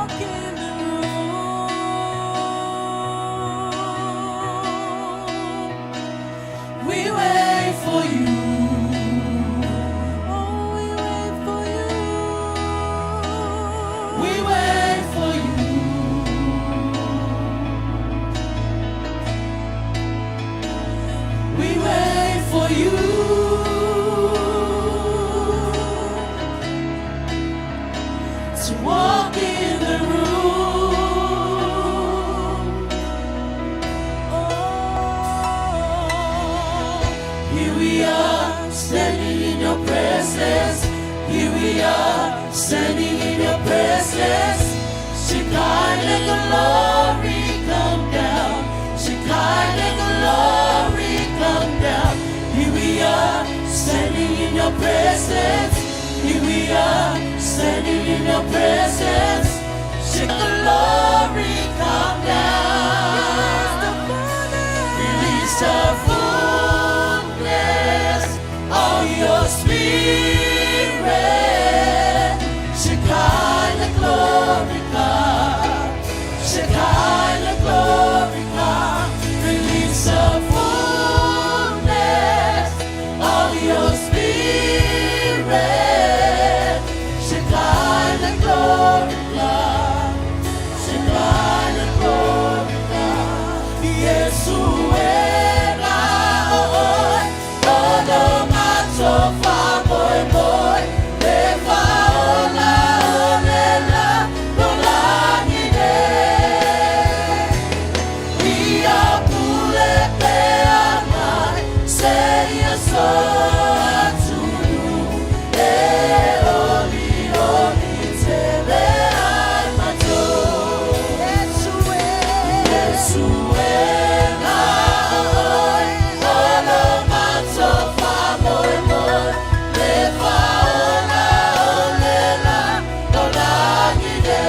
Walk in the room. We wait for you. Oh, we wait for you. We wait for you. We wait for you. To walk in the room. Oh, here we are standing in your presence. Here we are standing in your presence. Shekinah glory come down. Shekinah glory come down. Here we are standing in your presence. Here we are standing in your presence. Shekinah glory come down. Release the fullness of your spirit. Shekinah glory come. Shekinah glory come. Release the fullness of your spirit. Shekinah glory come. Shekinah glory come. Yesu wena oi, ono matofa moe moe, le faola olela lolagi ne. Ia pule pea mai, se ia so atunu, e oli oli tele ai matou. Yesu e na oi, ono matofa moe moe, le faola olela lolagi ne.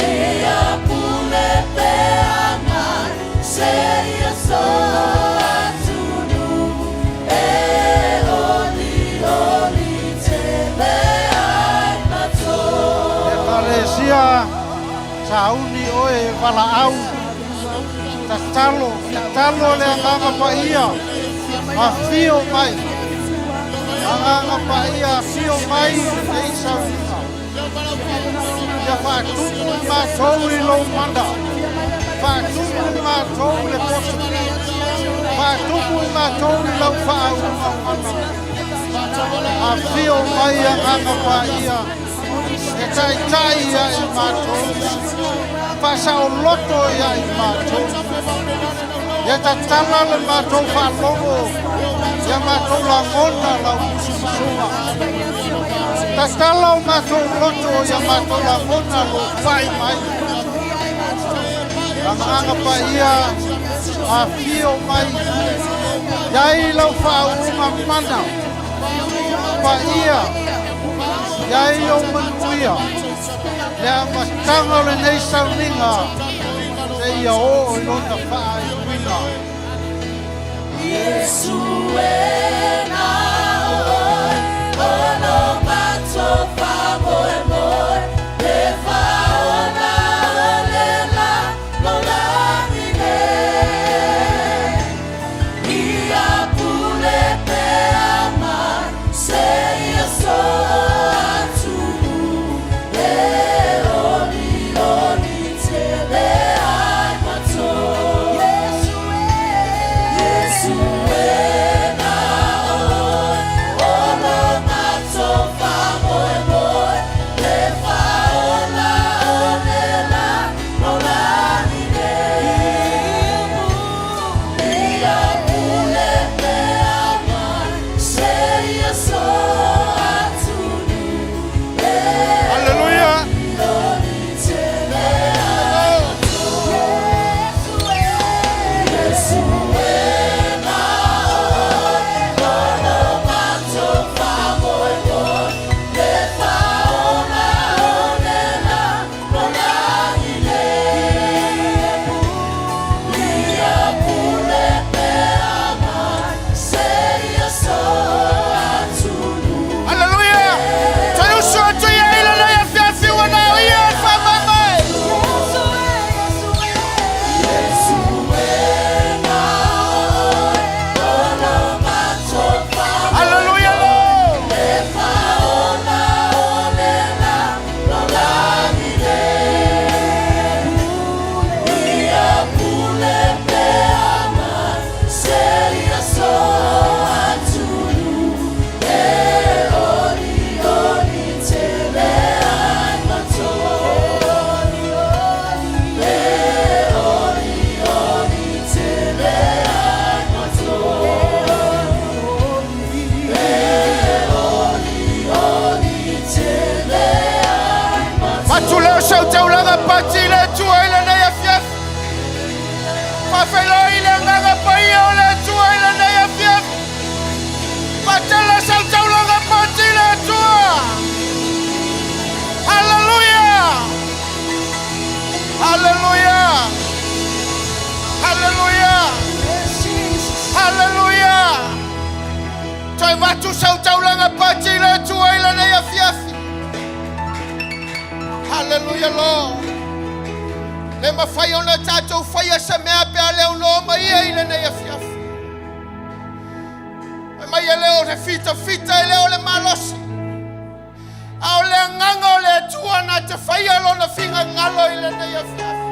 Ia pule pea mai, se ia so atunu, e oli oli tele ai matou. Ekalesia sauni oe valaau tatalo tatalo le agaga paia afio mai agaga paia afio mai lenei sauniga ia faatumu i matou i lou mana faatumu i matou le poto faatumu i matou i lau faauga mana afio mai agaga paia e taitai ia i matou faasaoloto ia i matou ia tatala le matou faalogo ia matou lagona lau musumusuga tatala o matou loto ia matou lagona lou fai mai agaga paia afio mai iai lau faauuga mana paia iai ou manuia le amataga o lenei sauniga seia oo i lona faaiuina. Yesu e na oi, ono matofa moe moe, le faola olela lolagi ne. Ia pule pea mai, se ia so atunu, e oli oli tele ai matou. Yesu e na oi, Toe avatu sau taulaga pati i le Atua i lenei afiafi. Hallelujah, Lord. Le mafai ona tatou faia se mea pe a le aunoa ma ia i lenei afiafi. Fai mai e le o le fitafita e le o le malosi. A o le agaga o le Atua na te faia lona finagalo i lenei afiafi.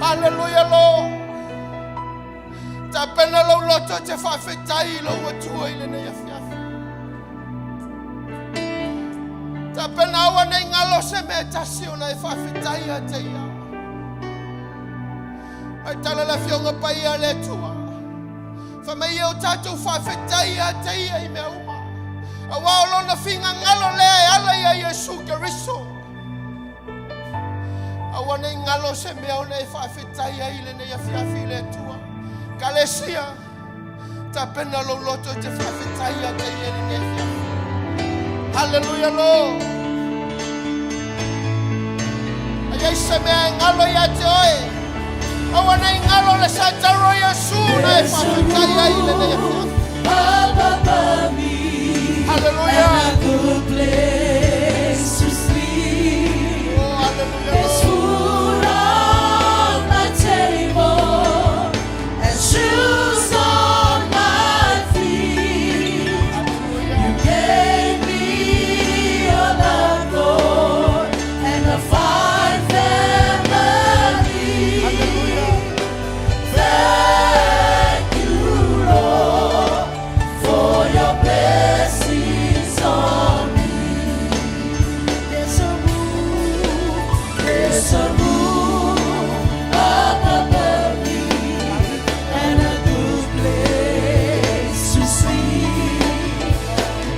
Hallelujah, Lord. Tapena lou loto e te faafetai i lou Atua i lenei afiafi. Tapena aua nei galo se mea e tasi ona e faafetai ia te ia. Mai tala le afioga paia a le Atua. Fai mai ia o tatou faafetai ia te ia i mea uma. Aua o lona finagalo lea e ala ia Iesu Keriso. Aua nei galo se mea ona e faafetai ai i lenei afiafi i le Atua. Kalesia, tapena lou loto e te faafetai ia te ia i lenei afiafi. Haleluia, Lord. A iai se mea e galo ia te oe. Aua nei galo le sataro o Iesu na e faafetai ai i lenei afiafi. Haleluia. Oh, hallelujah, There's Lord. food on my table and shoes on my feet. You gave me your love, Lord, and a fine family. Thank you, Lord, for your blessings on me. There's a roof up above me and a good place to sleep.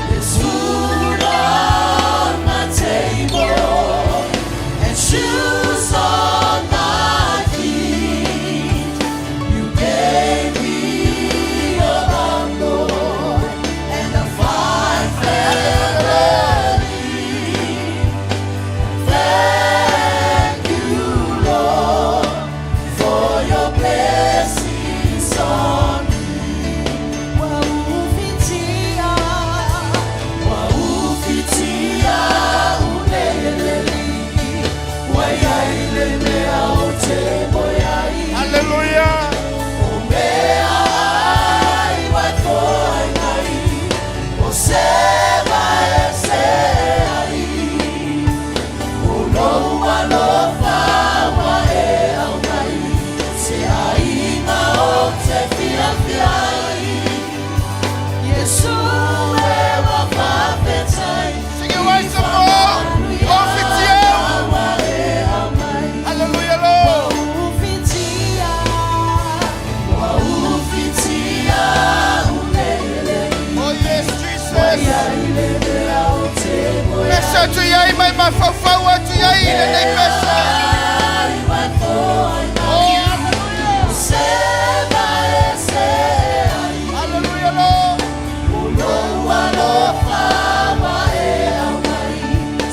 There's food on my table and shoes on my feet. You gave me your love, Lord, and a fine family. Thank you, Lord, for your blessings on me. Waufitia, waufitia uneleli, waiailemea ote moyai. Hallelujah. Omea ai waikoinai, osema ese ai. Olou alofa wa e aumai, se aiga o te fiafia ai. Iesu e wa faafetai. Sing it once more. Wafitia. Wa e aumai. Hallelujah, Lord. Waufitia, waufitia unele. Oh, yes, Jesus. Waiailemea o te moyai. Pesa atu iai mai mafaufau atu iai i lenei pesa. Ai waikoinai. Oh, hallelujah. Sema ese ai. Hallelujah, Lord. Olou alofa wa e aumai,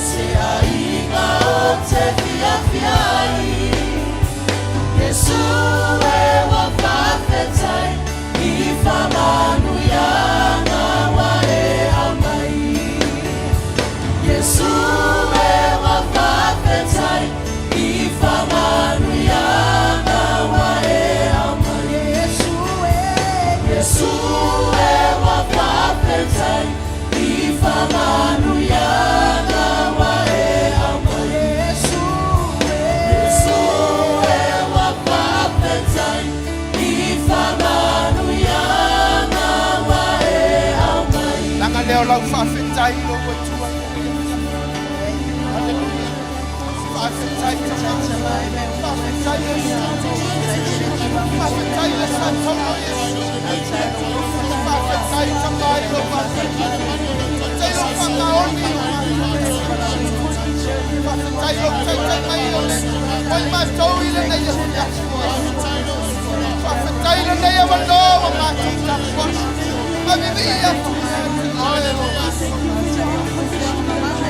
se aiga o te fiafia ai. Iesu e wa faafetai, i faamanuiaga wa e aumai. Iesu e wa faafetai, i faamanuiaga wa e aumai. Iesu e, Iesu e wa faafetai, i faamanuiaga wa e aumai. Iesu e, Iesu e wa faafetai, i faamanuiaga wa e aumai. Laga lea o lau faafetai i lou Atua i lenei afiafi. Hallelujah. Faafetai Tama. Faafetai Iesu. Faafetai le Satauna Iesu. Faafetai Tama i lou faafetai. Faafetai lou faamaoni i lou Faafetai lou taitai mai o le oi matou i lenei afiafi o Iesu. Faafetai lenei avanoa ua matou tapuai. Mavivii atu ia te oe o Iesu.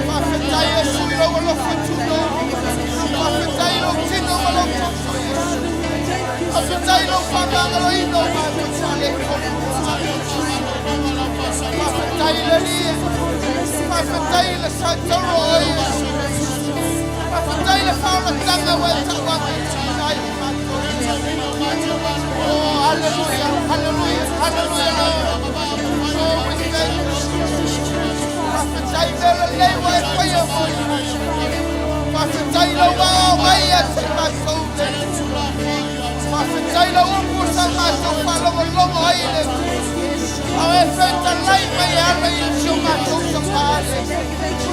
Faafetai Iesu i lou alofa tuno. Faafetai lou tino ma lou toto Iesu. Faafetai lou faamagaloina o matou faaletonu. Faafetai i le sautaula o oe Iesu. Faafetai i le faaolataga ua e tauagaina ai i matou. Oh, hallelujah, hallelujah, hallelujah, Lord. Oh, we thank you, Jesus. Faafetai mea lelei ua e faia mo i matou. Faafetai lau ao mai ia te matou le Faafetai lau upu sa matou faalogologo ai i le A o e fetalai mai e ala i si o matou tamale.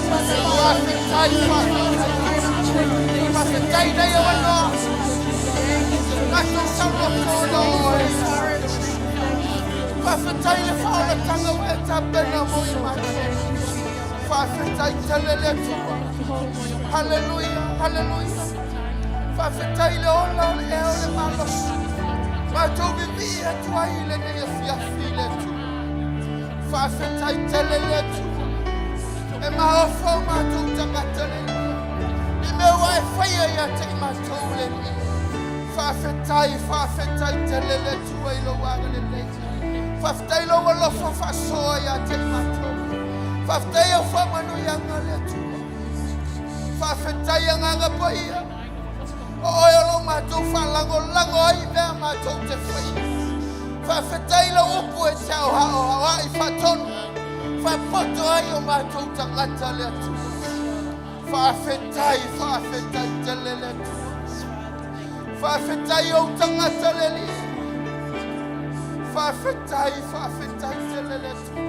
Faafetai, faafetai. Faafetai nei o anoa. Matou saoloto oe. Faafetai le faaolataga ua e tapena mo i matou. Faafetai tele le Atua. Haleluia, haleluia. Faafetai le ola o le ea o le malosi. Matou vivii atu ai i lenei afiafi i le Atua. Faafetai tele le Atua. E maofa o matou tagata le I mea ua e faia ia te i matou le Faafetai, faafetai tele le Atua i lou agalelei. Faafetai lou alofa faasoa ia te i matou. Faafetai au faamanuiaga le Atua. Faafetai agaga paia. O oe o lo matou faalagolago ai mea matou te faia. Faafetai lau upu e te aoaoaoai faatonu. Faapoto ai o matou tagata le Atua. Faafetai, faafetai tele le Atua. Faafetai ou tagata le Alii. Faafetai, faafetai tele le Atua.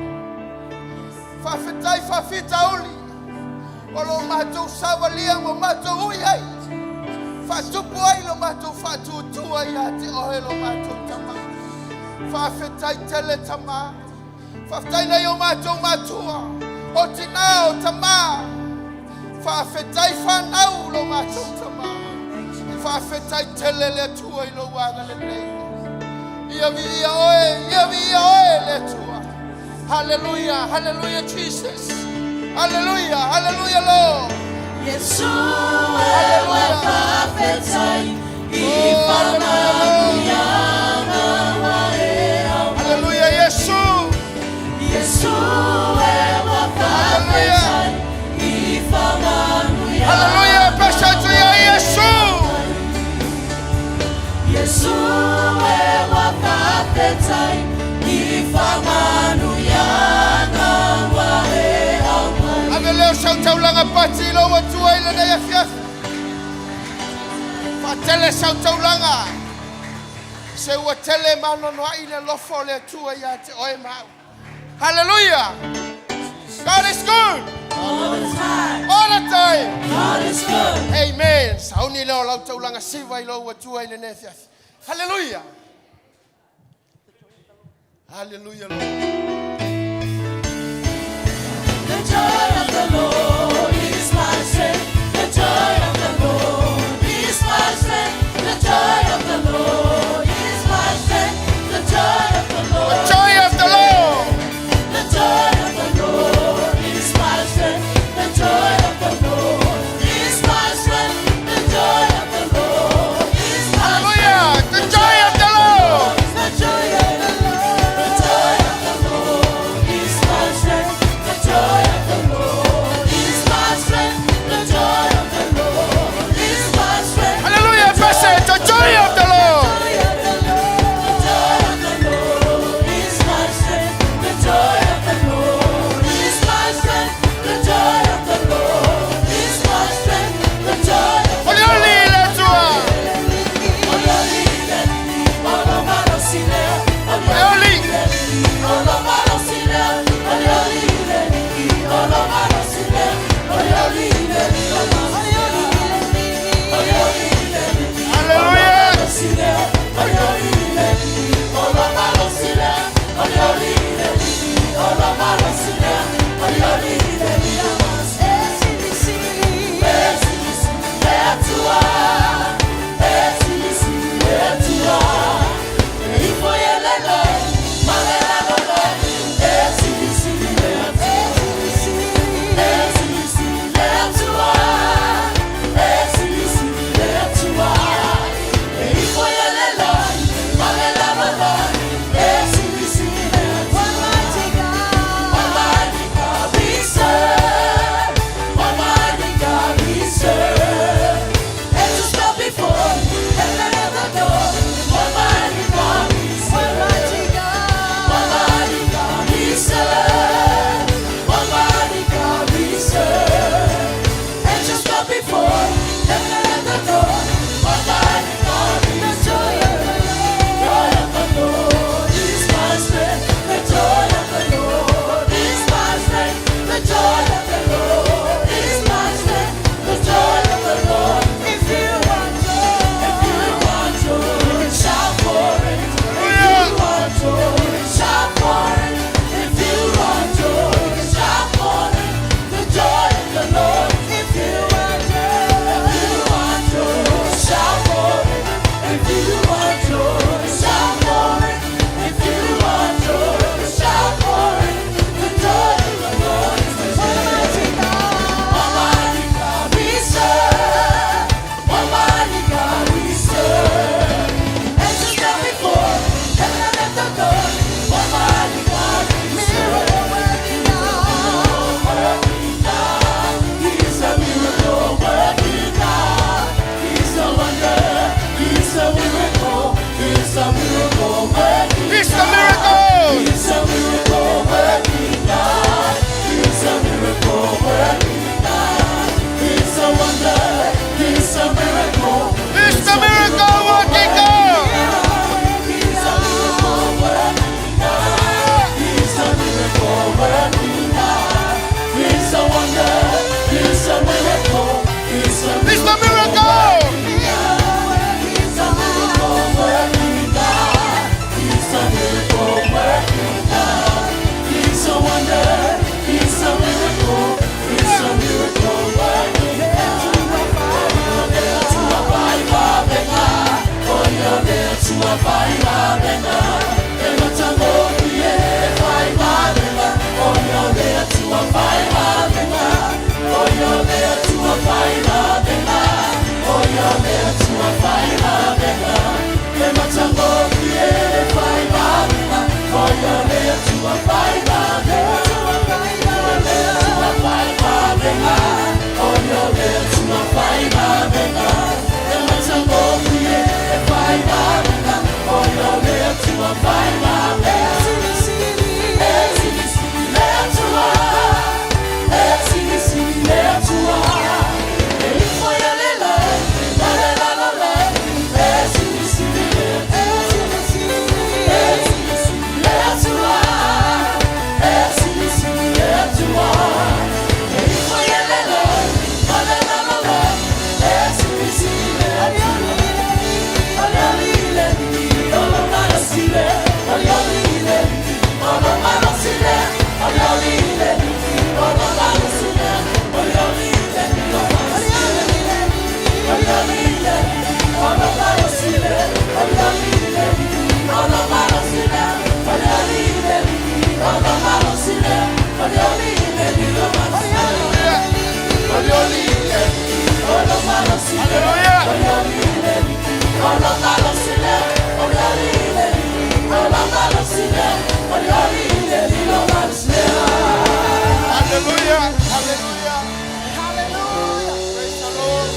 Faafetai faafitauli o lo matou savalia ma matou ui ai. Faatupu ai lo matou faatuatua ia te oe lo matou tama. Faafetai tele tama. Faafetai nei o matou matua. O tina o tama. Faafetai whanau lo matou tama. Faafetai tele le Atua i lou agalelei. Ia viia oe, ia viia oe le Atua. Hallelujah, hallelujah, Jesus. Hallelujah, hallelujah, Lord. Iesu e ua faafetai i faamanuiaga ua e aumaia. Hallelujah, Yesu. Iesu e ua faafetai i faamanuiaga Hallelujah, pesa tu ya Yesu. Iesu e ua faafetai i faamanuiaga ua e aumaia. Ave leo sautaulaga pati i lou Atua i lenei afiafi. Faatele sautaulaga. Se ua tele manoanoai le alofa o le Atua ia te oe ma au. Hallelujah. God is good All the time, all the time. God is good. Amen. Sauni leo lau taulaga siva i lou Atua i lenei afiafi. Hallelujah. Hallelujah, Lord. The joy of the Lord is my strength. The joy of the Lord is my strength. The joy of the Lord is my strength. The joy of the Lord. The joy of the Lord. The joy of the Lord is my strength. The joy of the Lord is my strength. The joy of the Lord is my Hallelujah. The joy of the Lord. The joy of the Lord. The joy of the Lord is my strength. The joy of the Lord Hallelujah. Hallelujah. Hallelujah. Praise the Lord.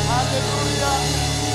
Hallelujah. Hallelujah.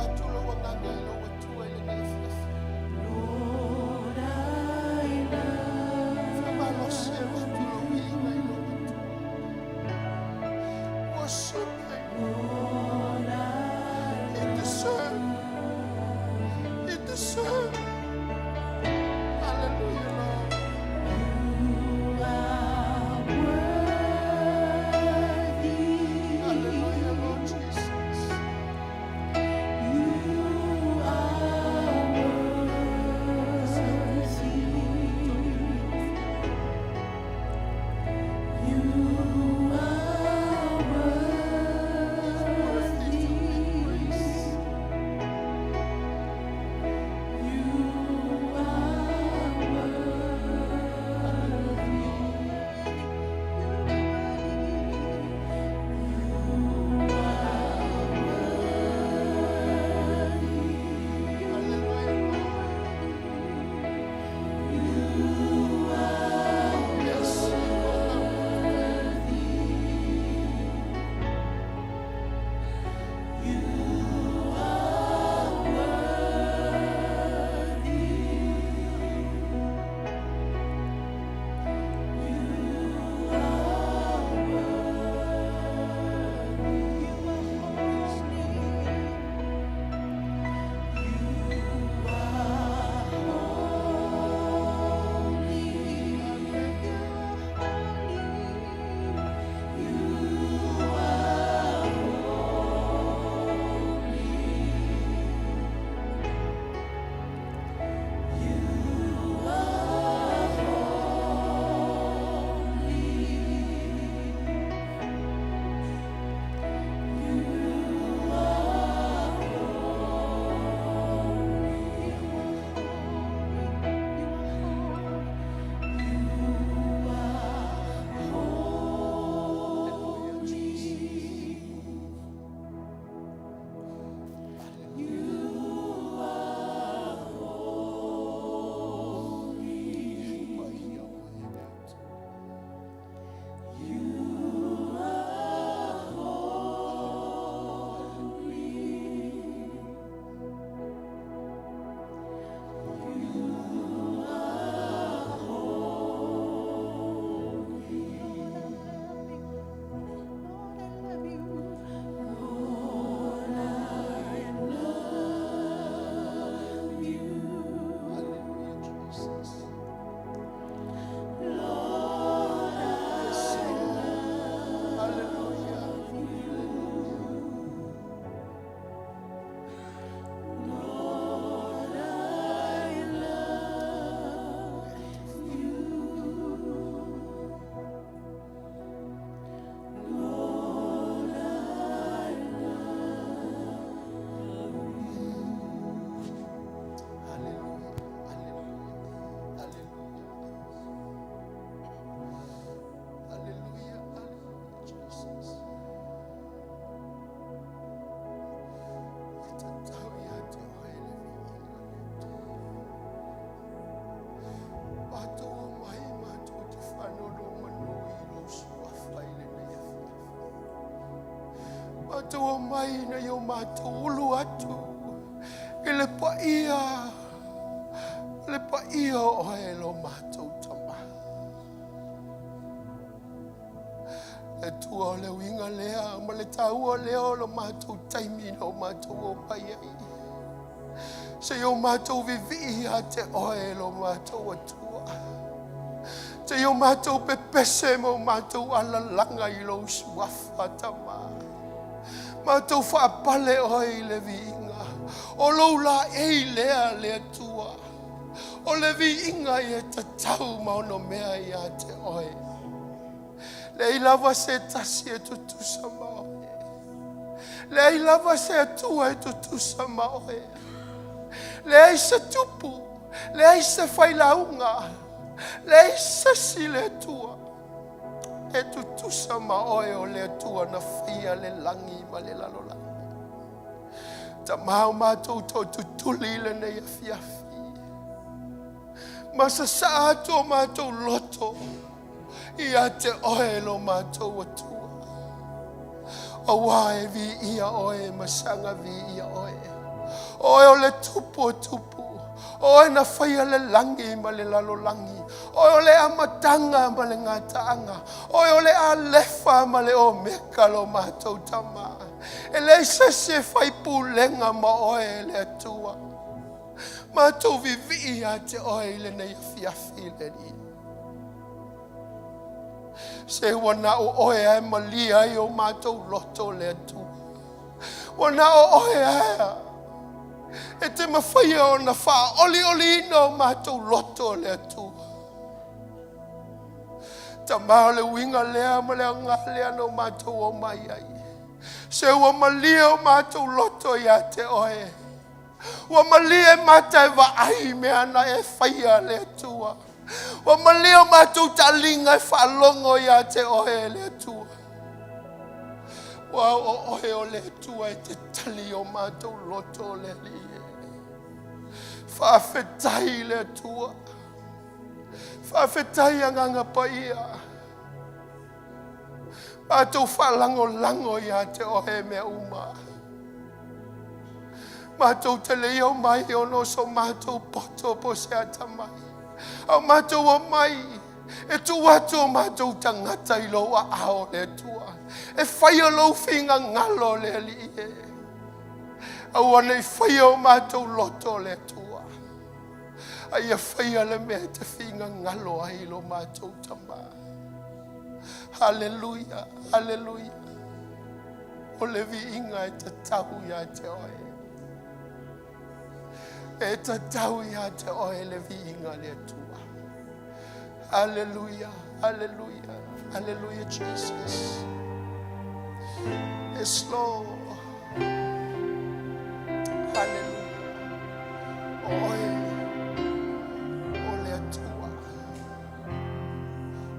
atu lou agaga i lou Atua i lenei afiafi. Faamalosi e avatu lou viiga i lou Atua. Worship him. He deserves. He deserves. Hallelujah, Lord. Hallelujah, Lord Jesus. He's worthy to be praised. Hallelujah, Lord. Hallelujah, Lord. Yes, you are worthy. Hallelujah, Jesus. Hallelujah. Paia o e le Atua. Hallelujah, Jesus. Yes, Lord. Hallelujah. Hallelujah. Hallelujah. Hallelujah. Hallelujah. Hallelujah. Hallelujah, Jesus. E tatau ia te oe le viiga le Atua. Matou omai matou te faanonomanu i lou suafa i lenei afiafi. Matou omai ina ia o matou ulu atu i le paia o oe lo matou Tamā. Le Atua o le uiga lea ma le taua lea o lo matou taimi na o matou omai ai. Se i o matou vivii ia te oe lo matou Atua. Se i o matou pepese ma o matou alalaga i lou suafa Tamā. Matou faapale oe i le viiga. O lou laei lea le Atua. O le viiga e tatau ma ono mea ia te oe. Leai lava se tasi e tutusa ma oe. Leai lava se Atua e tutusa ma oe. Leai se tupu, leai se failauga, leai se isi le Atua. E tutusa ma oe o le Atua na faia le lagi ma le lalolagi. Tamā o matou tootutuli i lenei afiafi. Ma sasaa atu o matou loto ia te oe lo matou Atua. Auā e viia oe ma saga viia oe. Oe o le Tupu o tupu, Oe na faia le lagi ma le lalolagi, Oe o le Amataga ma le Gataaga, Oe o le Alefa ma le Omeka lo matou Tama. E leai se isi e fai pulega ma Oe le Atua. Matou vivii ia te Oe i lenei afiafi le Alii. Se ua na o Oe lava e malie ai o matou loto le Atua. Ua na o Oe lava e te mafaia ona faaolioliina o matou loto le Atua. Tama o le uiga lea ma le aoga lea na o matou omai ai. Se ua malie o matou loto ia te Oe. Ua malie mata e vaai i mea na e faia le Atua. Ua malie o matou taaliga e faalogo ia te Oe le Atua. Ua o Oe o le Atua e te tali o matou loto le Alii e. Faafetai le Atua. Faafetai Agaga Paia. Matou faalagolago ia te Oe mea uma. Matou te le i omai ona o so matou poto po o se atamai. A o matou omai e tuu atu o matou tagata i lou aao le Atua. E faia lou finagalo le Alii e. Aua ne i faia o matou loto le Atua. A ia faia le mea e te finagalo ai lo matou Tama. Haleluia, haleluia. O le viiga e tatau ia te Oe. E tatau ia te Oe le viiga le Atua. Haleluia, haleluia, haleluia Jesus. Yes, Lord. Haleluia. Oe, o le Atua.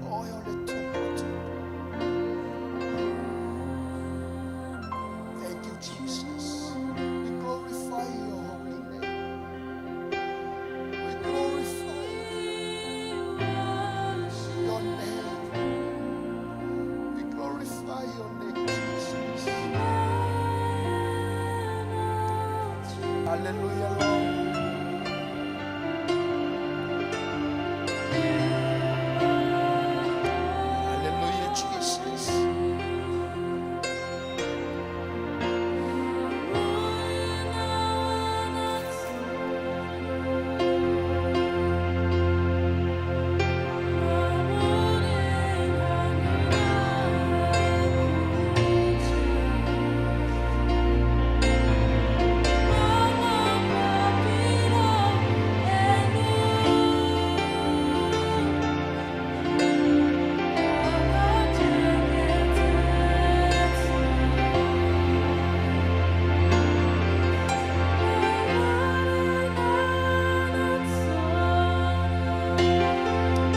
Oe o le Tupu o tupu. Thank you, Jesus. We glorify your holy name. We glorify your name. We glorify your name, Jesus. Hallelujah, Lord. Hallelujah, Jesus.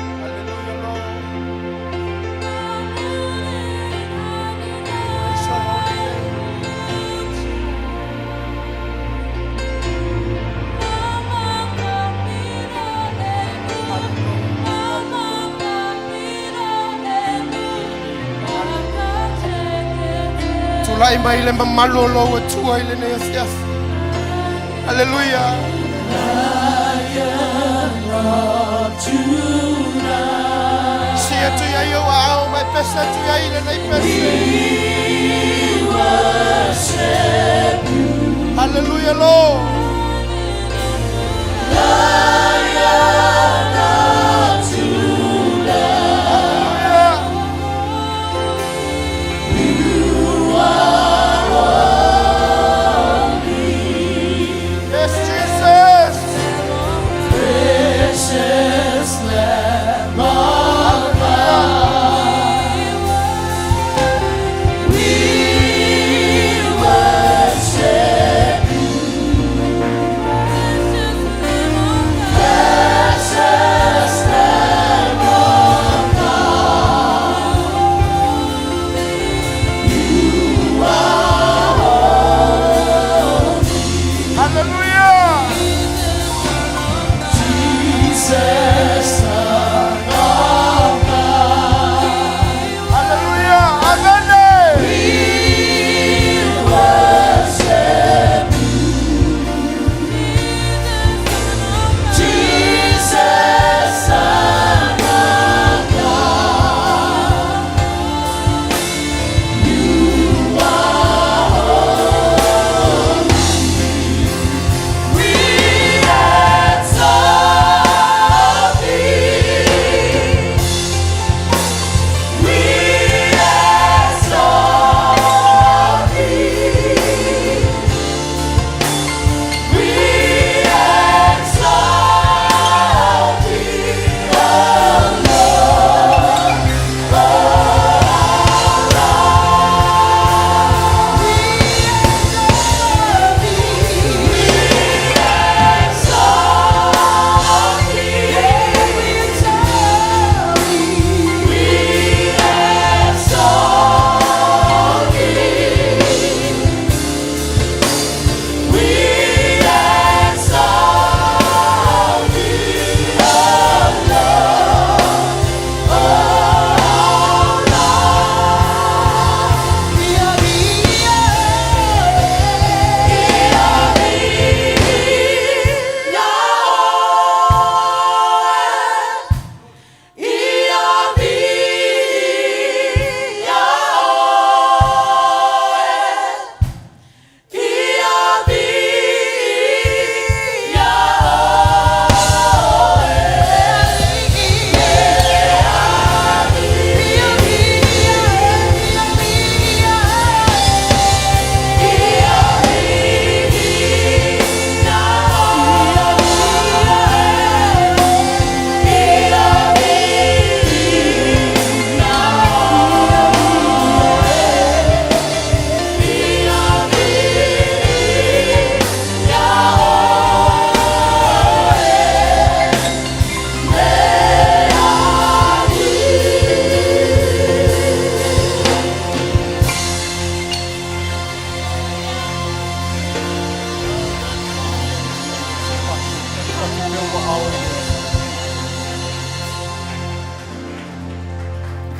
Hallelujah, Lord. Praise your holy name. Hallelujah. Tulai mai le mamalu o lou Atua i lenei afiafi. Haleluia. Si atu ia i ou aao ma e pese atu ia i lenei pese. Haleluia, Lord. Haleluia. Yes, Jesus. Precious Lamb of God, we worship you.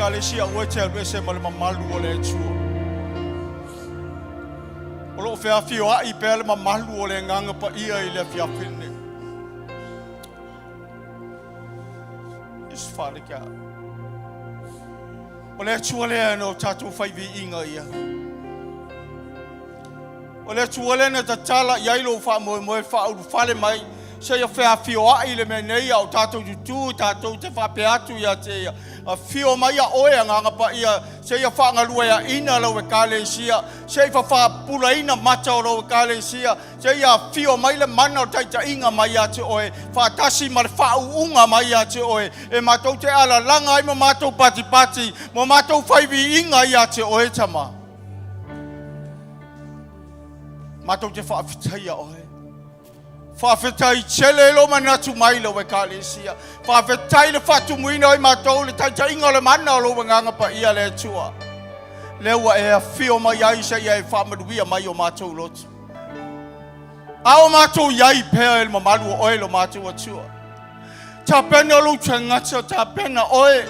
Ekalesia, aua e te alu ese ma le mamalu o le Atua. O lo o feafioai pea le mamalu o le Agaga Paia i le afiafi lenei. Yes, Father God. O le Atua lea na o tatou fai viiga ia. O le Atua lea na tatala i ai lou faamoemoe faaulufale mai seia feafioai le mea nei a o tatou tutū tatou te faapea atu ia te ia. Afio mai a oe Agaga Paia seia faagalueaina lau Ekalesia, seia fafaapulaina mata o lau Ekalesia, seia afio mai le mana o le taitaiga mai ia te oe, faatasi ma le faauuga mai ia te oe, e matou te alalaga ai ma matou patipati, ma matou fai viiga ia te oe, Tama. Matou te faafetaia oe. Faafetai tele lo manatu mai lau Ekalesia. Faafetai le faatumuina o i matou le taitaiga o le mana o lou Agaga Paia le Atua. Lea ua e afio mai ai seia e faamanuia mai o matou loto. A o matou i ai pea e le mamalu o oe lo matou Atua. Tapena lou tagata, tapena oe.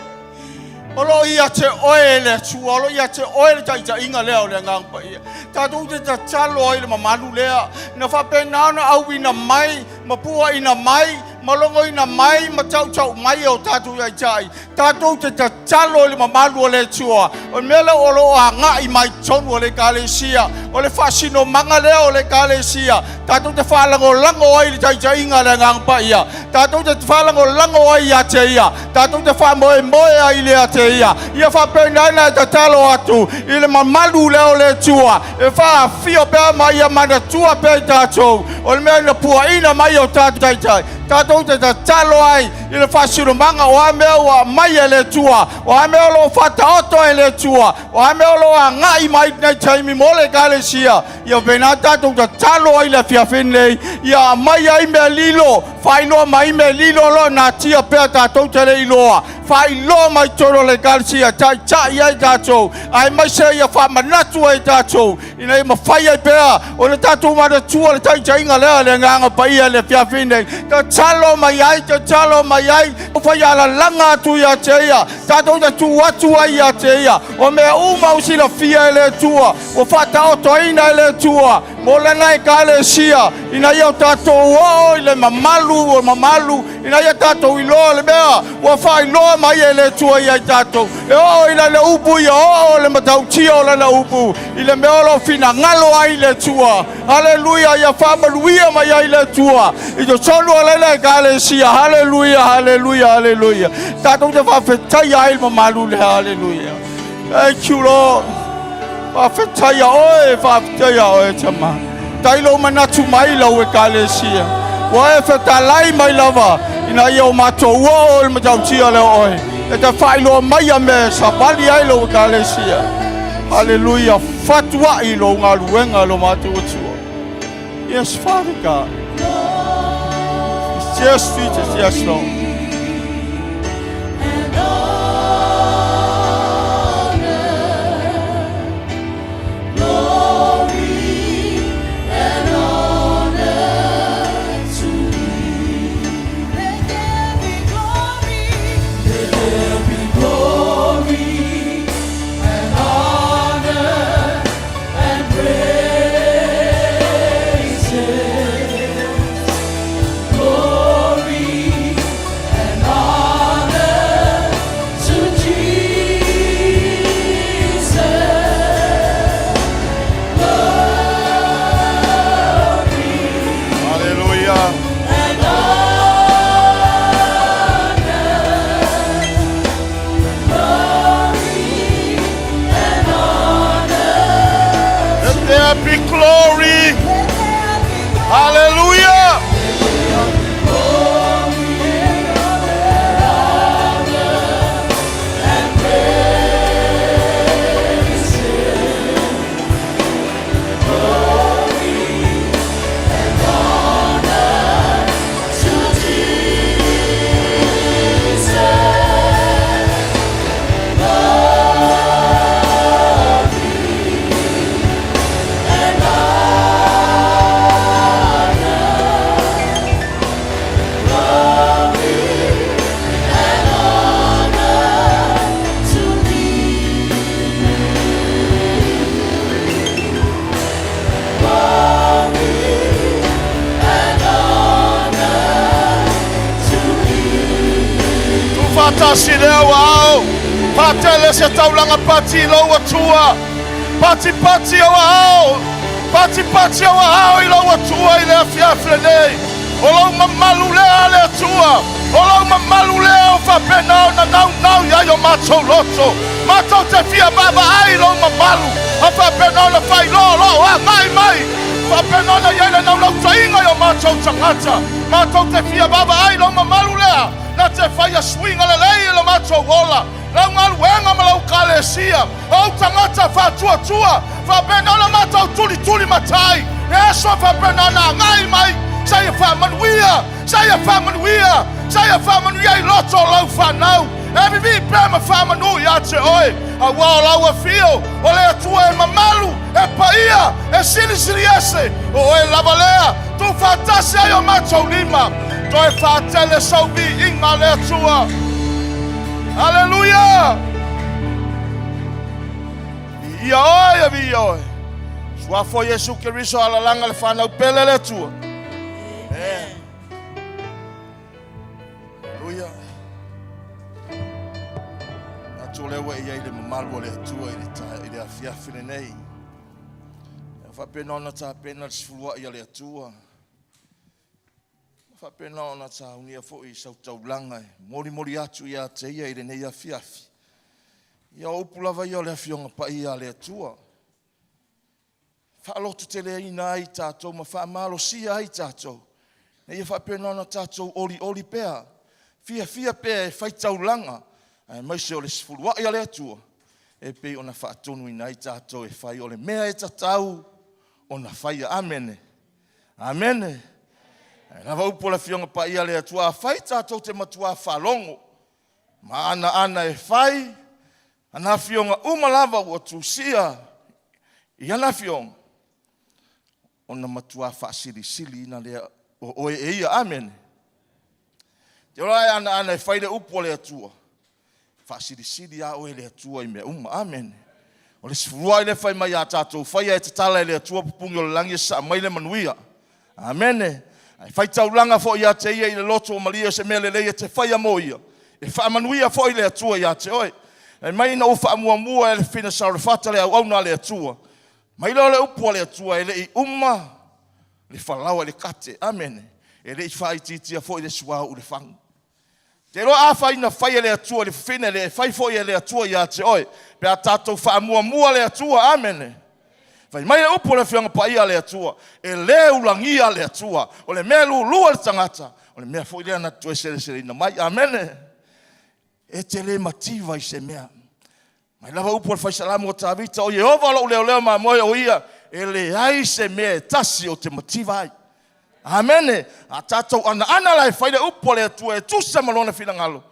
O lo o ia te oe le Atua, o lo o ia te oe le taitaiga lea o le Agaga Paia. Tatou te tatalo ai le mamalu lea, na faapena ona auina mai, ma puaina mai, ma logoina mai, ma tautau mai e o tatou taitai. Tatou te tatalo i le mamalu o le Atua. O le mea lea o lo o agai mai totonu o le Ekalesia, o le faasinomaga lea o le Ekalesia, tatou te faalagolago ai i le taitaiga a le Agaga Paia, tatou te faalagolago ai ia te ia, tatou te faamoemoe ai ia te ia. Ia faapena ona e tatalo atu i le mamalu lea o le Atua, e faafio pea ma ia manatua pea i tatou o le mea na puaina mai e o tatou taitai. Tatou te tatalo ai i le faasinomaga o a mea ua aumai e le Atua, o a mea o lo o faataoto e le Atua, o a mea o lo o agai mai lenei taimi mo le Ekalesia, ia faapena tatou tatalo ai i le afiafi lenei, ia aumai ai mea lilo, faailoa mai mea lilo o lo o natia pea tatou te le iloa, faailoa mai totonu o le Ekalesia, taitai ai tatou, aemaise ia faamanatu ai tatou, ina ia mafai ai pea ona tatou manatua le taitaiga lea le Agaga Paia i le afiafi nei. Tatalo mai ai, tatalo mai ai, fai alalaga atu ia te ia, tatou te tu atu ai ia te ia, o mea uma u silafia e le Atua, ua faataotoina e le Atua, mo lana Ekalesia, ina ia o tatou oo i le mamalu o mamalu, ina ia tatou iloa le mea ua faailoa mai e le Atua ia i tatou, e oo i lana upu ia oo le matautia o lana upu i le mea o lo o finagalo ai le Atua. Haleluia, ia faamanuia mai ai le Atua i totonu o lana Ekalesia. Haleluia, haleluia, haleluia. Tatou te faafetaia ai le mamalu lea. Haleluia. Thank you, Lord. Faafetaia oe, faafetaia oe, Tama. Tai lou manatu mai lau Ekalesia. Ua e fetalai mai lava ina ia o matou oo i le matautia lea o oe. E te faailoa mai a mea e savali ai lau Ekalesia. Haleluia, fatuai lou galuega lo matou Atua. Yes, Father God. Yes, Jesus, yes, Lord. And honor, glory and honor to Thee. Let there be glory, let there be glory and honor and praises. Glory Faatasi lea ua ao. Faatele se taulaga pati i lou Atua. Patipati ou aao. Patipati ou aao i lou Atua i le afiafi lenei. O lou mamalu lea le Atua. O lou mamalu lea o faapena ona naunau i ai o matou loto. Matou te fia vaavaai i lou mamalu. A faapena ona faailoa lou agai mai. Faapena ona i ai le naulautaiga i o matou tagata. Matou te fia vaavaai i lou mamalu lea na te faia suiga lelei i lo matou ola, lau galuega ma lau ekalesia, o ou tagata faatuatua, faapena ona matou tulituli matai, le aso faapena ona agai mai, sa ia faamanuia, sa ia faamanuia, sa ia faamanuia i loto o lau fanau, e vivii pea ma faamanu ia te oe, aua o lau afio, o le Atua e mamalu, e paia, e silisili ese, o oe lava lea, tuufaatasi ai o matou lima, toe faatele sau viiga a le Atua. Aleluia! Viia oe, ia viia oe. Suafa o Iesu Keriso alalaga le fanau pele le Atua. Amen. Aleluia. Atu lea ua i ai le mamalu o le Atua i le, i le afiafi lenei. Ia faapena ona tapena le sefuluai a le Atua. Faapena ona saunia foi i sau taulaga e molimoli atu ia te ia i lenei afiafi. Ia o upu lava ia o le Afioga Paia a le Atua. Faalototeleina ai tatou ma faamalosia ai tatou, ina ia faapena ona tatou olioli pea, fiafia pea e fai taulaga, aemaise o le sefuluai a le Atua, e pei ona faatonuina ai tatou e fai o le mea e tatau ona faia. Amene. Amene. Ae lava upu o le Afioga Paia a le Atua, afai tatou te matuā faalogo ma anaana e fai ana afioga uma lava ua tusia i ana afioga, ona matuā faasilisiliina lea o oe e ia. Amene. Te ola e anaana e fai le upu a le Atua, faasilisili lava oe e le Atua i mea uma. Amene. O le sefuluai lea fai mai a tatou faia e tatala e le Atua pupugi o le lagi e sasaa mai le manuia. Amene. Ae fai taulaga foi ia te ia i le loto ua malie o se mea lelei e te faia mo ia, e faamanuia foi le Atua ia te oe. Fai mai ina ua faamuamua e le fafine Sarefata le auauna a le Atua, mai lea o le upu a le Atua e le i uma le falaoa i le kate. Amene. E le i faaitiitia foi le suauu i le fagu. Te iloa afai na fai e le Atua i le fafine, le e fai foi e le Atua ia te oe, pe a tatou faamuamua le Atua. Amene. Fai mai le upu o le Afioga Paia a le Atua, e le ulagia le Atua. O le mea e lulua i le tagata, o le mea foi lea na te toe seleseleina mai. Amene. E te le mativa i se mea. Mai lava upu a le Faisalamo o Tavita, o Ieova lou leoleo mamoe o ia, e leai se mea e tasi ou te mativa ai. Amene. A tatou anaana la e fai le upu a le Atua e tusa ma Lona finagalo,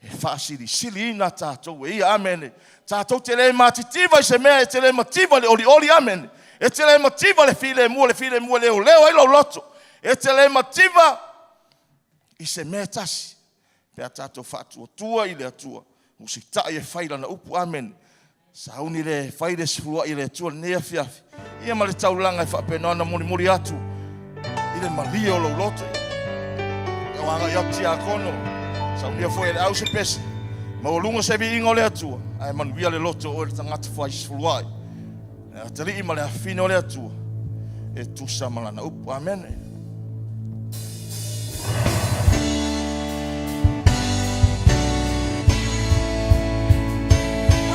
e faasilisiliina tatou e Ia. Amene. Tatou te le matitiva i se mea, e te le mativa i le olioli. Amene. E te le mativa i le filemu, le filemu e leoleo ai lou loto. E te le mativa i se mea e tasi. Pe a tatou faatuatua i le Atua, musitai e fai Lana upu. Amene. Sauni le fai le sefuluai e le Atua lenei afiafi, ia ma le taulaga e faapena ona mulimuli atu i le malie o lou loto. Ia o agai atu tiakono, saunia foi e le au se pese, maualuga se viiga o le Atua, ae manuia le loto o oe le tagata fai sefuluai. Le atalii ma le afafine o le Atua e tusa ma lana upu. Amene.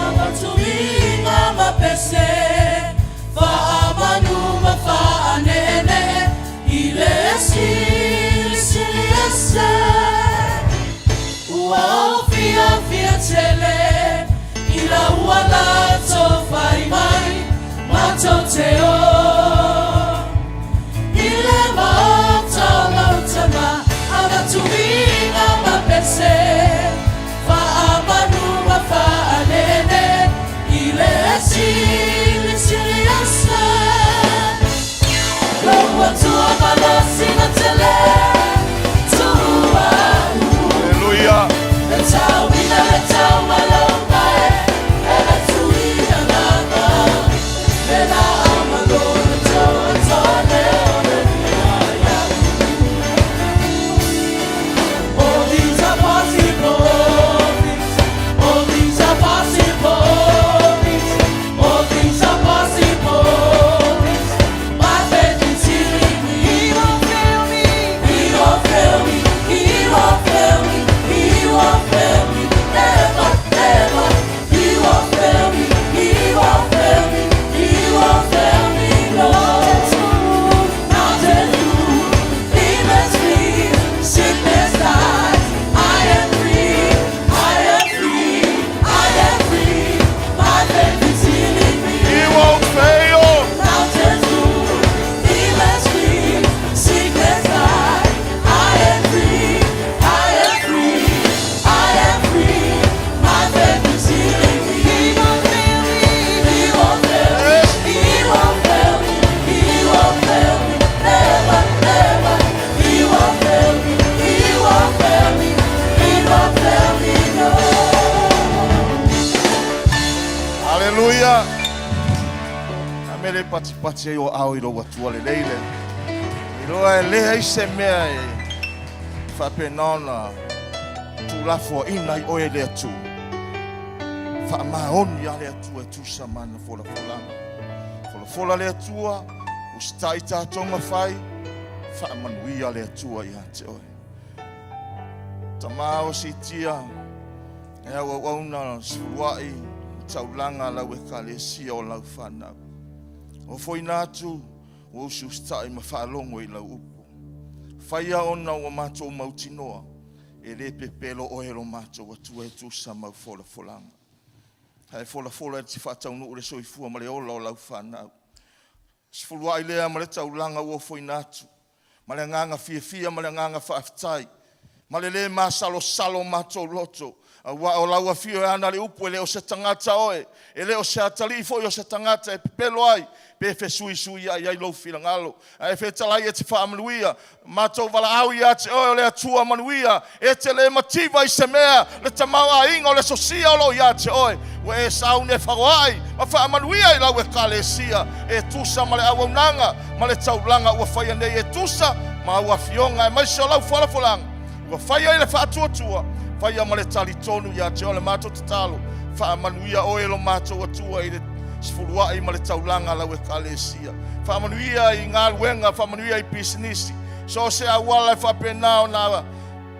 Avatuiga ma pese, faamanu ma faaneenee, i le silisili ese. Ua ou fiafia tele i lau alato fai mai matou te o i le maota o lau tama avatuina ma pese faamanu ma faaneenee i le silisili ese. Lou Atua malosi na tele tua Aleluia. E tauina le taumalo mai e le tuia lana le la amalo le toa toa le o le mea ia. All things are possible. le patipati ai o ao i lou Atua lelei lea. Iloa e leai se mea e faapena ona tuulafoaina ai oe e le Atua. Faamaoni lava le Atua e tusa ma ana folafolaga. Folafola le Atua, usitai tatou ma fai, faamanuia le Atua ia te oe. Tama o siitia e auauauna sefuluai taulaga a lau ekalesia o lau fanau. Ofoina atu ua usiusitai ma faalogo i lau upu. Faia ona ua matou mautinoa e le pepelo oe lo matou Atua e tusa mau folafolaga. Ae folafola e te faataunuu le soifua ma le ola o lau fanau. Sefuluai lea ma le taulaga ua ofoina atu, ma le agaga fiafia ma le agaga faafetai, ma le lē masalosalo o matou loto, auā o lau afio e ana le upu, e le o se tagata oe, e le o se atalii foi o se tagata e pepelo ai, pe fesuisuiai ai lou finagalo, ae fetalai e te faamanuia. Matou valaau ia te oe o le Atua manuia, e te le mativa i se mea, le tamaoaiga o le sosia o lo o ia te oe. Ua e sauni e fagoai ma faamanuia i lau ekalesia e tusa ma le auaunaga ma le taulaga ua faia nei e tusa ma au afioga aemaise o lau folafolaga ua faia i le faatuatua, faia ma le talitonu ia te oe le matou tatalo. Faamanuia oe lo matou Atua i le sefuluai ma le taulaga a lau ekalesia. Faamanuia i galuega, faamanuia i pisinisi, so o se auala e faapena ona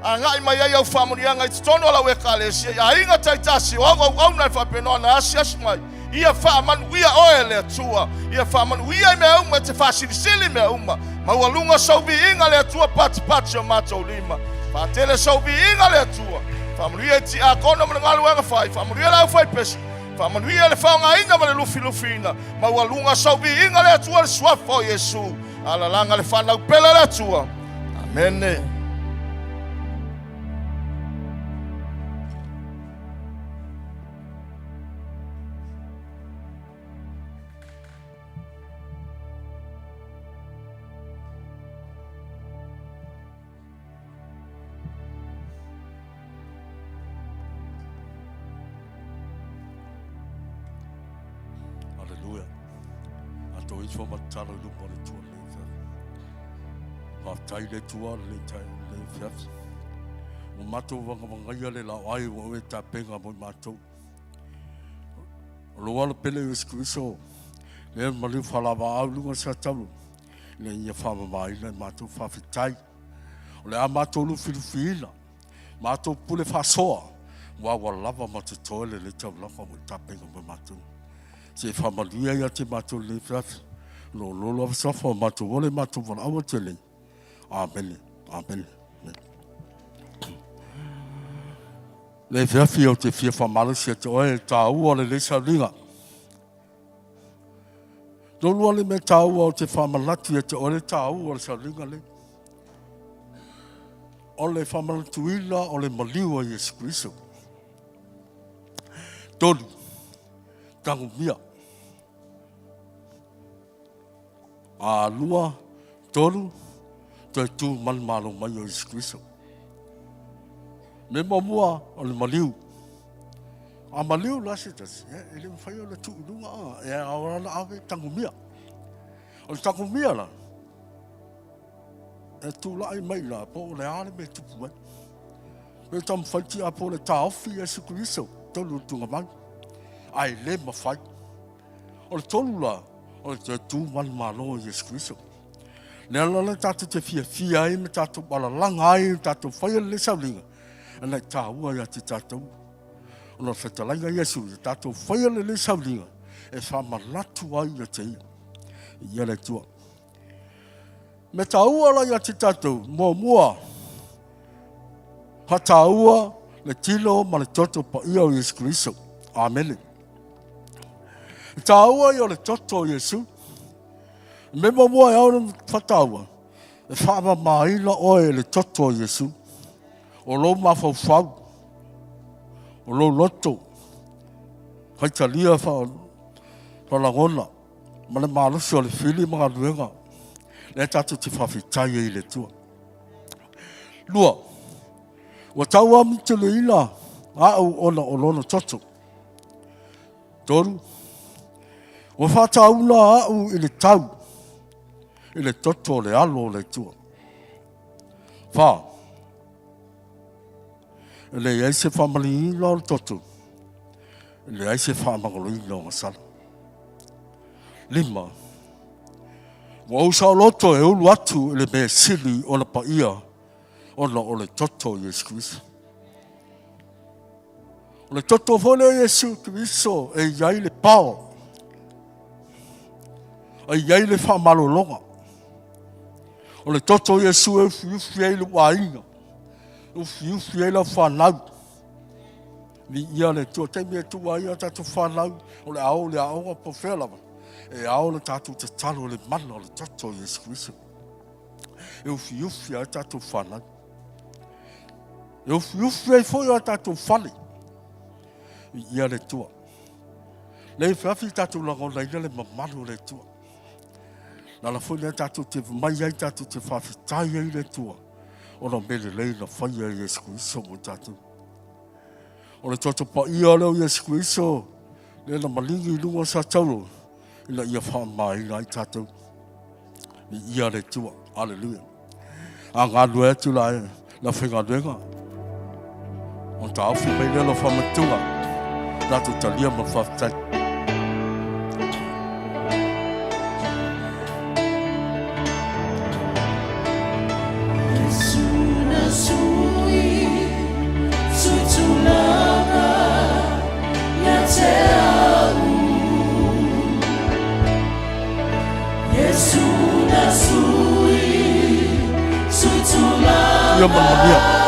agai mai ai au faamanuiaga i totonu o lau ekalesia, i aiga taitasi o au auauna e faapena ona asiasi mai. Ia faamanuia oe le Atua, ia faamanuia i mea uma, e te faasilisili i mea uma. Maualuga sou viiga le Atua, patipati o matou lima. Faatele sou viiga le Atua. Faamanuia i tiakono ma le galuega fai, faamanuia le aufaipesi, faamanuia le faaaogaina ma le lufilufiina. Maualuga sou viiga le Atua, le suafa o Iesu. Alalaga le fanau pele le Atua. Amene. Aleluia. Ato ifo ma tatalo i luma o le Atua lenei afiafi. Faafetai i le Atua lenei lenei afiafi. Ua matou vagavagaia le laoai ua oe tapenga mo i matou. O lou alo pele Iesu Keriso, lea maliu faalavaau i luga o le taulu, ina ia faamamaina i matou faafetai. O le a matou lufilufiina, matou pule faasoa, ua ua lava ma totoe lenei taulaga ua tapenga mo matou. Se faamanuia ia te matou lenei afiafi. Lo lolo ava safa o matou ole matou valaau atu nei. Amene. Amene. Le afiafi ou te fia faamalosi atu oe e taua lenei sauliga. Tolu ale mea taua ou te faamanatu ia te oe le taua o le sauliga lea. O le faamanatuina o le maliu a Iesu Keriso. Tolu, tagumia. A lua, tolu, toe tu manumalo mai o Iesu Keriso. Me muamua o le maliu. A maliu la se tasi, e le mafai ona tuu i luga, e ao ona ave tagumia. O le tagumia la, e tulai mai la, po o le a le mea e tupu ai. Pe taumafai tiapolo e taofi Iesu Keriso, tolu o le tuugamau. Ae le mafai. O le tolu la, o le toe tu manumalo o Iesu Keriso. Le ala la tatou te fiafia ai ma tatou alalaga ai, tatou faia lenei sauliga, ana i taua ia te tatou. Ona o le fetalaiga Iesu, ia tatou faia lenei sauliga, e faamanatu ai ia te ia. Ia le Atua. Me taua la ia te tatou, muamua, faataua le tino ma le toto paia o Iesu Keriso. Amene. E taua ia o le toto o Iesu. Me muamua e ao ona faataua, e faamamaina oe e le toto o Iesu. O lou mafaufau, o lou loto, faitalia faalagona ma le malosi o le fili ma galuega lea tatou te faafetai ai i le Atua. Lua, ua tauamituliina au ona o lona toto. Tolu, Ua faataula au i le tau i le toto o le alo o le Atua. Fa, e leai se faamaliina o le toto, e leai se faamagaloina o gasala. Lima, ua ou saoloto e ulu atu i le mea sili ona paia ona o le toto o Iesu Keriso. O le toto foi lea o Iesu Keriso e i ai le power, e i ai le faamalologa. O le toto o Iesu e ufiufi ai lou aiga, ufiufi ai lau fanau. Viia le Atua. Taimi e tuu ai a tatou fanau, o le a o i le aoga po o fea lava, e ao le tatou tatalo i le mana o le toto o Iesu Keriso. E ufiufi ai tatou fanau. E ufiufi ai foi o tatou fale. Viia le Atua. Lei feafi tatou lagonaina le mamalu o le Atua. Lala foi lea tatou te mai ai tatou te faafetai ai le Atua ona o mea lelei na faia e Iesu Keriso mo tatou. O le toto paia lea o Iesu Keriso lea na maligi i luga o Satauro ina ia faamamaina ai tatou. Viia le Atua. Aleluia. A galulue atu la la faigaluega ona taofi mai lea lau faamantuga tatou talia ma le faafetai. Ia manuia.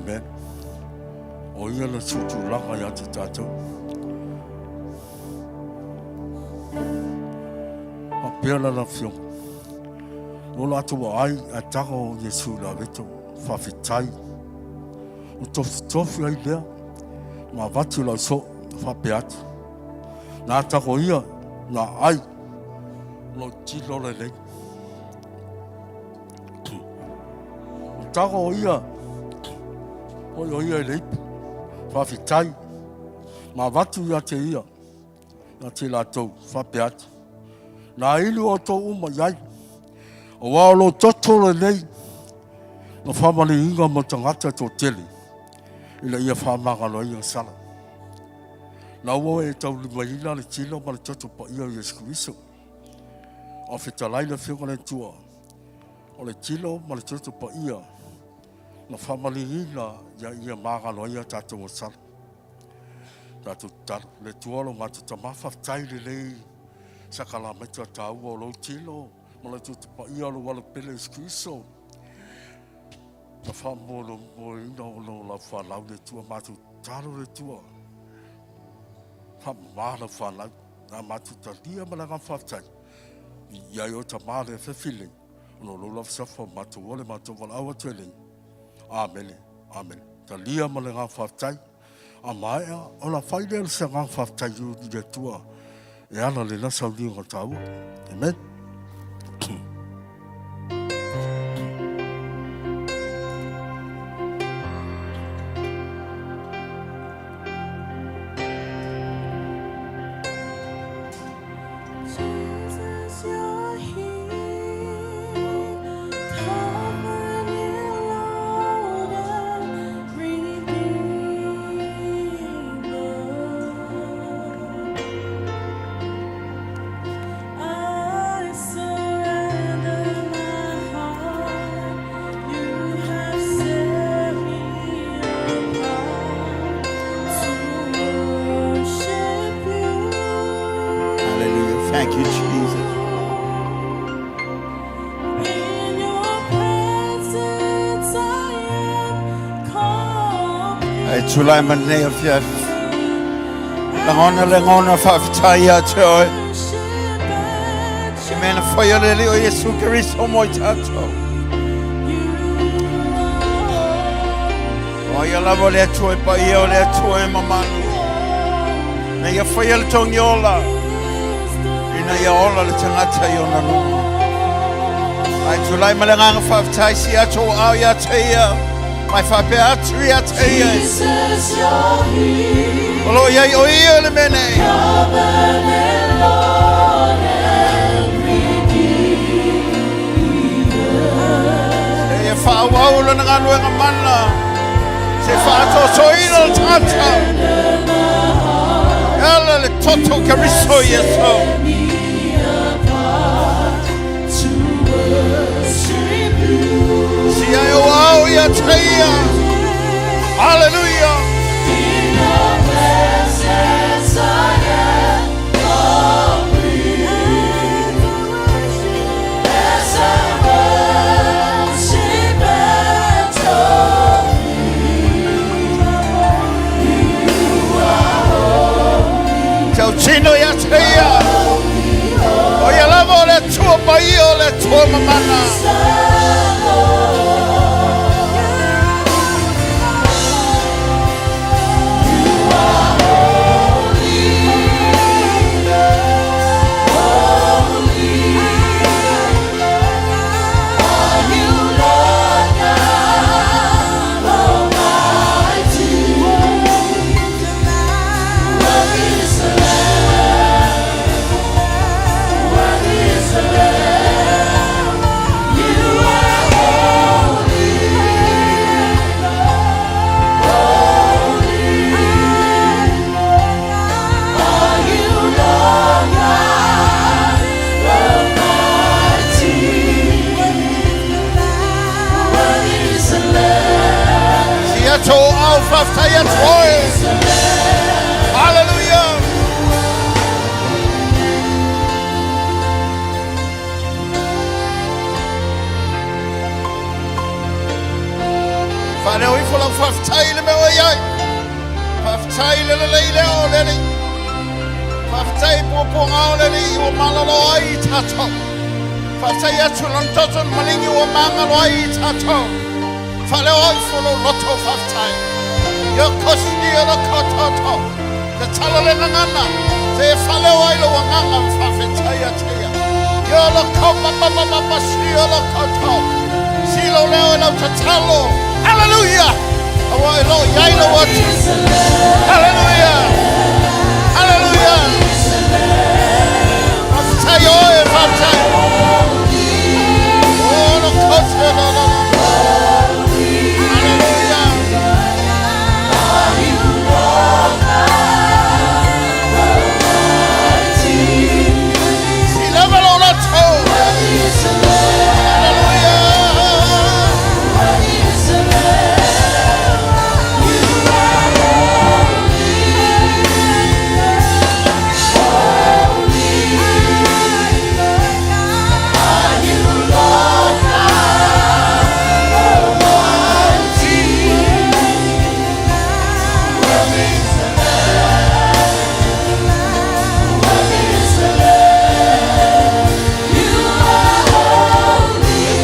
Amen. O ia le sutulaga ia te tātou. Faapea lana afioga. O latou ai a tago o Iesu i le aveto. Faafetai. O tofitofi ai lea. Ma avatu lau soo. Faapea atu. Na tago ia, na ai. Lou tino lenei. O tago o ia, o o ia i le ipu. Faafetai. Ma avatu ia te ia, ia te latou, faapea atu. Na ilu outou uma i ai. Aua o lou toto lenei, na faamaliuina mo tagata toatele, ina ia faamagalo ai ia sala. Na ua e taulimaina le tino ma le toto paia o Iesu Keriso. O fetalai le Afioga le Atua, o le tino ma le toto paia na faamaliuina ia ia magalo ai a tatou sala. Tatou tatalo, le Atua lo matou Tama, faafetai lelei sakalamaita taua o lou tino ma le toto paia o lou alo pele Iesu Keriso. Na faamoemoeina ona o lau fanau le Atua, matou tatalo le Atua. Faamama lau fanau, na matou talia ma le agaga faafetai. I ai o Tama le afiafi lenei, ona o lou lafesafa o matou ole matou valaau atu ai nei. Amene, amene. Talia ma le agaga faafetai. A maea, ona fai lea o se agaga faafetai i le Atua e ala le la sauniga taua. Amen. Jesus, you're here, covenant Lord and Redeemer. I surrender my heart. You have set me apart to worship you. Hallelujah. Thank you, Jesus. In your presence I am complete. Ai tulai mai lenei afiafi. Lagona lagona faafetai ia te oe. Worship at I mea na faia le Alii o Iesu Keriso mo i tatou. you O ia lava o le Atua e paia o le Atua e mamalu. Na ia faia le togi ola, ina ia ola le tagata i ona luma. Ai tulai ma le agaga faafetai si atu o au ia te ia. Mai faapea atu ia te ia. Jesus, you're here. O lo iai o ia le mea nei. Covenant Lord and Redeemer. E ia faaauau lana galuega mana. Se faatoatoina le tagata. E ala le toto Keriso Iesu. Me apart to worship you. Si ai o au ia te ia. Hallelujah. In your presence I am complete. As I worship at your feet. You are holy. Tau tino ia te ia. O ia lava o le Atua paia o le Atua mamana. Is the Lord. You are holy, holy. Are you Lord God Almighty? Worthy is the Lamb. Worthy is the Lamb. You are holy, holy. Are you Lord God Almighty? Worthy is the Lamb. Si atu o au faafetai atu oe. Hallelujah. Faaleo ifo lau faafetai i le mea ua i ai. Faafetai i le lelei lea o le Alii. Faafetai i puapuaga o le Alii ua malolo ai i tatou. Faafetai atu i lona toto na maligi ua magalo ai i tatou. Faaleo ifo lou loto faafetai. Ia kosi o le kototo. Te tala le gagana. Te e faaleo ai lou agaga ma faafetai atu ia. Ia lo ko pa pa pa pa pa si o lo koto. Si lo leo e lau tatalo. Hallelujah! Aua e lo iai lou atu. Hallelujah! Hallelujah! Faafetai oe, faafetai. Oh, lo koto lo lo lo. Hallelujah! Si lava lo loto. Hallelujah!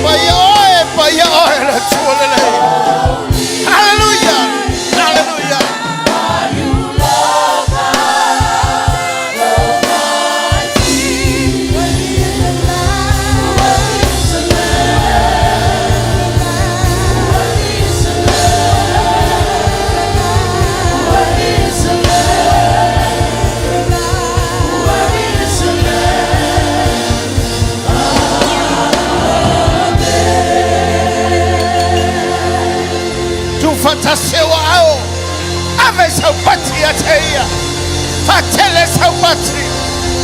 Paia oe, paia oe le Atua lelei. Hallelujah! Hallelujah! Tuufaatasi ou aao, ave sau pati ia te ia. Faatele sau pati,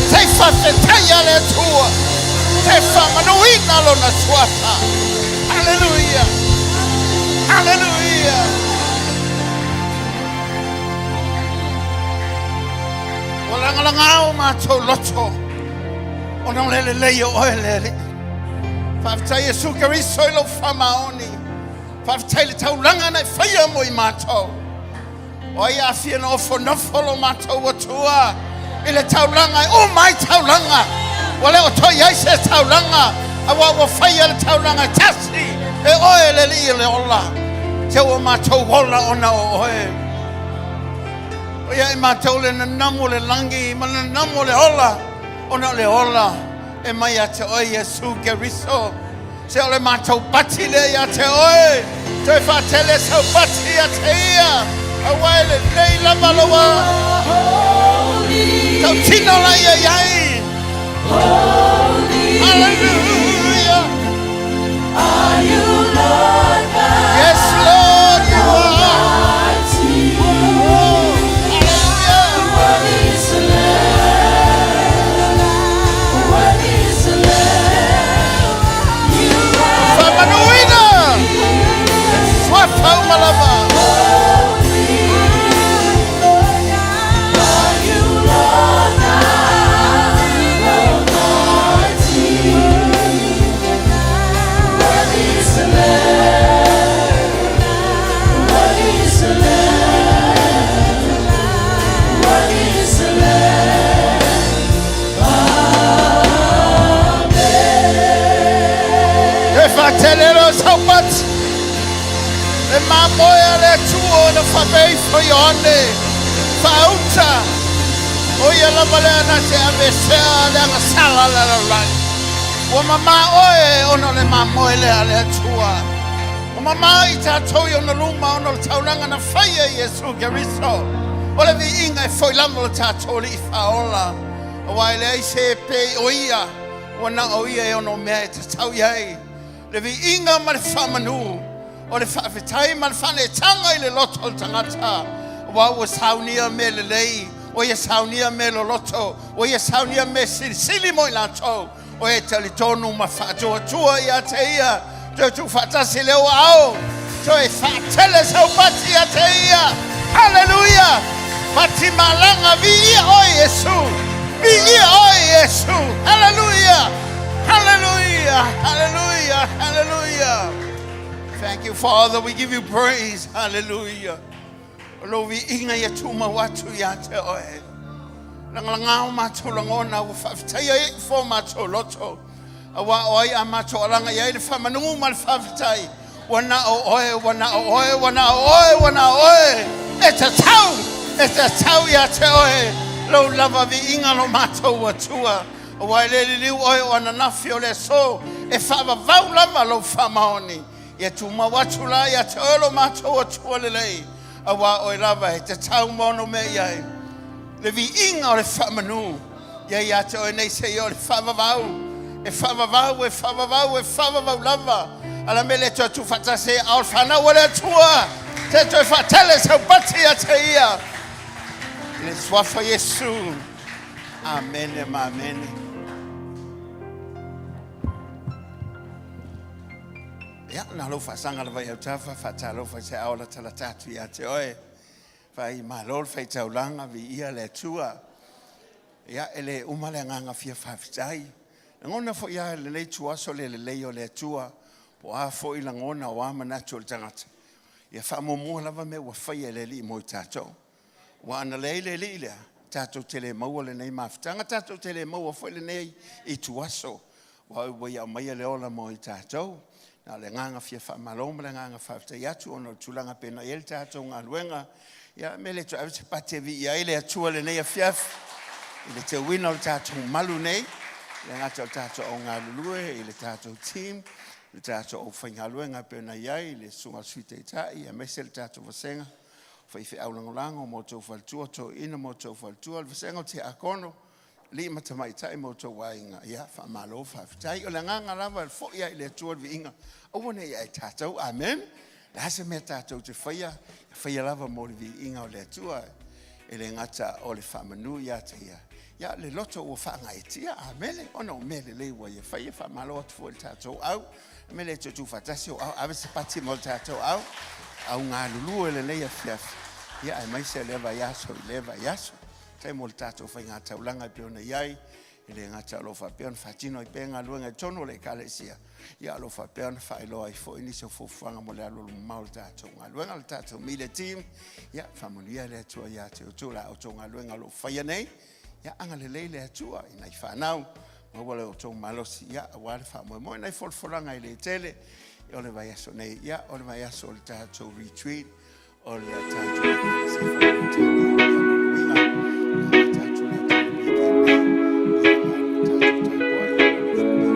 se i faafetaia le Atua, se faamanuina Lona suafa. Haleluia! Haleluia! Ua lagalagao matou loto ona o le lelei o oe le Alii. Faafetai Iesu Keriso i lou faamaoni. Faafetai i le taulaga na e faia mo i matou. O ai a fia nofonofo lo matou Atua i le taulaga e uma ai taulaga. Ua le o toe i ai se taulaga, aua ua faia le taulaga e tasi e oe le Alii o le ola. Se ua matou ola ona o oe. O ia e matou le nanamu o le lagi ma le nanamu o le ola, ona o le ola e mai ia te oe Iesu Keriso. Se o le matou pati lea ia te oe, toe faatele sau pati ia te ia, aua e lelei lava loa. Tautino la ia i ai. Hallelujah. Are you Lord God Yes, Lord, you are. Oh, hallelujah. Worthy is the Lamb. Worthy is the Lamb. You are Faamanuina. Suafa uma lava. Are you Lord God Almighty? Worthy is the Lamb. Worthy is the Lamb. Worthy is the Lamb. E faatele sau pati. Le mamoe a le Atua na faapeifo Ioane. Faauta. O ia lava lea na te aveesea le agasala le lalolagi. Ua mamā oe ona o le mamoe lea a le Atua. Ua mamā i tatou i ona luma ona o le taulaga na faia i Iesu Keriso. O le viiga e foi lava o le tatou Alii Faaola. Aua e leai se e pei o ia, ua na o ia e ono mea e tatau i ai. Le viiga ma le faamanu, o le faafetai ma le faaneetaga i le loto o le tagata. Aua ua saunia mea lelei, ua ia saunia mea loloto, ua ia saunia mea silisili mo i latou. O e talitonu ma faatuatua ia te ia, toe tuufaatasi le aao, toe faatele sau pati ia te ia. Haleluia! Pati malaga, viia oe Iesu! Viia oe Iesu! Haleluia! Haleluia! Haleluia! Haleluia! Thank you, Father. We give you praise. Hallelujah. O lou viiga ia tumau atu ia te oe. Lagalaga o matou lagona ua faafetaia ai ifo o matou loto. Auā o ai a matou alaga i ai le faamanu ma le faafetai, ua na o oe, ua na o oe, ua na o oe, ua na o oe, e tatau, e tatau ia te oe lou lava viiga lo matou Atua. Aua e le liliu oe o ananafi o le aso e faavavau lava lou faamaoni. Ia tumau atu la ia te oe lo matou Atua lelei, auā oe lava e tatau ma ono mea i ai le viiga o le faamanu. Ia ia te oe nei seia o le faavavau, e faavavau, e faavavau, e faavavau lava. A le mea lea toe tuufaatasi ai ao le fanau a le Atua, se toe faatele saupati ia te ia. I le suafa Iesu. Amene ma amene. Ia, na lou faasaga lava i autafa, faatalofa i se ao latalata atu ia te oe. Fai malo le faitaulaga, viia le Atua. Ia, e le uma le agaga fia faafetai. Lagona foi lava i lenei ituaso le lelei o le Atua, po o a foi lagona o a manatu o le tagata. Ia faamuamua lava mea ua faia e le Alii mo i tatou. Aua ana leai le Alii lea, tatou te le maua lenei mafutaga, tatou te le maua foi lenei ituaso. Aua ua ia aumaia le ola mo i tatou. Na o le agaga fia faamalo ma le agaga faafetai atu ona o le tulaga pei ona i ai le tatou galuega. Ia, me le toe ave se pati e viia ai le Atua i lenei afiafi i le teuina o le tatou malu nei, e le gata o le tatou au galulue i le tatou team, le tatou aufaigaluega e pei ona i ai le Susuga i le Sui Taitai aemaise le tatou vasega faifeau lagolago ma outou faletua, toeaiina ma outou faletua, le vasega o tiakono, alii ma tamaitai ma outou aiga, ia faamalo faafetai. O le agaga lava e foi lava i le Atua le viiga, aua ne i ia i tatou. Amen. O le a se mea tatou te faia, e faia lava mo le viiga o le Atua. E le gata o le faamanu ia te ia, ia le loto ua faagaeetia. Amene. Ona o mea lelei ua ia faia, faamalo atu foi i le tatou au. Le mea lea e tuutuu faatasi o au, ave se pati mo le tatou au, au galulue lenei afiafi, ia aemaise lea vaiaso i lea vaiaso. Faafetai mo le tatou faigataulaga e pei ona i ai, e le gata o lo o faapea ona faatino ai pea galuega i totonu o le Ekalesia, ia o lo o faapea ona faailoa ai foi nisi o fuafuaga mo le alualu mamao o le tatou galuega, le tatou media team. Ia faamanuia le Atua ia te outou la outou galuega o lo o faia nei. Ia agalelei le Atua i nai fanau, maua le outou malosi, ia aua le faamoemoe nai folafolaga e le tele o le vaiaso nei, ia o le vaiaso o le tatou retreat o le tatou Ekalesia Faa-Peretania. Ia lona uiga, amata atu le tatou weekend nei, ia ma le tatou tapuai o lo o faapea ona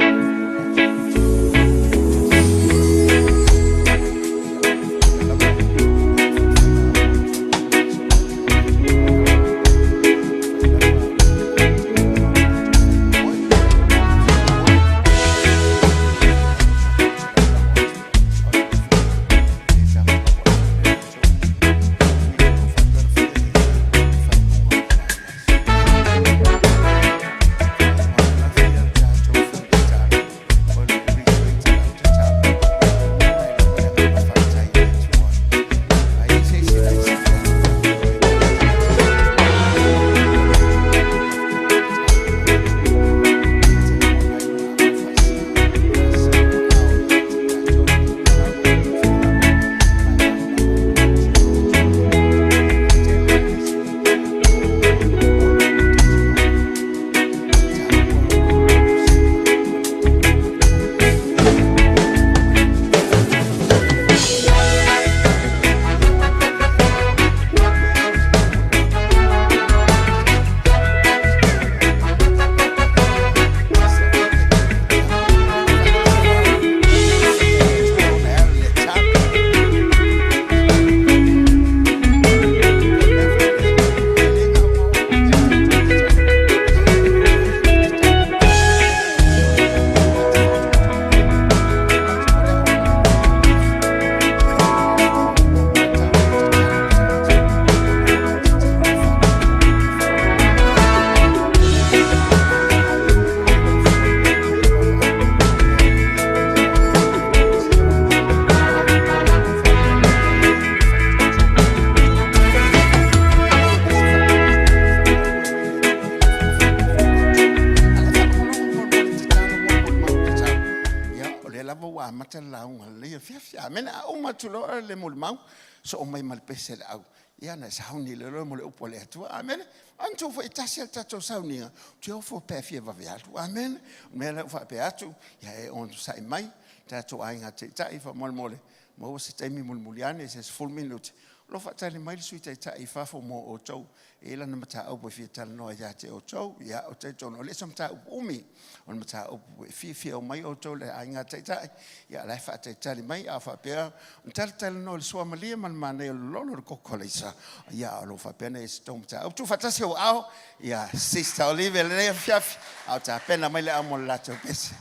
loa le molimau, soo mai ma le pese a le au, ia na e sauni le loa mo le upu a le Atua. Amene. An tou foi e tasi a le tatou sauniga, ou te ofo pe a fia vave alu. Amene. O le mea lea ua faapea atu, ia e onosai mai, tatou aiga taitai faamolemole, maua se taimi mulimuli ane, se 10 minute, o lo o faatali mai le Sui Taitai i fafo mo outou, e i ai lana mataupu e fia talanoa ia te outou. Ia, ou te talitonu, e le o se mataupu umi, o le mataupu e fiafia mai outou le aiga taitai, ia la e faatalitali mai, a faapea, na talatalanoa i le suamalie ma le manaia o le lolo o le koko a Leisa, ia o lo o faapea na i ai se tou mataupu. Tuufaatasi ou aao, ia Sister Olivia i lenei afiafi, a o tapena mai le au mo le latou pese.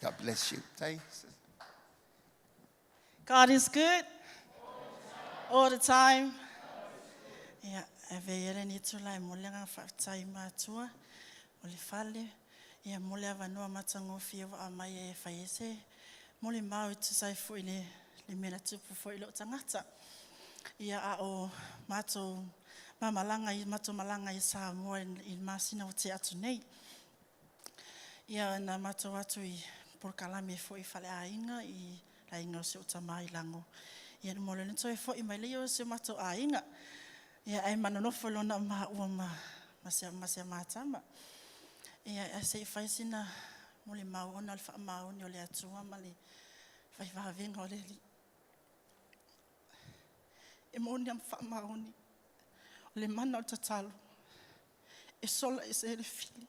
God bless you. Thanks. God is good all the time. Ia, e avea ia lenei itula e momoli le agaga faafetai i matua o le fale, ia mo le avanoa matagofie ua aumai e fai ai se molimau e tusa ai foi le le mea na tupu foi i lou tagata. Ia, a o matou mamalaga i matou malaga i Samoa i le masina ua tea atu nei. Ia, na matou atu i polokalame foi faaleaiga i le aiga o si ou tama i Lago. Ia, na momoli toe foi mai lea o si o matou aiga. Ia, ae manonofo loa na maua ma ma si a matama. Ia, ae se i fai sina molimau ona o le faamaoni o le Atua ma le faivavega o le Alii. E moni ma faamaoni o le mana o le tatalo e sola ese ai le fili.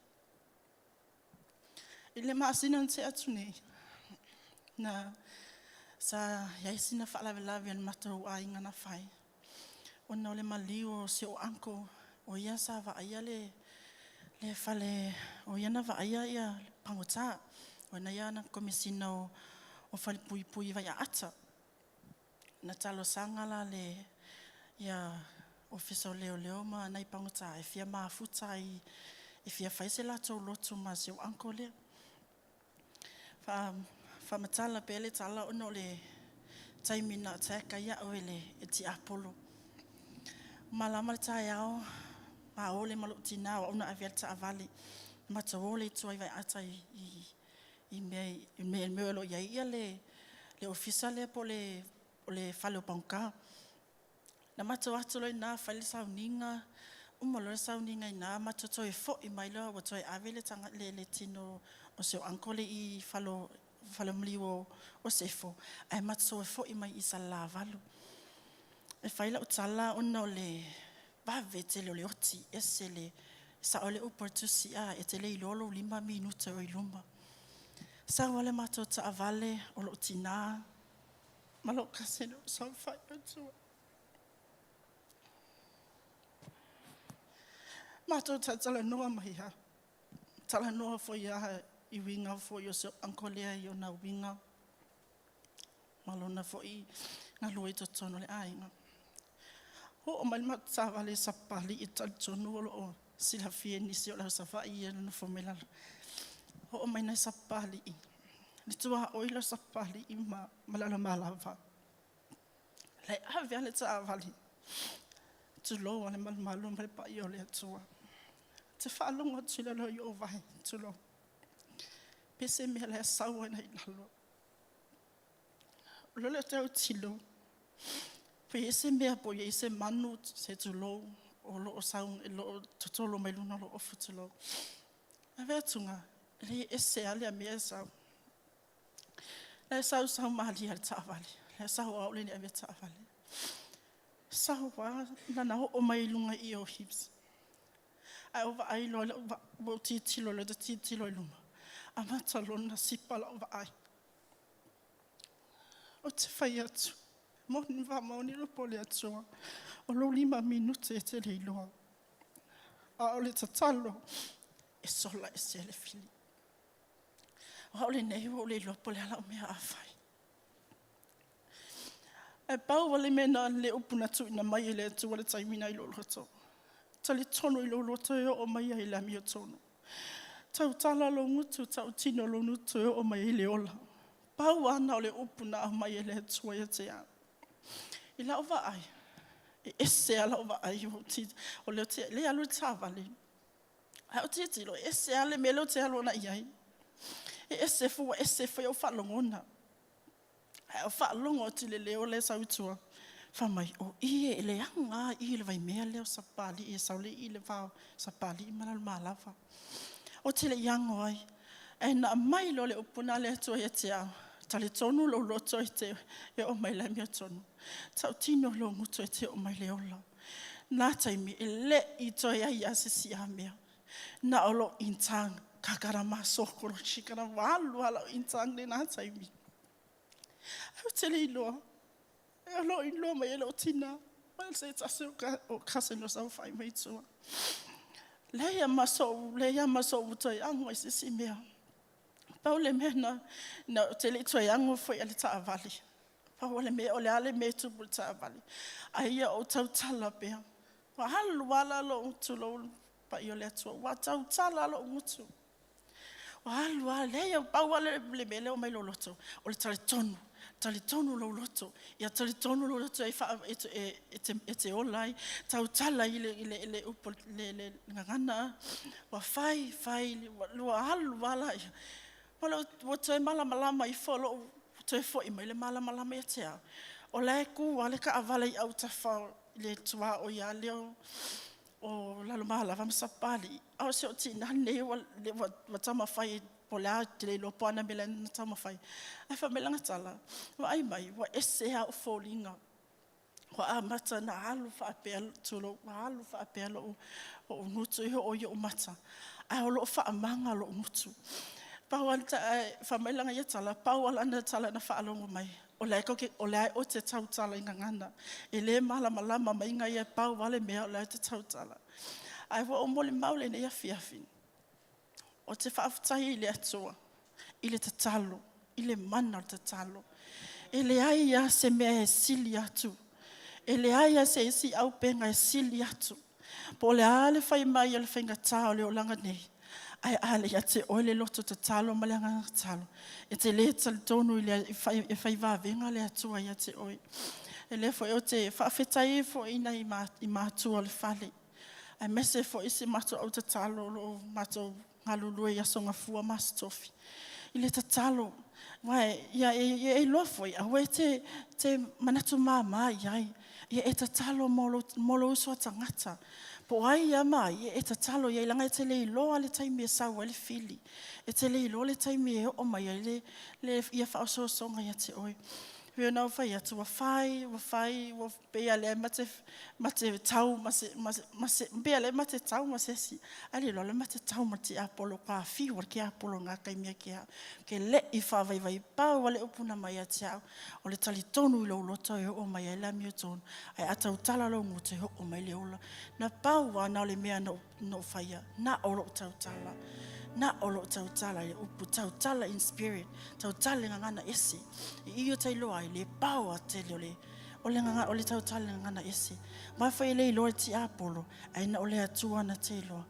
I le masina na tea atu nei, na sa i ai sina faalavelave a le matou aiga na fai, ona o le maliu o si ou uncle, o ia sa vaaia le fale, o ia na vaaia ia pagota, o ia na komesina o falepuipui i Vaiaata. Na talosaga la le ia Ofisa o Leoleo ma nai pagota e fia mafuta ai, e fia fai se latou lotu ma si ou uncle lea. Faamatala pea le tala ona o le taimi na attack ai au e le tiapolo. Malama le taeao, ma o le ma lou tina o au na ave ai le taavale. Matou o lea i tua i Vaiaata i mea o lo o i ai ia le ofisa lea po o le fale o pagota. Na matou atu loa i ina fai le sauniga, uma loa le sauniga i ina, matou toe foi mai loa ua toe ave le tino o si ou uncle i fale maliu o Sefo, ae matou toe foi mai i Salelavalu. E fai lau tala ona o le vave tele o le oti, ese le sao le upu a le tusi, a e te le iloa lou 5 minute o i luma. Sau lava le matou taavale o lou tina ma lou kaseni o saofai atua. Matou talatalanoa mai lava, talanoa foi lava i uiga foi o si ou uncle lea i ona uiga ma lona foi galue i totonu o le aiga. Oo mai le matou taavale i Sapapalii, e talitonu o lo o silafia e nisi o le au Savaii ia nonofo mai lalo. Oo mai nai Sapapalii, le tuaoi lea o Sapapalii ma Lalomalava. Le ave a le taavale, tulou a le malumalu ma le paia o le Atua. Te faalogo atu i lalo i ou vae, tulou. Pe se mea la e sau ai i lalo. O le te autilo, pe i se mea po i se manu, se tulou, o lo o sau, lo o totolo mai luna o lo ofu, tulou. Ave atuga, le ese a le mea e sau. La e sau sau malie le taavale. La e sau au le ni ave taavale. Sau a nana oo mai lunga i o hips. Ai o vaai loa lau ua titilo loa te titilo i luma. Amata lona sipa lau vaai. O te fai atu. Moni faamaoni le upu a le Atua. O lou 5 minute e te le iloa. A o le tatalo e sola ese le fili. O au lenei ua ou le iloa po o le a lau mea a fai. Ae pau lava le mea na le upu na tuuina mai e le Atua le taimi na i lou loto. Talitonu i lou loto e oo mai ai i le amiotonu. Tautala lou gutu, tautino lou gutu e oo mai ai le ola. Pau lava na o le upu na aumai e le Atua ia te au. I lau vaai, e ese lava lau vaai, o lea le alu le taavale. Ae ou tilotilo, e ese lava le mea lea ou te alu agai i ai. E ese foi, ua ese foi au faalogona. Ae ou faalogo atu i le leo lea e sau i tua, fai mai, o i e leaga lava i le vaimea lea o Sapapalii e sau lea i le va o Sapapalii ma Lalomalava. Ou te le i ago ai. Ae na aumai loa le upu lena a le Atua ia te au, talitonu lou loto e te e oo mai i le amiotonu. Tautino lou gutu e te oo mai i le ola. Na taimi e le i toe ai lava se isi amia. Na o lou in tongue, kakarama sokoro shikara ua alu lava lau in tongue i lena taimi. Ae ou te le iloa, o lo o iloa mai e lou tina ma se tasi o cousin o saofai mai tua. Leai ma sou, leai ma sou toe ago i se isi mea. Pau le mea na, na ou te le i toe ago foi i le taavale. Pau o le mea, o le a le mea e tupu i le taavale. A ia ou tautala pea. Ua alu lava lou tulou le paia o le Atua, ua tautala lou gutu. Ua alu lava, leai, pau lava le mea lea e oo mai i lou loto, o le talitonu, talitonu lou loto, ia talitonu lou loto e, e, e, e, te, e te ola ai, tautala i le, i le, le upu, le, le, le gagana, ua fai, fai, ua alu lava laia. Ua toe malamalama ifo lou, toe foi mai le malamalama ia te au. O la e ku lava le taavale i autafa i le tuaoi lava lea o Lalomalava ma Sapapalii. A o si ou tina lenei ua, ua, ua taumafai po o le a, ou te le iloa po o ana mea la na taumafai. Ae fai mai lana tala, vaai mai, ua ese lava ou foliga. Ua amata ona alu faapea, tulou, ua alu faapea lou gutu e oo i ou mata, ae o lo o faamaga lou gutu. Pau lava, fai mai lana ia tala, pau lava lana tala na faalogo mai, o la e, o la e oe te tautala i gagana. E le malamalama mai ga ia, pau lava le mea o la e te tautala. Ae ua ou molimau lenei afiafi, ou te faafetai i le Atua, i le tatalo, i le mana o le tatalo. E leai lava se mea e sili atu. E leai lava se isi auupega e sili atu. Po o le a le fai mai o le faigata o le olaga nei, ae a le ia te oe le loto tatalo ma le agaga tatalo, e te le talitonu i le e fai vavega le Atua ia te oe. E lea foi ou te faafetai ai foi i nai i matua o le fale, aemaise foi si matou au tatalo o lo o matou galulue i Aso Gafua ma Aso Tofi. I le tatalo, aua ia e iloa foi, aua e te, te manatu māmā i ai. Ia e tatalo mo lou uso a tagata. Po o ai ia ma ai, ia e tatalo i ai, leaga e te le iloa le taimi e sau ai le fili. E te le iloa le taimi e oo mai ai le, le ia faaosoosoga ia te oe. Pei ona ou fai atu, ua fai, ua fai, ua pei lava lea ma te, ma te tau ma se, ma se, ma se, pei lava lea ma te tau ma se isi. Ae le iloa le ma te tau ma le tiapolo, ka fiu le tiapolo i ngā taimi a ke au. Ke le'i whaavaivai pau a le upu na mai ia te au, o le talitonu i lou loto e oo mai ai le amiotonu, ae a tautala lou gutu e oo mai le ola. Na pau lava na o le mea na ou faia, na o lou tautala. Na o lou tautala i le upu, tautala in spirit, tautala i le gagana ese. I i o tailoa ai le pao a tele o le o le gaga o le tautala i le gagana ese. Ma foi e le iloa e tiapolo, ae na o le Atua na te iloa.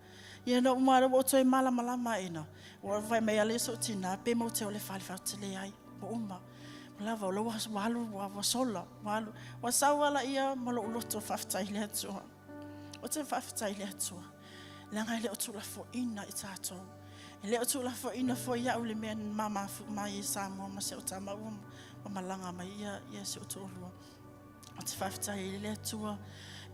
Ia na uma ua toe malamalama aena. Ua fai mai ale so tina pe mo te o le fale fa te le ai. Ua uma. Ua lava o ua ua alu ua ua sola. Ua alu. Ua sau ala ia ma lou loto faafetai i le Atua. Ou te faafetai i le Atua. Leaga e le o tuulafoaiina i tatou. E le o tuulafoaiina foi au le mea na mamafu mai i Samoa ma si au tama ua malaga mai ia, ia si ou toalua. Ou te faafetai ai i le Atua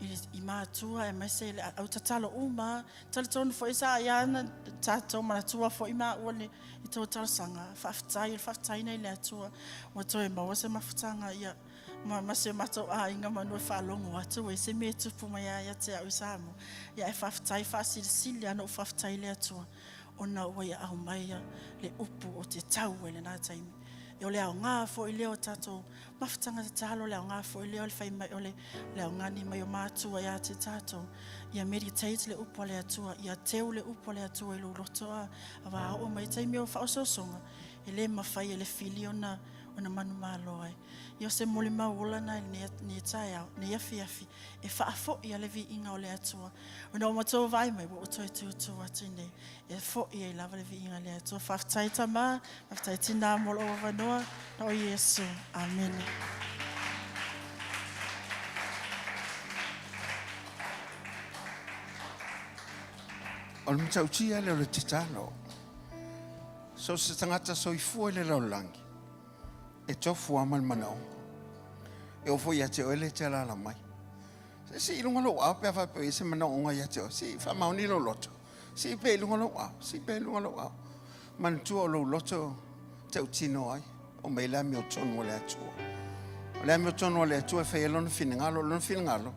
i, i matua aemaise le au tatalo uma. Talitonu foi sa ia na tatou manatua foi maua le i tou talosaga. Faafetai, o le faafetaiina i le Atua ua toe maua se mafutaga ia ma, ma si o matou aiga manu e faalogo atu ai se mea e tupu mai ai ia te au i Samoa. Ia e faafetai faasilisili ana ou faafetai i le Atua ona ua ia aumaia le upu o te tau ai lena taimi. Ia o le aoga foi lea o tatou mafutaga tatalo, o le aoga foi lea o le fai mai o le, le augani mai o matua ia te tatou. Ia meditate le upu a le Atua, ia teu le upu a le Atua i lou loto a, a wā oo mai taimi o whaososoga, e le mawhai e le fili ona, ona manumalo ai. Ia o se molimau ola na i lenei taeao, nei afiafi, e faafoi a le viiga o le Atua. Ona o matou vaai mai, ua ou toe tūtū atu nei, e fo'i ai lava le viiga i le Atua. Faafetai tama, faafetai tinā mo lou avanoa, na o Iesu. Amene. O le matautia lea o le tatalo. So se tagata soifua i le lalolagi. E tofu lava ma le manaoga. E oo foi ia te oe lea e te alaala mai. Se sii i luga lou aao pe a faapea ua i ai se manaoga ia te oe. Sii faamaoni lou loto. Sii pea i luga lou aao. Sii pea i luga lou aao. Manatua o lou loto tautino ai, o mai le amiotonu a le Atua. O le amiotonu a le Atua e fai ai lona finagalo, o lona finagalo,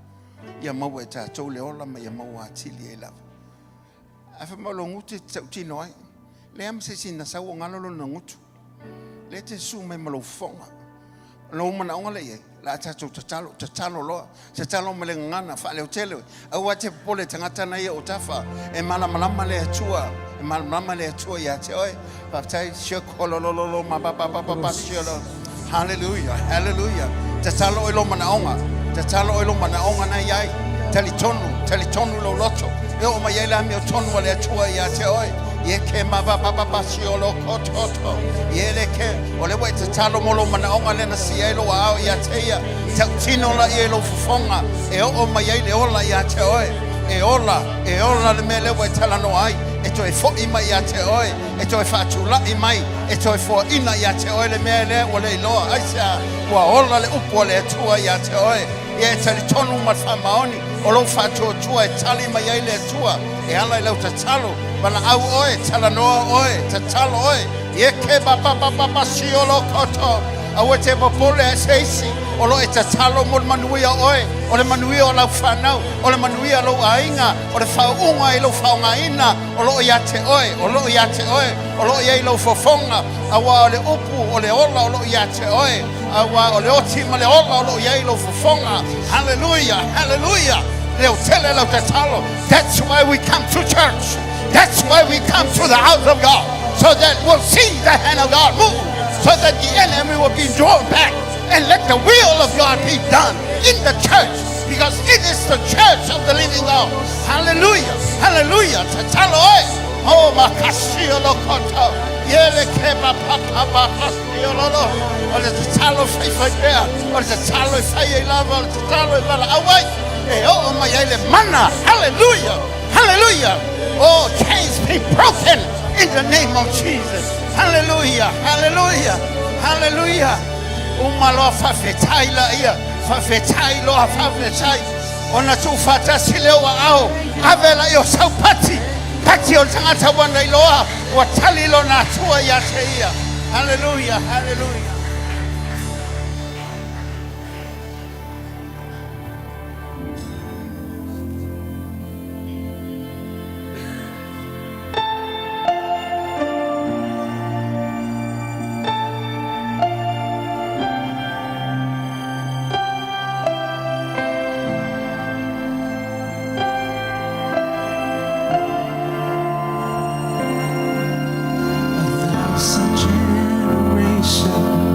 ia maua e tatou le ola ma ia maua atili ai lava. Ae fai mai o lou gutu e te tautino ai. Leai ma se isi na sau o galo lona gutu. Lea e te susu mai ma lou fofoga. O lou manaoga lea i ai, la a tatou tatalo, tatalo loa, tatalo ma le gagana, faaleotele oe. Aua e te popole i tagata na ia o tafa, e malamalama le Atua, e malamalama le Atua ia te oe. Faafetai, siakololololo ma ba ba ba ba ba siolo. Hallelujah, hallelujah. Tatalo oe lou manaoga, tatalo oe lou manaoga na i ai. Talitonu, talitonu lou loto. E oo mai ai le amiotonu a le Atua ia te oe. Ie ke ma ba ba ba ba siolo kototo. Ie le ke, o lea ua e tatalo mo lou manaoga lea na sii ai lou aao ia te ia. Tautino laia i lou fofoga e oo mai ai le ola ia te oe. E ola, e ola le mea lea ua e talanoa ai, e toe foi mai ia te oe, e toe faatulai mai, e toe foaina ia te oe le mea lea ua le iloa. Aisea? Ua ola le upu a le Atua ia te oe. Ia e talitonu ma le faamaoni o lou faatuatua e tali mai ai le Atua e ala i lau tatalo. Valaau oe, talanoa oe, tatalo oe. Ie ke ba ba ba ba ba siolo koto. Aua e te popole a se isi o lo e tatalo mo le manuia o oe, o le manuia o lau fanau, o le manuia o lou aiga, o le faauuga i lou faaaogaina, o lo o ia te oe, o lo o ia te oe, o lo o i ai lou fofoga, aua o le upu o le ola o lo o ia te oe, aua o le oti ma le ola o lo o i ai lou fofoga. Hallelujah, hallelujah. Leo tele lau tatalo. That's why we come to church. That's why we come to the house of God. So that we'll see the hand of God move. So that the enemy will be drawn back. And let the will of God be done in the church. Because it is the church of the living God. Hallelujah. Hallelujah. Tatalo oe. Oh, makasio lo koto. Yele ke ma papa makasio lo lo. O le tatalo fai fai pea. O le tatalo e fai ai lava. O le tatalo e valaau ai. E oo mai ai le mana. Hallelujah. Hallelujah. Oh, chains be broken in the name of Jesus. Hallelujah. Hallelujah. Hallelujah. Uma loa faafetai laia. Faafetai loa faafetai. Ona tuufaatasi lea o aao. Ave laia o sau pati. Pati o le tagata ua na iloa. Ua tali lona Atua ia te ia. Hallelujah. Hallelujah. A thousand generations.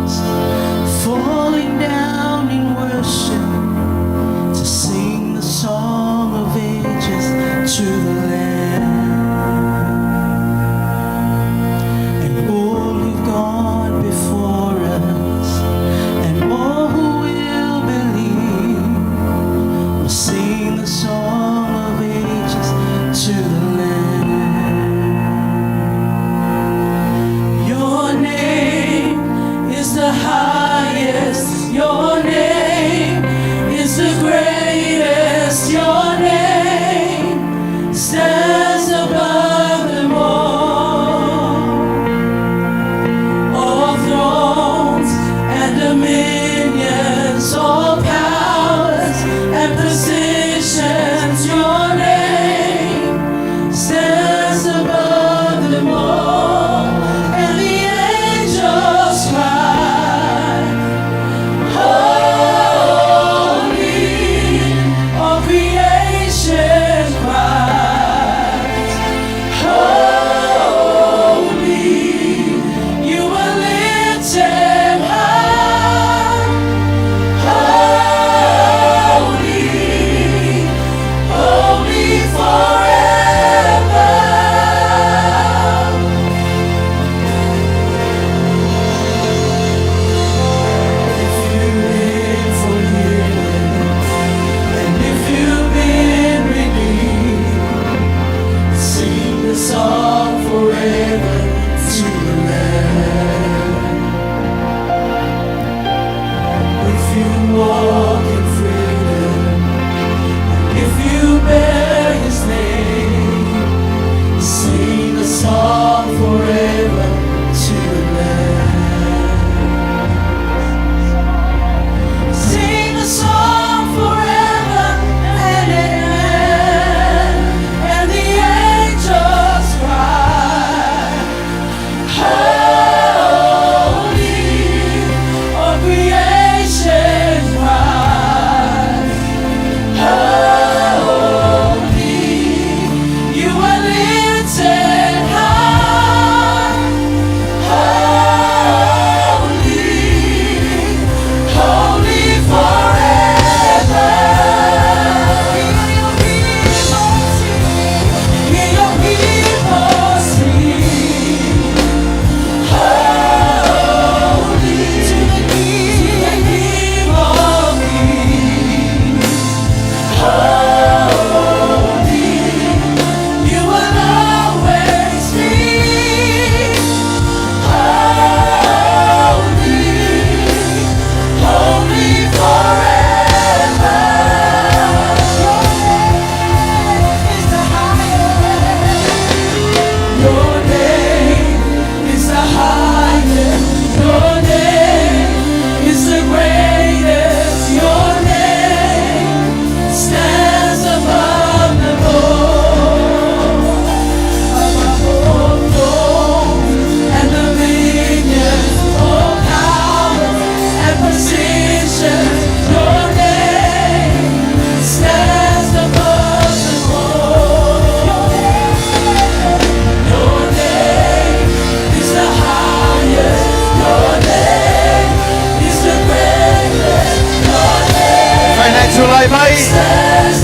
Tulai mai.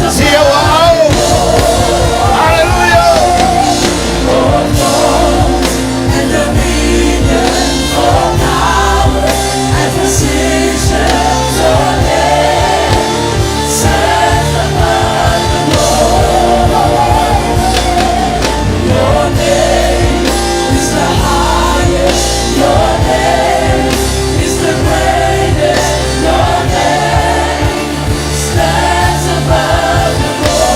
Si au au. Hallelujah. And dominion, all power and position, your name stands above the Lord. Your name is the highest. Your name is the greatest. Your name stands above the Lord.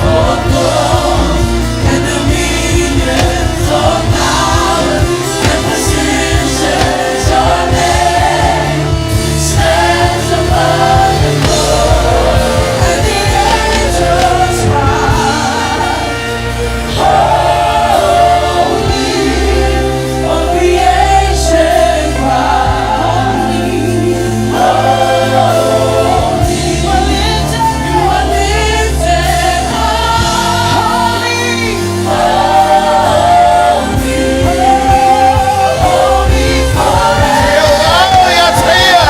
Oh, throne and dominion, all power and position, your name stands above the Lord. And the angels cry, Holy, all creation cry, Holy, you are lifted, you are lifted high. Holy, holy Si au au ia te ia.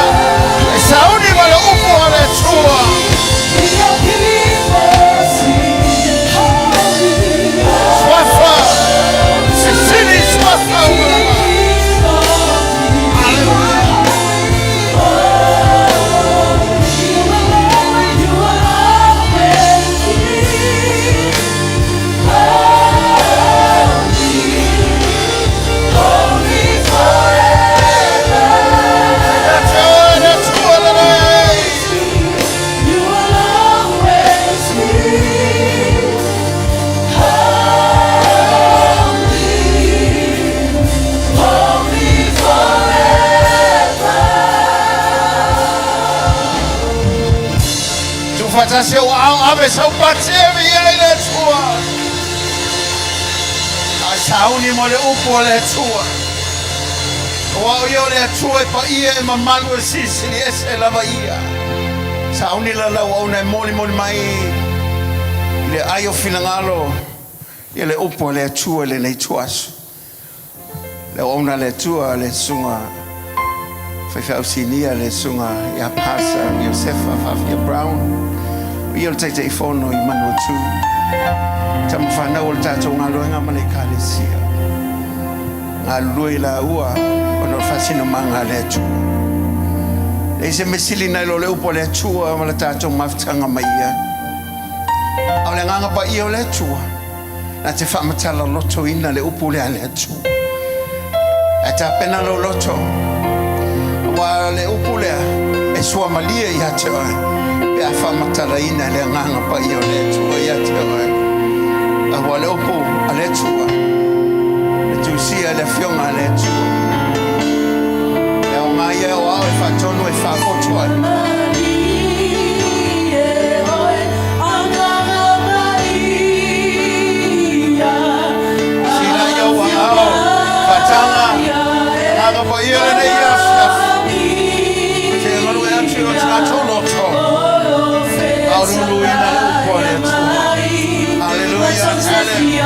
E sauni ma le upu a le Atua. Your people sing, holy, Swafa. Sisili swafa ua. Hallelujah. You will always be holy, holy forever. Le Atua, le Atua lelei. You will always be holy, holy forever. Tuufaatasi au au ave sau pati e mi ai le Atua. A sauni mo le upu a le Atua. Ua o ia o le Atua e paia e mamalu e silisili ese lava ia. Sauni la lau auauna e molimoli mai i le ai o finagalo ia le upu a le Atua i lenei ituaso. Le auauna a le Atua le susuga faifeau sinia le susuga ia Pastor Iosefa Faafia Brown. O ia o le Taitaifono i Manuatu. Tama fanau o le tatou galuega ma le Ekalesia. Galulue i laua ona o le faasinomaga a le Atua. Leai se mea sili nai lo le upu a le Atua ma le tatou mafutaga ma Ia. A o le agaga paia o le Atua, na te faamatala lotoina le upu lea a le Atua. Ae tapena lou loto, aua o le upu lea e suamalie ia te oe pe a faamatalaina e le agaga paia o le Atua ia te oe. Aua o le upu a le Atua, e tusia e le Afioga a le Atua. E aoga ia e o ao e faatonu e faafotu ai. Sila ia ua ao, faataga, agaga paia lenei afiafi. Te galue atu i o tatou loto, a o luluina le upu a le Atua. Haleluia, haleluia.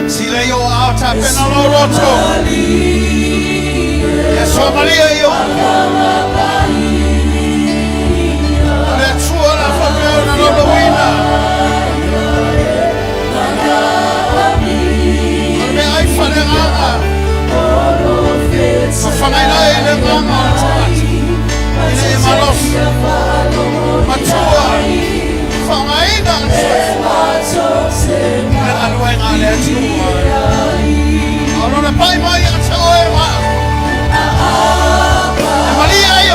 Sila ia ua ao tapena lou loto. Ia soamalia ia upu. O le Atua la faapea ona laulauina. O le meaai faaleagaga. Fafagaina ai le agaga o le tagata. Ina ia malosi, matua, faaaogaina le soifua i le galuega a le Atua. A o lona pai mai ia te oe ma au. E malie ai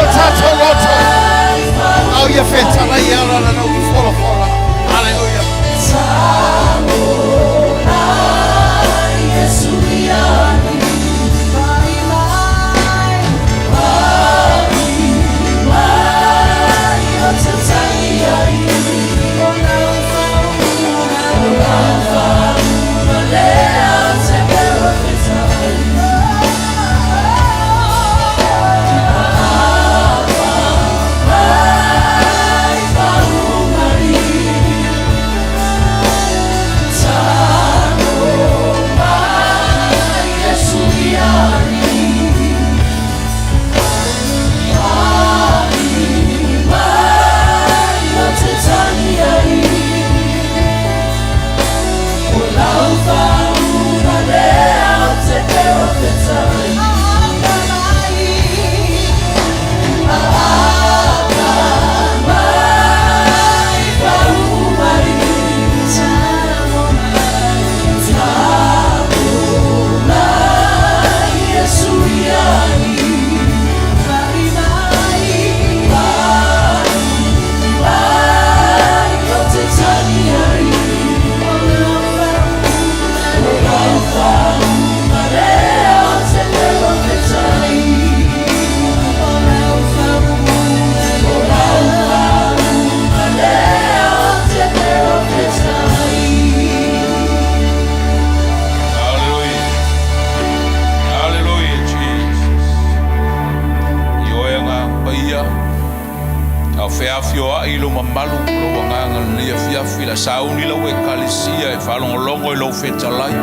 mamalu ma lou agaga i lenei afiafi o le a sauni lau Ekalesia e faalogologo i lou fetalai,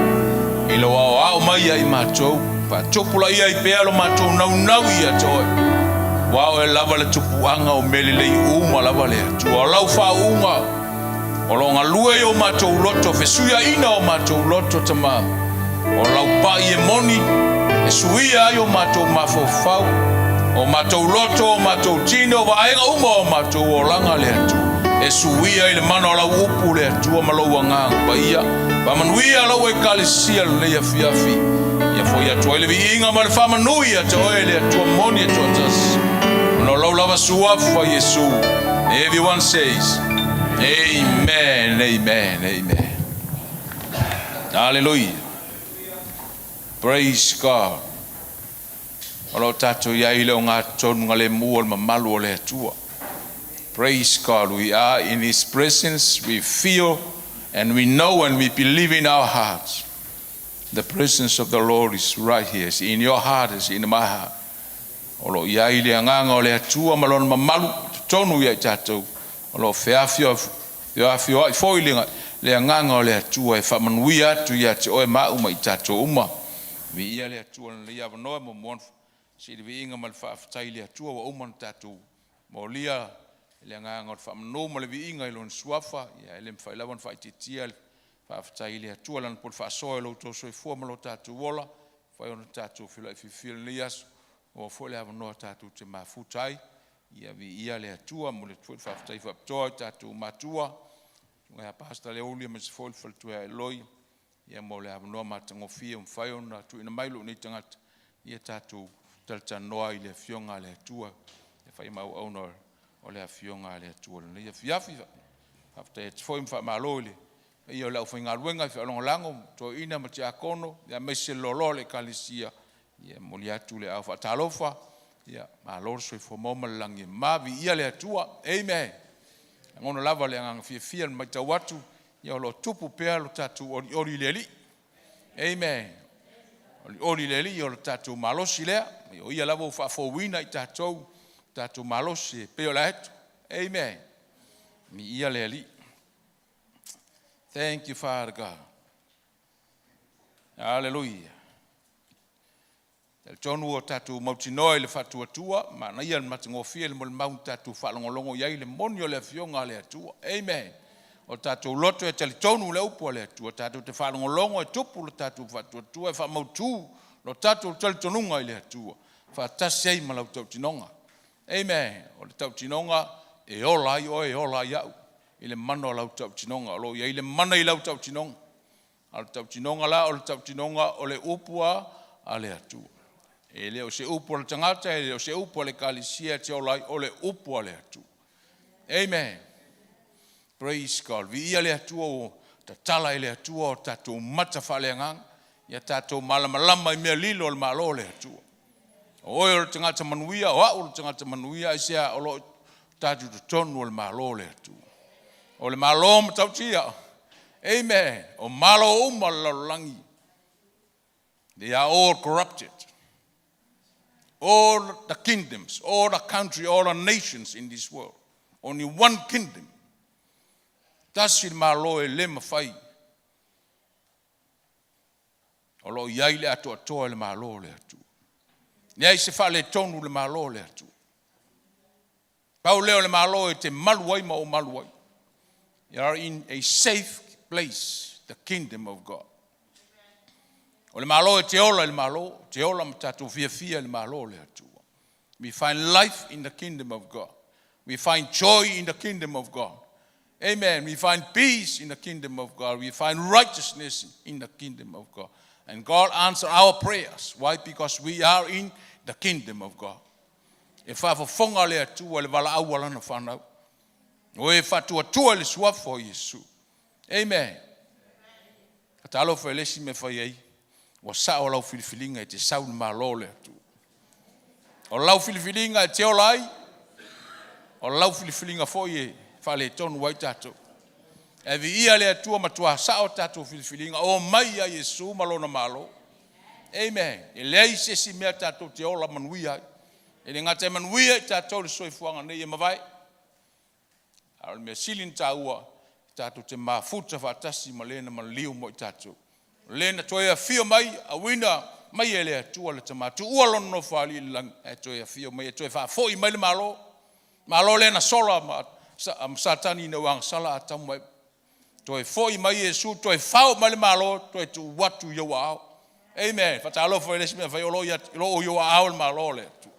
i lou aoao mai ia i matou, faatupulaia ai pea lo matou naunau ia te oe, aua o oe lava le tupuaga o mea lelei uma lava le Atua. O lau faauuga o lo o galue i o matou loto, fesuiaina o matou loto, Tama, o lau pai e moni, e suia ai o matou mafaufau, o matou loto, o matou tino, o vaega uma o matou olaga, le Atua. E suia i le mana o lau upu, le Atua, ma lou Agaga Paia. Faamanuia lau Ekalesia lenei afiafi. Ia foi atu ai le viiga ma le faamanu ia te oe, le Atua moni e toatasi. Ona o lau lava suafa Iesu. Everyone says, Amen, amen, amen. Hallelujah. Praise God. O lo o tatou i ai i le ogatotonu galemu o le mamalu o le Atua. Praise God. We are in His presence. We feel and we know and we believe in our hearts. The presence of the Lord is right here. It's in your heart, it's in my heart. O lo o i ai le agaga o le Atua ma lona mamalu i totonu ia i tatou. O lo o feafioai foi le, le agaga o le Atua e faamanuia atu ia te oe ma au ma i tatou uma. Viia le Atua i lenei avanoa e muamua ona sili viiga ma le faafetai i le Atua ua uma ona tatou molia le agaga o le faamanu ma le viiga i Lona Suafa. Ia e le mafai lava ona faaitiitia le faafetai i le Atua i Lana pule faasoa i lo outou soifua ma lo tatou ola, mafai ona tatou feiloai fiafia i lenei aso, maua foi le avanoa tatou te mafuta ai. Ia viia le Atua. Momoli atu foi le faafetai faapitoa i tatou matua, Susuga ia Pastor Leuli aemaise foi le faletua ia Eloi, ia mo le avanoa matagofie ua mafai ona tuuina mai lou nei tagata ia tatou talatalanoa i le Afioga a le Atua e fai ma auauna o le Afioga a le Atua i lenei afiafi. Faafetai atu foi ma faamalo i le paia o le aufaigaluega i fealogolago, toeaiina ma tiakono, aemaise le loaloa o le Ekalesia. Ia e momoli atu le ao faatalofa, ia malo le soifua maua ma le lagi e mama, viia le Atua. Amen. Lagona lava le agaga fiafia i le matau atu, ia o lo o tupu pea lo tatou olioli i le Alii. Amen. Olioli i le Alii o le tatou malosi lea. O ia lava ua faafouina i tatou, tatou malosi e pei o le aeto. Amen. Viia le Alii. Thank you, Father God. Hallelujah. Talitonu ua tatou mautinoa i le faatuatua, manaia le matagofie le molimau na tatou faalogologo i ai le moni o le Afioga a le Atua. Amen. O tatou loto e talitonu le upu a le Atua, tatou te faalogologo e tupu le tatou faatuatua e faamautu lo tatou talitonuga i le Atua, faatasi ai ma lau tautinoga. Amen. O le tautinoga e ola ai oe, e ola ai au i le mana o lau tautinoga. O lo o i ai le mana i lau tautinoga. A o le tautinoga la, o le tautinoga o le upu a le Atua. E le o se upu a le tagata, e le o se upu a le ekalesia e te ola ai, o le upu a le Atua. Amen. Praise God. Viia le Atua ua tatala e le Atua o tatou mata faaleagaga, ia tatou malamalama i mea lilo o le Malo o le Atua. O oe o le tagata manuia, o au o le tagata manuia, aisea o lo o tatou totonu o le Malo o le Atua. O le Malo matautia. Amen. O Malo uma o le lalolagi. They are all corrupted. All the kingdoms, all the country, all the nations in this world. Only one kingdom. Tasi le Malo e le mafai. O lo o i ai le atoatoa i le Malo o le Atua. Leai se faaletonu i le Malo o le Atua. Pau lea o le Malo e te malu ai ma ou malu ai. You are in a safe place, the kingdom of God. O le Malo e te ola i le Malo, te ola ma tatou fiafia i le Malo o le Atua. We find life in the kingdom of God. We find joy in the kingdom of God. Amen. We find peace in the kingdom of God. We find righteousness in the kingdom of God. And God answer our prayers. Why? Because we are in the kingdom of God. E faafofoga le Atua i le valaau a lana fanau. O e faatuatua i le suafa o Iesu. Amen. Talofa i le isi mea fai ai, ua sao lau filifiliga e te sau i le Malo o le Atua. O lau filifiliga e te ola ai, o lau filifiliga foi e faaletonu ai tatou. E viia le Atua matua sao tatou filifiliga, o mai ia Iesu ma lona Malo. Amen. E leai se isi mea tatou te ola manuia ai. E le gata e manuia i tatou le soifuaga nei e mavae. A o le mea sili ona taua, tatou te mafuta faatasi ma le na maliu mo i tatou. O le na toe afio mai, auina mai e le Atua le Tama, tuua lona nofoalii i le lagi, ae toe afio mai e toe faafoi mai le Malo. Malo lea na sola ma Satani ina ua agasala Atamu ma Eva. Toe foi mai Iesu, toe fao mai le Malo, toe tuu atu i ou aao. Amen. Faatalofa i le isi mea fai o lo o i ou aao le Malo o le Atua.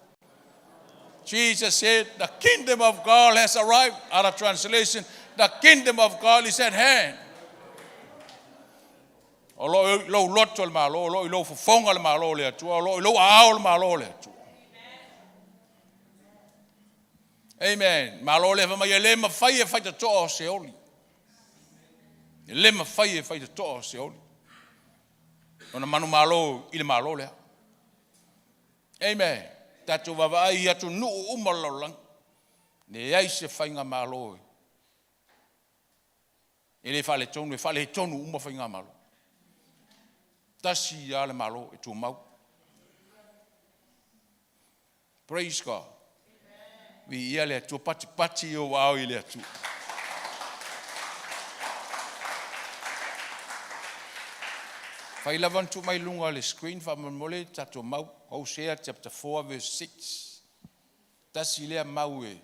Jesus said, the kingdom of God has arrived. Other translation, the kingdom of God is at hand. O lo o i lou loto le Malo, o lo o i lou fofoga le Malo o le Atua, o lo o i lou aao le Malo o le Atua. Amen. Malo le mai e le mafai e faitatoa o Seoli. E le mafai e faitatoa o Seoli. Ona manumalo i le Malo lea. Amen. Tatou vaavaai i atunuu uma o le lalolagi. Leai se faigamalo e le faaletonu, e faaletonu uma faigamalo. Tasi lava le Malo e tumau. Praise God. Viia le Atua, patipati i ou aao i le Atua. Fai lava ona tuu mai luga o le screen faamolemole tatou mau Hosea chapter 4 verse 6. Tasi lea mau e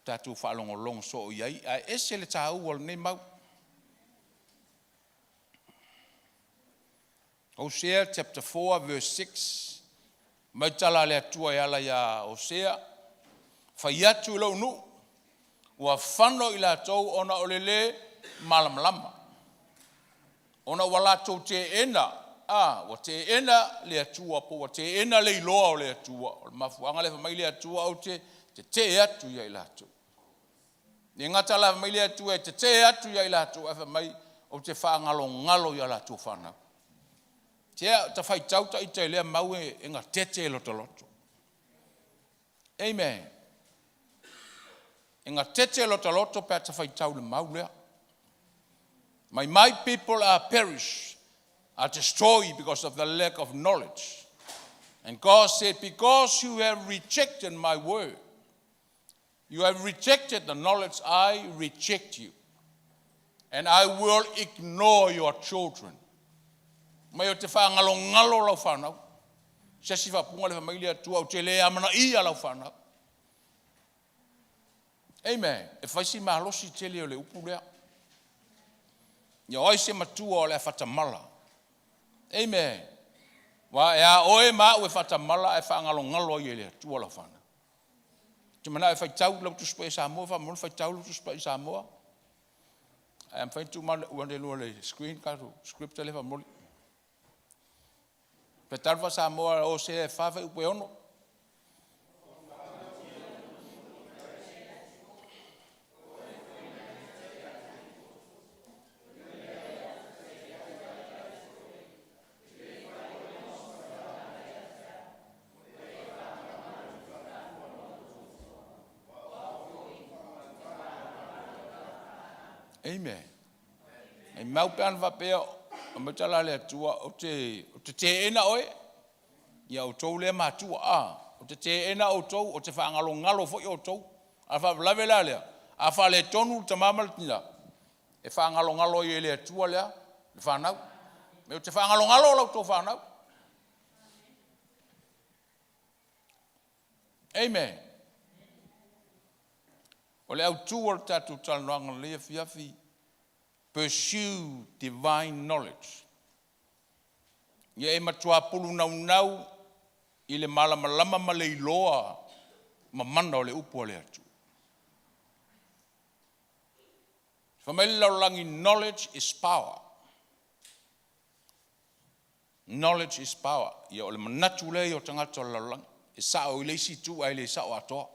tatou faalogologo soo i ai, ae ese le taua o lenei mau. Hosea chapter 4 verse 6. Mai tala a le Atua e ala iā Hosea, fai atu i lou nuu, ua fano i latou ona o le lē malamalama, ona ua latou teena, a, ua teena le Atua po ua teena le iloa o le Atua. O le mafuaaga lea fai mai le Atua ou te tetee atu ia i latou. E le gata la fai mai le Atua e tetee atu ia i latou, ae fai mai ou te faagalogalo i a latou fanau. Tea ta faitau ta ita i lea mau e gatete e lotoloto. Amen. E gatete e lotoloto pe a ta faitau i le mau lea. My people are perish, are destroyed because of the lack of knowledge. And God said, because you have rejected my word, you have rejected the knowledge, I reject you. And I will ignore your children. Mai o te whangalongalo lau whanau. Se si whapunga le whamai le Atua o te le amana ia lau whanau. Amen. E fai si malosi tele o le upu lea. Ia o ai se matua o le a faatamala. Amen. Wa e a oe ma au e faatamala ae faagalogalo ai e le Atua lau fanau. Ou te manao e faitau lau Tusi Paia Samoa, faamolemole faitau lau Tusi Paia Samoa. Ae a mafai ona tuu mai i luga o le screen tatou scripture lea faamolemole. Faitau le faa-Samoa Hosea e 4 fuaiupu e 6. Amen. E mau pe ana faapea, o mai tala a le Atua, ou te, ou te teena oe, ia outou lea matua, a, ou te teena outou, ou te faagalogalo foi outou. A faalavelave la lea, a faaletonu le tama ma le tina, e faagalogalo ai e le Atua lea, le fanau. Me ou te faagalogalo la outou fanau. Amen. O le autu o le tatou talanoaga lenei afiafi, pursue divine knowledge. Ia e matuā pulunaunau i le malamalama ma le iloa mamana o le upu a le Atua. Fai mai le lalolagi, knowledge is power. Knowledge is power. Ia o le manatu lea ia o tagata o le lalolagi. E sao i le isi itu ae le sao atoa.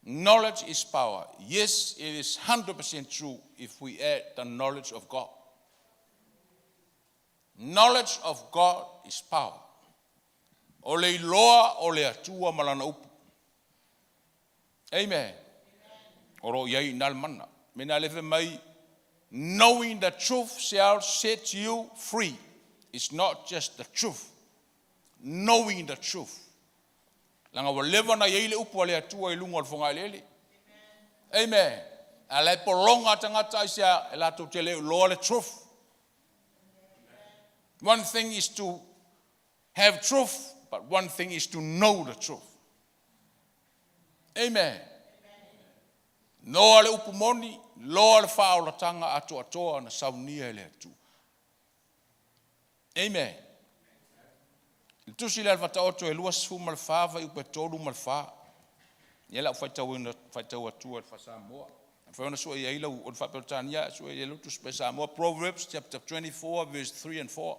Knowledge is power. Yes, it is 100% true if we add the knowledge of God. Knowledge of God is power. O le iloa o le Atua ma lana upu. Amen. O lo o i ai i ina le mana. Mena le fai mai, knowing the truth shall set you free. It's not just the truth. Knowing the truth. Leaga ua leva ona i ai le upu a le Atua i luga o le fogaeleele. Amen. A o la e pologa tagata aisea? E latou te le iloa le truth. One thing is to have truth, but one thing is to know the truth. Amen. Noa le upu moni, loa le faaolataga atoatoa na saunia e le Atua. Amen. Le tusi lea a le Faataoto e 24 fuaiupu e 3 ma le 4. Ia o le a ou faitauina faitau atua i le faa-Samoa. Afai ona sue i ai lau o le faa-Peretania sue i ai lau Tusi Paia Samoa Proverbs chapter 24 verse 3 and 4.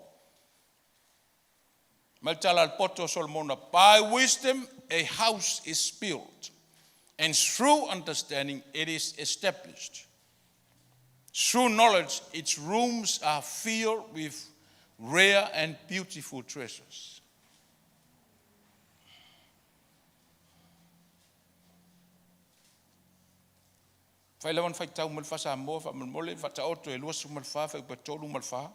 Mai le tala a le poto o Solomona, by wisdom a house is built, and through understanding it is established. Through knowledge its rooms are filled with rare and beautiful treasures. Fai lava na faitau mai le faa-Samoa faamolemole Faataoto e 24 fuaiupu e 3 ma le 4.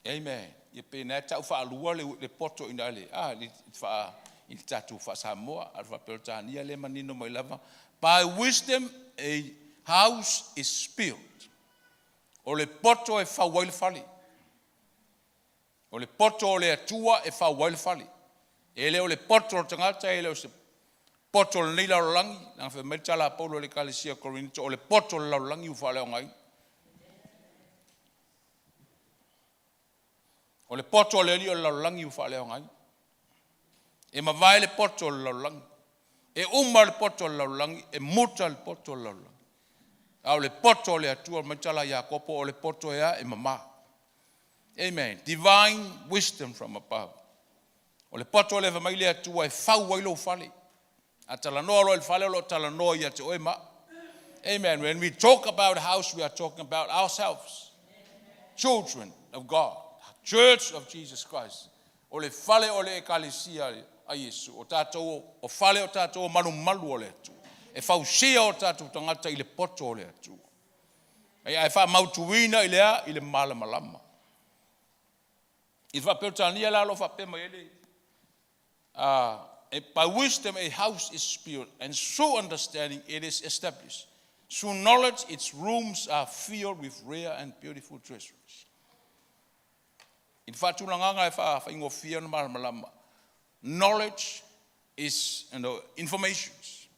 Amen. Ia pe na e tau faalua le, le poto ina le, ah, le, faa, i le tatou faa-Samoa, a le faa-Peretania le manino mai lava. By wisdom a house is built. O le poto e fau ai le fale. O le poto o le Atua e fau ai le fale. E le o le poto o le tagata, e le o se poto o lenei lalolagi, leaga fai mai le tala a Paulo i le Ekalesia o Korinito, o le poto o le lalolagi ua faaleaogaina. O le poto o le alii o le lalolagi ua faaleaogaina. E mavae le poto o le lalolagi. E uma le poto o le lalolagi, e muta le poto o le lalolagi. A o le poto o le Atua, mai tala a Iakopo, o le poto e a e mama. Amen. Divine wisdom from above. O le poto lea fai mai le Atua e fau ai lou fale. A talanoa loa i le fale, o lo o talanoa ia te oe ma au. Amen. When we talk about house, we are talking about ourselves. Children of God. Church of Jesus Christ. O le fale o le ekalesia a Iesu. O tātou, o fale o tātou o malumalu o le Atua. E fausia o tātou tagata i le poto o le Atua. Ai ae faamautuina i le a? I le malamalama. I le faa-Peretania la o lo o faapea mai ai le by wisdom a house is built, and through understanding it is established. Through knowledge its rooms are filled with rare and beautiful treasures. I le faatulagaga e faafaigofie ona malamalama, knowledge is you know, informations.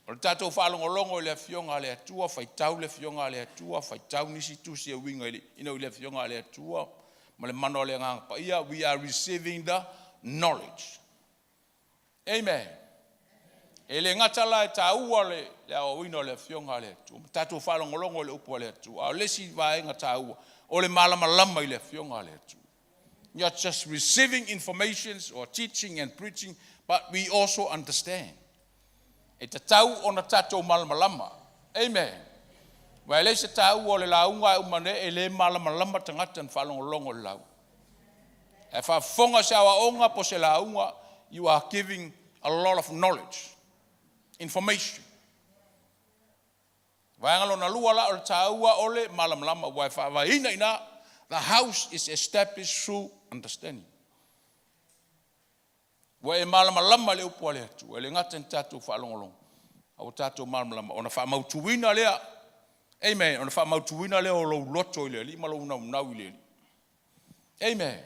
O le tatou faalogologo i le Afioga a le Atua, faitau le Afioga a le Atua, faitau nisi tusi e uiga i le, you know, i le Afioga a le Atua, ma le mana o le Agaga Paia, we are receiving the knowledge. Amen. E le gata la e taua le, le aoaoina o le Afioga a le Atua, ma tatou faalogologo i le upu a le Atua. A o le isi vaega taua, o le malamalama i le Afioga a le Atua. Not just receiving informations or teaching and preaching, but we also understand. E tatau ona tatou malamalama. Amen. Aua e leai se taua o le lauga e uma nei e le malamalama tagata na faalogologo i le lauga. Ae faafofoga se aoaoga po o se lauga, you are giving a lot of knowledge, information. Vaega lona lua la o le taua o le malamalama aua e faavaeina i ina, the house is established through understanding. Ua e malamalama i le upu a le Atua, e le gata ina tatou faalogologo, a ua tatou malamalama ona faamautuina lea, amen, ona faamautuina lea o lou loto i le Alii ma lou naunau i le Alii. Amen.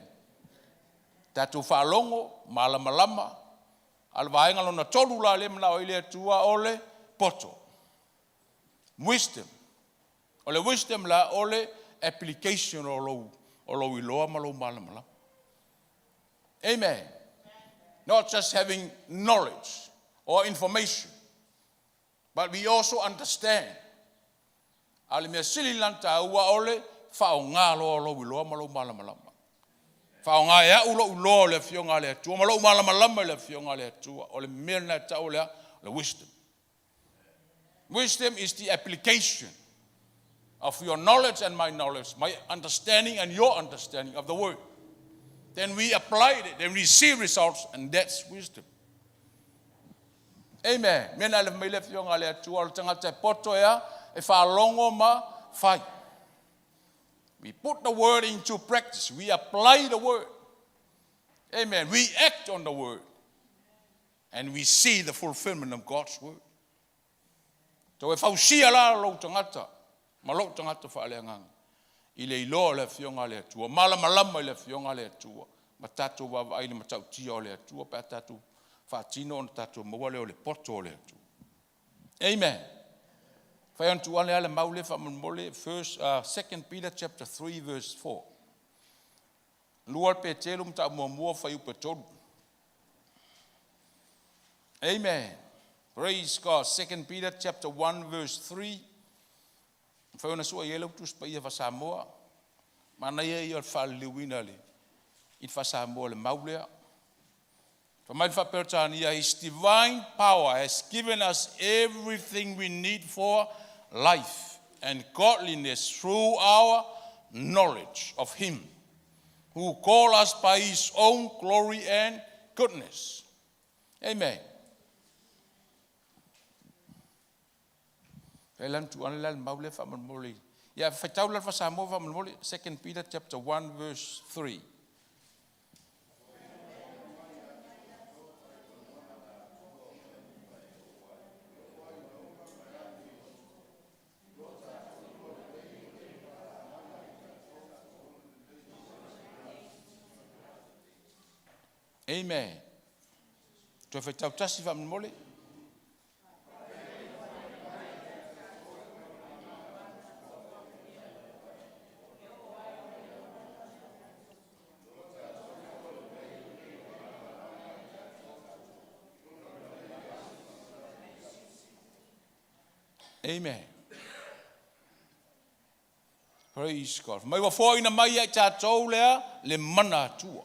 Tatou faalogo, malamalama, a o le vaega lona tolu la lea e manao ai le Atua o le poto. Wisdom. O le wisdom la o le application o lou, o lou iloa ma lou malamalama. Amen. Not just having knowledge or information, but we also understand. A o le mea sili la ona taua o le faaaoga loa o lou iloa ma lou malamalama. Faaaoga e au lou iloa o le Afioga a le Atua ma lou malamalama i le Afioga a le Atua. O le mea lena e tau o le a? O le wisdom. Wisdom is the application of your knowledge and my knowledge, my understanding and your understanding of the word. Then we apply it, then we see results, and that's wisdom. Amen. Mea na le mai le afioga a le Atua o le tagata e poto e a, e faalogo ma fai. We put the word into practice. We apply the word. Amen. We act on the word. And we see the fulfillment of God's word. Tau e fausia la lou tagata ma lou tagata faaleagaga i le iloa o le Afioga a le Atua, malamalama i le Afioga a le Atua, ma tatou vaavaai i le matautia o le Atua pe a tatou faatino ona tatou maua lea o le poto o le Atua. Amen. Fai ona tuu ane lava le mau lea faamolemole, first, 2 Peter chapter 3 verse 4. 2 Peteru mataupu muamua fuaiupu e 3. Amen. Praise God. 2 Peter chapter 1 verse 3. Fai ona sua i ai lau Tusi Paia faa-Samoa. Manaia ia o le faaliliuina i le faa-Samoa le mau lea. Fai mai le faa-Peretania, His divine power has given us everything we need for life and godliness through our knowledge of Him who called us by His own glory and goodness. Amen. Fai la na tuu ane la le mau lea faamolemole. Ia faitau la le faa-Samoa faamolemole. 2 Peter chapter 1 verse 3. Amen. Toe faitau tasi faamolemole. Amen. Praise God. Mai ua foaina mai ia i tatou lea le mana Atua.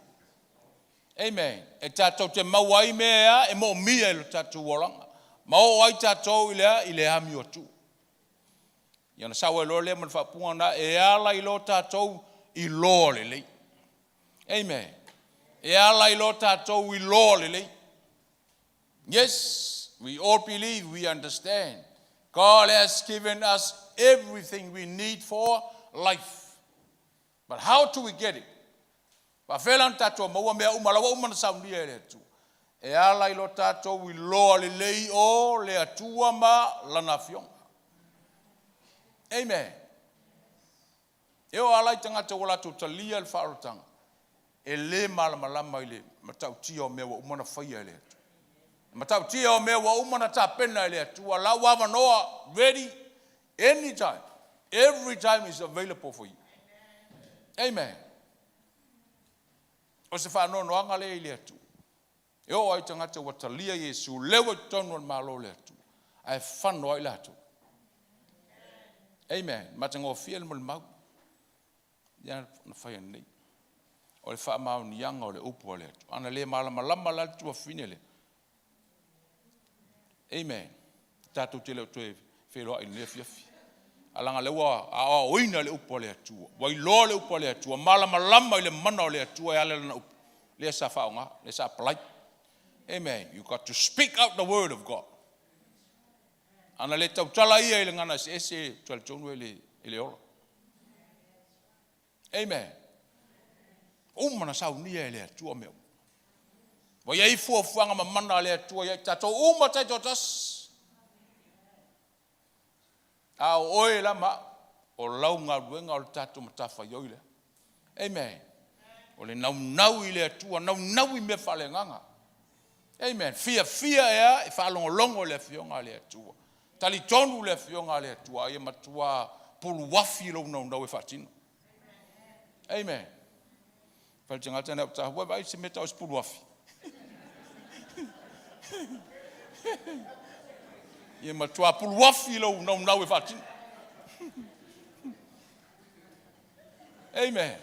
Amen. E tatou te maua ai mea e moomia i lo tatou olaga. Ma oo ai tatou i lea i le amio Atua. Ia na sau ai loa lea ma le faapuga na e ala i lo tatou iloa lelei. Amen. E ala i lo tatou iloa lelei. Yes, we all believe, we understand. God has given us everything we need for life. But how do we get it? Faafehe la ona tatou maua mea uma la ua uma na saunia e le Atua? E ala i lo tatou iloa lelei o le Atua ma lana afioga. Amen. E oo lava la i tagata ua latou talia le faaolataga, e le malamalama i le matautia o mea ua uma ona faia e le Atua. Le matautia o mea ua uma ona tapena e le Atua, la ua avanoa, ready, anytime, every time is available for you. Amen. O se faanoanoaga lea i le Atua. E oo ai tagata ua talia Iesu, leu ai totonu o le Malo o le Atua, ae fano ai latou. Amen. Matagofie le molimau. Ia na fai nei. O le faamaoniaga o le upu a le Atua. Ana le malamalama la le tuafafine lea. Amen. Tatou te le o toe feiloai i lenei afiafi. Alaga lea ua aoaoina le upu a le Atua. Ua iloa le upu a le Atua. Malamalama i le mana o le Atua e ala lana upu. Lea sa faaaoga, lea sa apply. Amen. You got to speak out the word of God. Ana le tautala ia i le gagana eseese talitonu e le ola. Amen. Uma na saunia e le Atua mea uma. Ua iai fuafuaga ma mana a le Atua ia i tatou uma taitoatasi. A o oe la ma au, o lau galuega o le tatou matafaioi lea. Amen. O le naunau i le Atua, naunau i mea faaleagaga. Amen. Fiafia ea e faalogologo i le Afioga a le Atua. Talitonu le Afioga a le Atua, ia matua puluafi lou naunau e faatino. Amen. Fai le tagata na o tahu, vai se mea tau se puluafi. Ia matua puluafi lou naunau e faatino. Amen.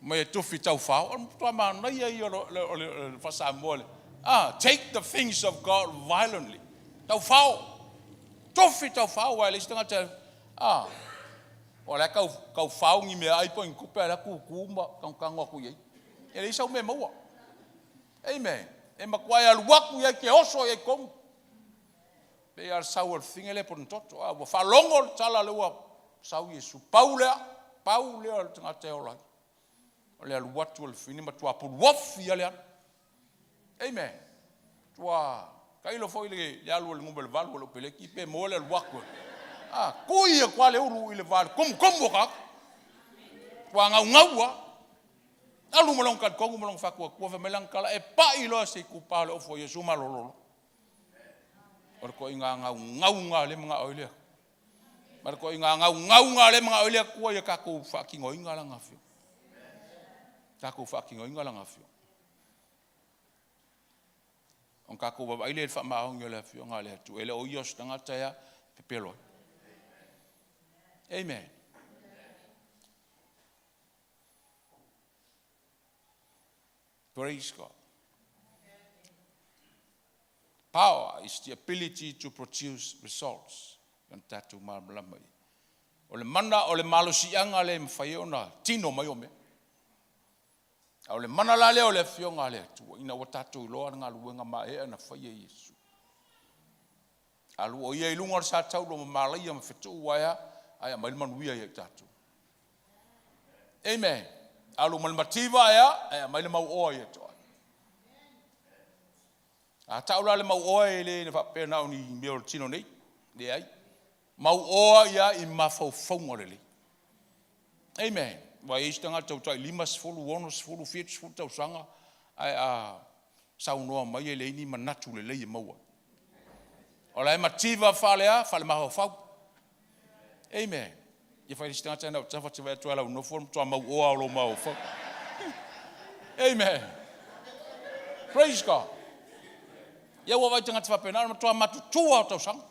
Mai e tufi tau whao, o matua manaia ia o le faa-Samoa le. Ah, take the things of God violently. Tau whao. Tufi tau whao, ai le isi tagata, ah, o le kau, kau whao ngi mea ai po ngi kupe ala kuku ma kang kang aku iai. E le isa o mea maua. Amen. E matua e alu atu ia e te oso ia i tonu. Pei lava o le sau a le fafine lea po o le toto. A ua faalogo le tala lea ua sau Iesu. Pau lea, pau lea o le tagata e ola ai. O le alu atu o le fafine matua puluofi lava le alu. Amen. Tua tailo foi le, le alu a le numera 8 o le peleti pe maua le alu atu. A, tui atu lava le ulu i le va le tumutumu o tagata. Tua gaugau lava. Alu ma lona talitonu ma lona faatuatua, fai mai lana tala, e pai loa se itupa o le ofu a Iesu malolo loa. O le toaiga gaugauga lea e manao ai le Atua. Ma le toaiga gaugauga lea e manao ai le Atua ia tatou faatinoina lana afioga. Tatou faatinoina lana afioga. Ona tatou vaavaai lea i le faamaoni o le afioga a le Atua. E le o ia o se tagata e pepelo ai. Amen. Praise God. Power is the ability to produce results. Ona tatou malamalama i. O le mana o le malosiaga lea e mafai ai ona tino mai o mea. A o le mana la lea o le afioga a le Atua, ina ua tatou iloa le galuega maea na faia e Iesu. Alu o ia i luga o le satauro ma malaia ma fetuu ae a, ae aumai le manuia ia i tatou. Amen. Alu ma le mativa ae a, ae aumai le mauoa ia te oe. A tau la le mauoa e le faapea na o ni mea o le tino nei. Leai. Mauoa ia i mafaufauga lelei. Amen. Ua i ai isi tagata ua tai 50, 60, 70 tausaga ae a saunoa mai e leai ni manatu lelei e maua ai. O la e mativa faalea, faalemafaufau. Amen. Ia fai le isi tagata na o tafa te vaai atu lava i lau nofo, o le matua mauoa lava o lou mafaufau. Amen. Praise God. Ia ua vaai tagata faapena, o le matua matutua o tausaga.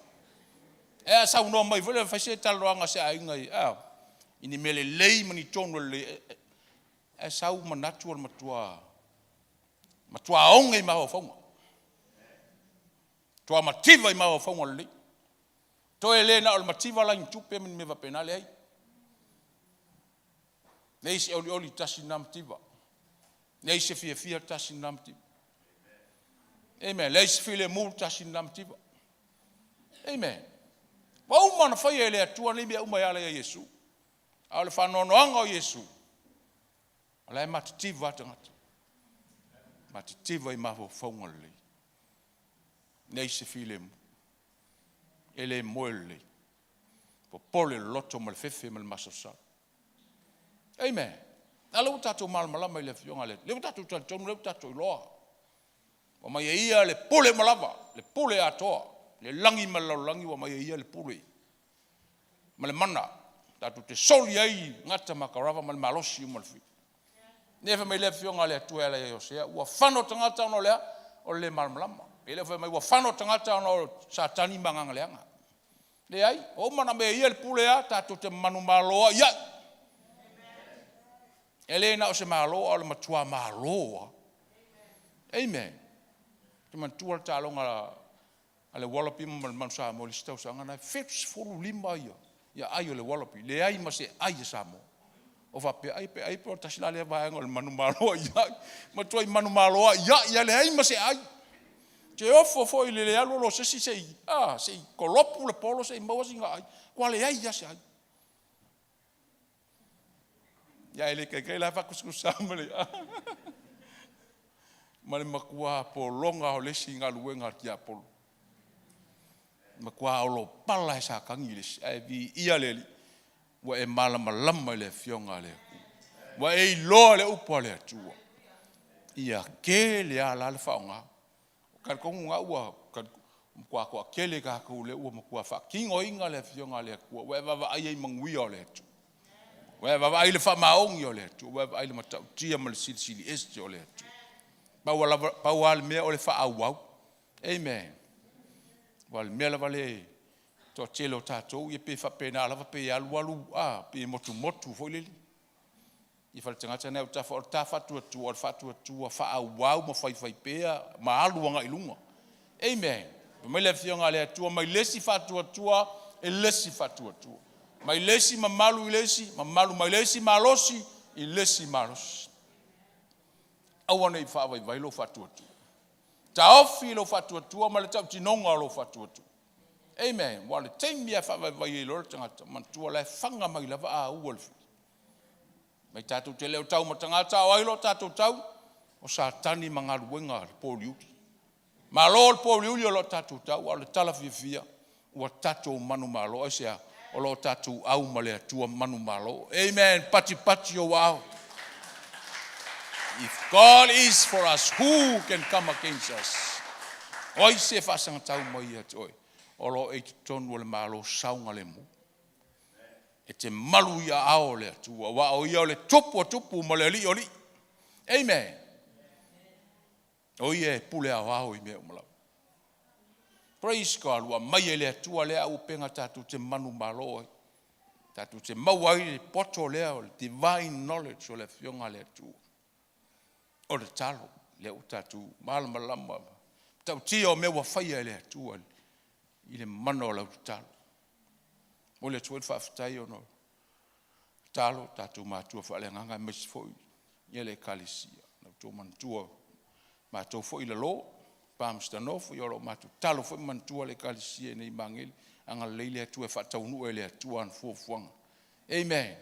E a saunoa mai foi le fai se talanoaga a se aiga i, a, i ni mea lelei ma ni tonu lelei. Ae sau manatu o le matua, matua oge i mafaufauga. Matua mativa i mafaufauga lelei. Toe le na o le mativa la i ni tupe ma ni mea faapena, leai. Leai se olioli tasi lena mativa. Leai se fiafia tasi lena mativa. Amen. Leai se filemu tasi lena mativa. Amen. Ua uma ona faia e le Atua nei mea uma e ala ia Iesu. A o le faanoanoaga o Iesu, o la e matitiva lava tagata. Matitiva i mafaufauga lelei. Leai se filemu. E le moe lelei. Popole le loto ma le fefe ma le masalosalo. Amen. A lea ua tatou malamalama i le Afioga a le Atua. Lea ua tatou talitonu, lea ua tatou iloa. Ua aumai e Ia le pule uma lava, le pule atoa, le lagi ma le lalolagi ua aumai e Ia le pule ma le mana. Tatou te soli ai gata ma karava ma le malosi uma o le fili. Lea fai mai le Afioga a le Atua e ala ia Hosea, ua fano tagata ona o le a? O le le malamalama. E le o fai mai ua fano tagata ona o Satani ma agaga leaga. Leai, ua uma ona aumai e Ia le pule a tatou te manumalo ai ai. E le na o se malo, a o le matua malo lava. Amen. Ou te manatua le taaloga a le Wallaby ma le Manu Samoa i le isi tausaga na e 75 ia, ia ai o le Wallaby, leai ma se ai a Samoa. O faapea, ai pe ai pe o tasi la lea vaega o le manumalo ai ai. Matuai manumalo ai ai, ia leai ma se ai. Te ofo foi i le le alu alu o se isi se i, a, se i kolopu le polo se i maua sina ai. Ua leai lava se ai. Ia e le taitai la faakusikusa ma le ma le matua pologa o le isi galuega a le tiapolo. Matua olopala e Satani le isi, ae viia le Alii, ua e malamalama i le Afioga a le Atua. Ua e iloa le upu a le Atua. Ia tele lava la le faaaoga. Talitonu na ua matua toatele tatou lea ua matua faatinoina le Afioga a le Atua, ua e vaavaai ai i manuia o le Atua. Ua e vaavaai i le faamaoni o le Atua, ua e vaai i le matautia ma le silisili ese o le Atua. Pau lava, pau lava le mea o le faaauau. Amen. Aua o le mea lava lea e toatele o tatou, ia pei e faapena lava, pei e alu alu, a, pei e motumotu foi lele. I fale tagata nai autafa, o le ta faatuatua, o le faatuatua faaauau ma faifaipea ma alu agai i luga. Amen. Fai mai le Afioga a le Atua, mai le isi faatuatua i le isi faatuatua, mai le isi mamalu i le isi mamalu, mai le isi malosi i le isi malosi. Aua ne i faavaivai lou faatuatua. Taofi lou faatuatua ma le tautinoga o lou faatuatua. Amen. Aua o le taimi lava e faavaivai ai loa le tagata, manatua la e faga mai lava aua le fili. Mai tatou te le o tau ma tagata, o ai lo tatou tau? O Satani ma galuega a le pōliuli. Malo le pōliuli o lo o tatou tau, a o le tala fiafia, ua tatou manumalo. Aisea? O lo o tatou au ma le Atua manumalo. Amen. Patipati ou aao. If God is for us, who can come against us? O ai se faasagatau mai ia te oe? O lo o e i totonu o le Malo saogalemu. E te malu i aao o le Atua, aua o ia o le Tupu o tupu ma le Alii o alii. Amen. O ia e pule aoao i mea uma lava. Praise God, ua aumai e le Atua lea auupega tatou te manumalo ai. Tatou te maua ai le poto lea o le divine knowledge o le Afioga a le Atua. O le talo, lea ua tatou malamalama, tautia o mea ua faia e le Atua i le mana o lau tatalo. Momoli atu foi le faafetai ona o tatalo tatou matua faaleagaga aemaise foi ia le Ekalesia. Na outou manatua matou foi i lalo, Palmerston North, ia o lo o matou tatalo foi ma manatua le Ekalesia i nei Magele. Agalelei le Atua e faataunuu e le Atua ana fuafuaga. Amen.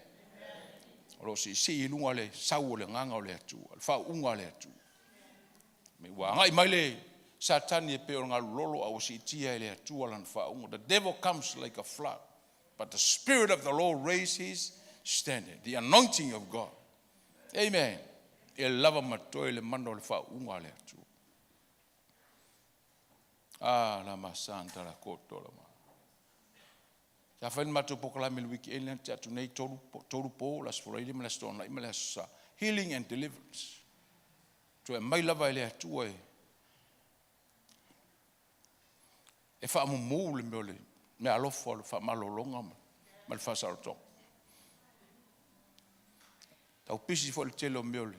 O lo o siisii i luga le sau o le agaga o le Atua, le faauuga a le Atua. Me ua agai mai le Satani e pei o le galulolo a ua siitia e le Atua lana faauuga. The devil comes like a flood, but the Spirit of the Lord raised his standard. The anointing of God. Amen. E lava ma toe le mana o le faauuga a le Atua. Ah, la masanta la koto la ma. Sa fai le matou polokalame i le weekend lea na tea atu nei, tolu po, le Aso Faraile ma le Aso Toonai ma le Aso Sa. Healing and deliverance. Toe aumai lava e le Atua e e faamumu le mea o le meaalofa o le faamalologa ma le faasaolotoga. Tau pisi foi le tele o mea o le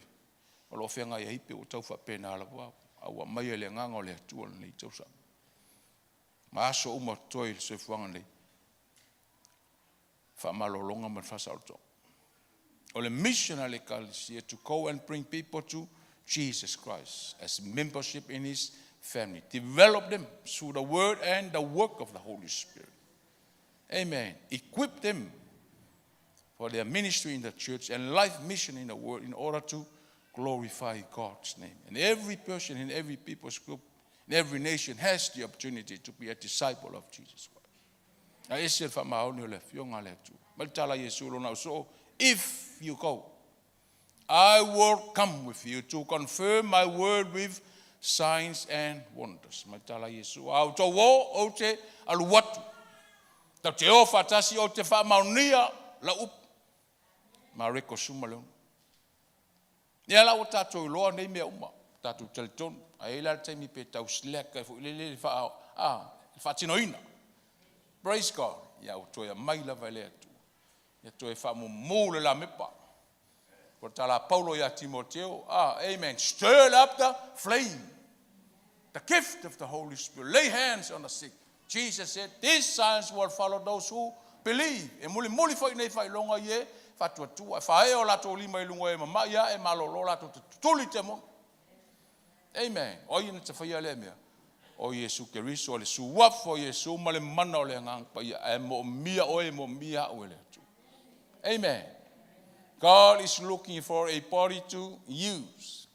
o lo o feagai ai pei ua tau faapena lava, a ua aumaia e le agaga o le Atua lenei tausaga. Ma aso uma o totoe i le soifuaga nei, faamalologa ma le faasaolotoga. O le mission a le Ekalesia, to go and bring people to Jesus Christ as membership in his family. Develop them through the word and the work of the Holy Spirit. Amen. Equip them for their ministry in the church and life mission in the world in order to glorify God's name. And every person in every people's group, in every nation has the opportunity to be a disciple of Jesus Christ. A ese le faamaoni o le Afioga a le Atua. Mai le tala a Iesu i lona ausoo, If you go, I will come with you to confirm my word with signs and wonders. Mai le tala a Iesu, A outou o, ou te alu atu. Tatou te o faatasi, ou te faamaonia lau upu. Mareko 16. Ia la ua tatou iloa nei mea uma, tatou talitonu. Ae i ai la le taimi pe tau slack ai foi lele le faa, a, le faatinoina. Praise God. Ia ua toe aumai lava e le Atua. Ia toe faamumu le lamepa. O le tala a Paulo ia Timoteo, ah, amen, stir up the flame. The gift of the Holy Spirit. Lay hands on the sick. Jesus said, these signs will follow those who believe. E mulimuli foi nei faailoga i e faatuatua. E faaee o latou lima i luga e mama'i ae malolo latou te tutuli temoni. Amen. O ai na te faia lea mea? O Iesu Keriso, o le suafa o Iesu ma le mana o le Agaga Paia. Ae moomia oe, moomia au e le Atua. Amen. God is looking for a body to use.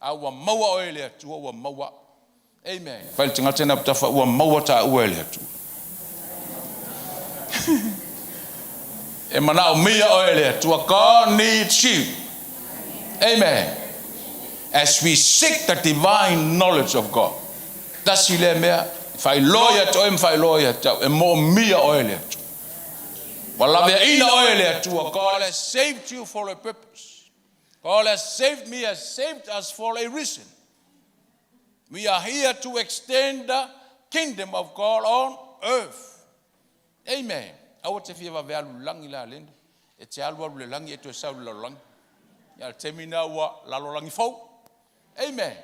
A ua maua oe e le Atua, ua maua au. Amen. Fai le tagata ina tafa, ua maua taua e le Atua. E manaomia oe e le Atua. God needs you. Amen. As we seek the divine knowledge of God. Tasi lea mea, faailoa ia te oe ma faailoa ia te au, e moomia oe e le Atua. Ua laveaina oe e le Atua. God has saved you for a purpose. God has saved me, has saved us for a reason. We are here to extend the kingdom of God on earth. Amen. Aua te fia vave alu i le lagi la lena. E te alu alu i le lagi e toe sau i le lalolagi. Ia le taimi lena ua lalolagi fou. Amen.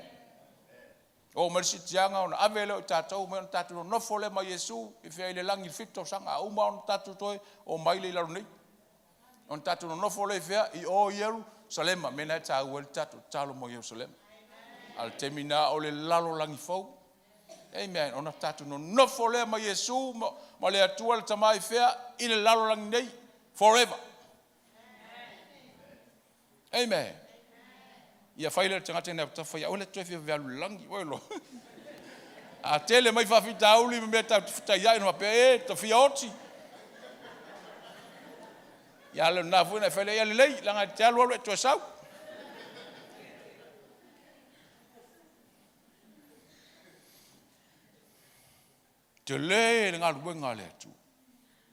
Oo mai le siitiaga ona ave lea o i tatou mai ona tatou nonofo lea ma Iesu i fea i le lagi i le 7 tausaga a uma ona tatou toe omai lea i lalo nei. Ona tatou nonofo lea i fea i o i Ierusalema. Ierusalema, mea lena e taua ai le tatou tatalo mo Ierusalema. A o le taimi lena o le lalolagi fou. Amen. Ona tatou nonofo lea ma Iesu ma le Atua le Tama i fea? I le lalolagi nei. Forever. Amen. Ia fai lea o le tagata ina tafa ia aua le toe fia alu i le lagi. Oi lo. A tele mai faafitauli ma mea tatou te fetaiai ona faapea, e tafia oti. Ia le na foi na fai lea, ia lelei, leaga e te alu alu e toe sau. Tele le galuega a le Atua.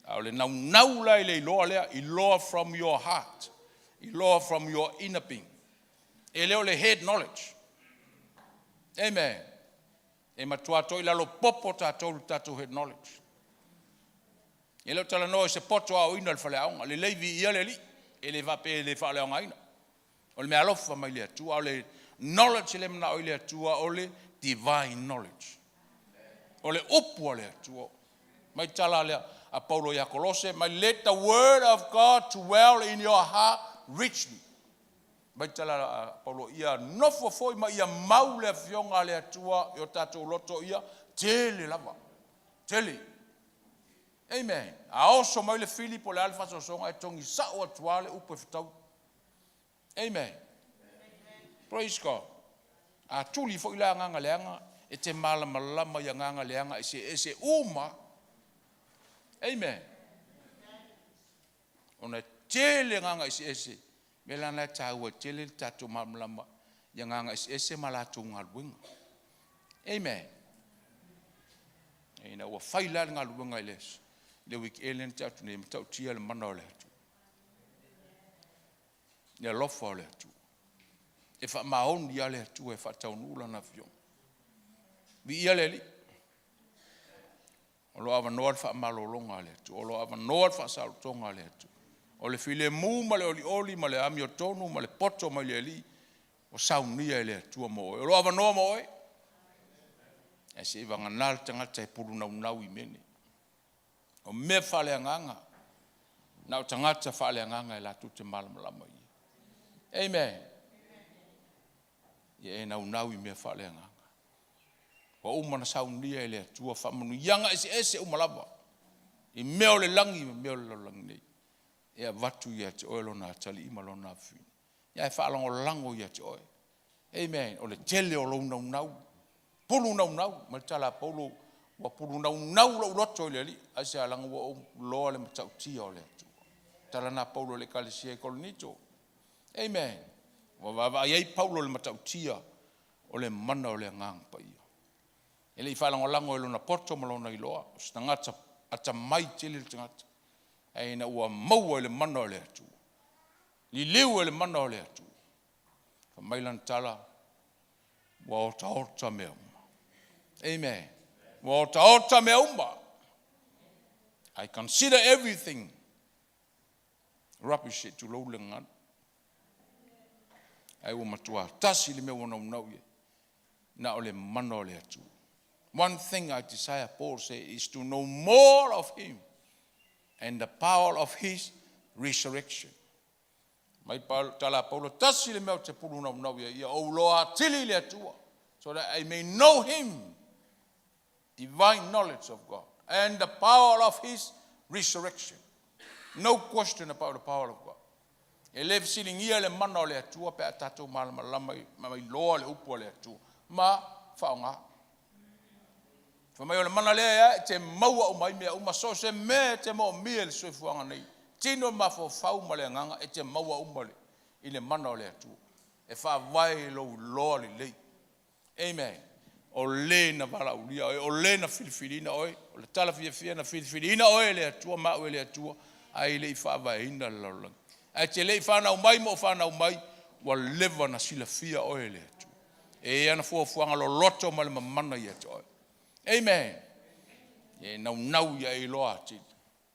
A o le naunau la i le iloa lea, iloa from your heart, iloa from your inner being. E le o le head knowledge. Amen. E matua toilalo popo tatou le tatou head knowledge. E le o talanoa i se poto aoina i le faleaoga. Lelei viia le Alii. E le faapea e le faaleaogaina. O le mea alofa mai le Atua. O le knowledge le manao i le Atua o le divine knowledge. O le upu a le Atua. Mai tala lea a Paulo ia Kolose, mai let the word of God dwell in your heart richly. Mai tala a Paulo ia nofo foi ma ia mau le afioga a le Atua i o tatou loto ia tele lava. Tele. Amen. A oso mai le fili po o le a le faasoasoga e togi sao atu lava le upu e fetaui. Amen. Praise God. A tuli foi la agaga leaga, e te malamalama i agaga leaga eseese uma. Amen. Ona e tele agaga eseese, mea la na e taua e tele le tatou malamalama i agaga eseese ma latou galuega. Amen. Ina ua fai la le galuega i le weekend lea na tea atu nei, matautia le mana o le Atua. Le alofa o le Atua. E faamaoni lava le Atua e faataunuu lana afioga. Viia le Alii. O lo o avanoa le faamalologa a le Atua. O lo o avanoa le faasaolotoga a le Atua. O le filemu ma le olioli ma le amiotonu ma le poto mai le Alii o saunia e le Atua mo oe. O lo o avanoa mo oe. Ae se i vagana le tagata e pulunaunau i mea nei. O mea faaleagaga, na o tagata faaleagaga e latou te malamalama i ai. Amen. Ia e naunau i mea faaleagaga. Ua uma na saunia e le Atua faamanuiaga eseese uma lava i mea o le lagi ma mea o le lalolagi nei. E avatu ia te oe lona atalii ma lona afafine. Ia e faalagolago ia te oe. Amen. O le tele o lou naunau. Pulu naunau. Mai le tala a Paulo, ua pulu naunau lou loto i le Alii. Aisea? Leaga ua ou iloa le matautia o le Atua. Tala na Paulo i le ekalesia i Korinito. Amen. Ua vaavaai ai Paulo i le matautia o le mana o le Agaga Paia. E le i faalagolago i lona poto ma lona iloa. O se tagata atamai tele le tagata. Ae ina ua maua i le mana o le Atua. Liliu e le mana o le Atua. Fai mai lana tala, ua otaota mea uma. Amen. Ua otaota mea uma. I consider everything rubbish e tulou le gagana. Ae ua matua tasi le mea ua naunau i ai. Na o le mana o le Atua. One thing I desire, Paul said, is to know more of him and the power of his resurrection. Mai tala a Paulo, tasi le mea o te pulu naunau ia, ia ou iloa atili i le Atua, so that I may know him, divine knowledge of God, and the power of his resurrection. No question about the power of God. E le fesiligia le mana o le Atua pe a tatou malamalama ma iloa le upu a le Atua. Ma faaaoga. Fai mai o le mana lea e te maua uma ai mea uma, so o se mea e te moomia i le soifuaga nei. Tino mafaufau ma le agaga e te maua uma i le mana o le Atua. E faavae i lou iloa lelei. Amen. O le na valaaulia oe, o le na filifiliina oe, o le tala fiafia na filifiliina oe e le Atua ma au e le Atua, ae le i faavaeina le lalolagi. Ae te le i fanau mai ma o fanau mai, ua leva na silafia oe e le Atua. E i ai ana fuafuaga loloto ma le mamana ia te oe. Amen. E naunau ia e iloa atili.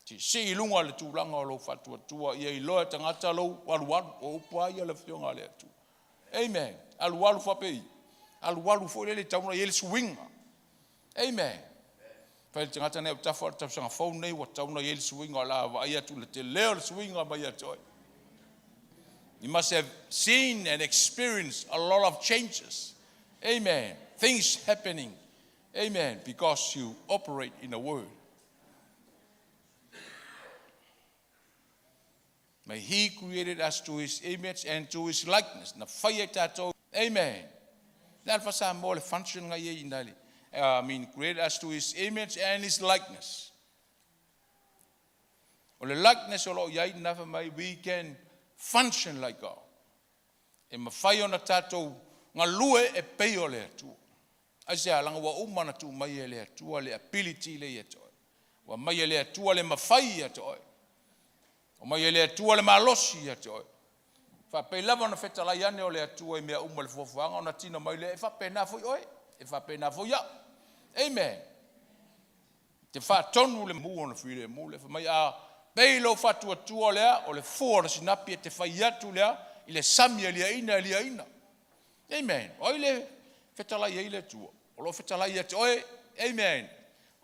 Siisii i luga le tulaga o lou faatuatua, ia iloa e tagata lou alualu, o upu lava ia le afioga a le Atua. Amen. Alualu faapei. Alualu foi lele tatau ona i ai le suiga. Amen. Fai le tagata nei o tafa o le tausaga fou nei ua tatau ona i ai le suiga o le a vaai atu le tele o le suiga mai ia te oe. You must have seen and experienced a lot of changes. Amen. Things happening. Amen. Because you operate in the Word. May He created us to His image and to His likeness. Na fai e tatou. Amen. Le alfa sa mo le function nga ye indali. I mean, created us to His image and His likeness. O le likeness o lo iai na fa mai, we can function like God. E mafai ona tatou galue e pei o le Atua. Aisea? Leaga ua uma ona tuu mai e le Atua le ability lea ia te oe. Ua mai e le Atua le mafai ia te oe. Ua mai e le Atua le malosi ia te oe. Faapei lava ona fetalai ane o le Atua i mea uma i le fuafuaga ona tino mai lea, e faapena foi oe, e faapena foi au. Amen. Te faatonu le mu ona filemu lea, fai mai a pei lou faatuatua lea o le fua o le sinapi e te fai atu lea i le sami e liaina e liaina. Amen. O ai le fetalai ai le Atua? O lo o fetalai ia te oe. Amen.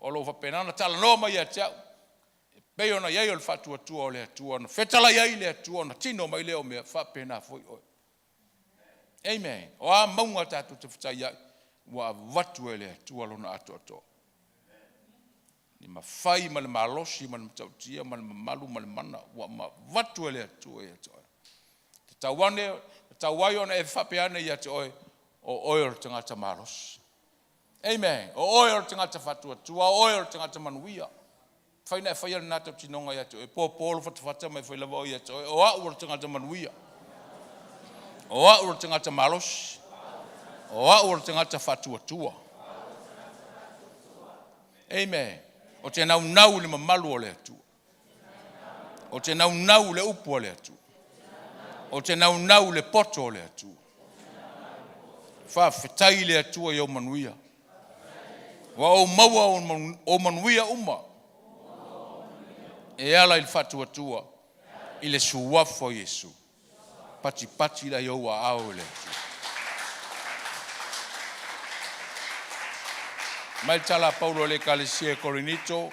O lo o faapena ona talanoa mai ia te au. E pei ona i ai o le faatuatua o le Atua, ona fetalai ai le Atua, ona tino mai lea o mea, faapena foi oe. Amen. O a mauga tatou te fetai ai, ua avatu e le Atua lona atoatoa. Le mafai ma le malosi ma le matautia ma le mamalu ma le mana ua avatu e le Atua ia te oe. Tatau ane, tatau ai ona e faapea ane ia te oe, o oe o le tagata malosi. Amen. O oe o le tagata faatuatua, o oe o le tagata manuia. Fai na e faia lena tautinoga ia te oe, popo lo fatafata ma e fai lava oe ia te oe, o au o le tagata manuia. O au o le tagata malosi. O au o le tagata faatuatua. Amen. O te naunau i le mamalu o le Atua. O te naunau i le upu a le Atua. O te naunau i le poto o le Atua. Faafetai i le Atua i ou manuia. Ua ou maua ou manuia uma e ala i le faatuatua i le suafa o Iesu. Patipati la i ou aao e le Atua. Mai le tala a Paulo i le Ekalesia e Korinito,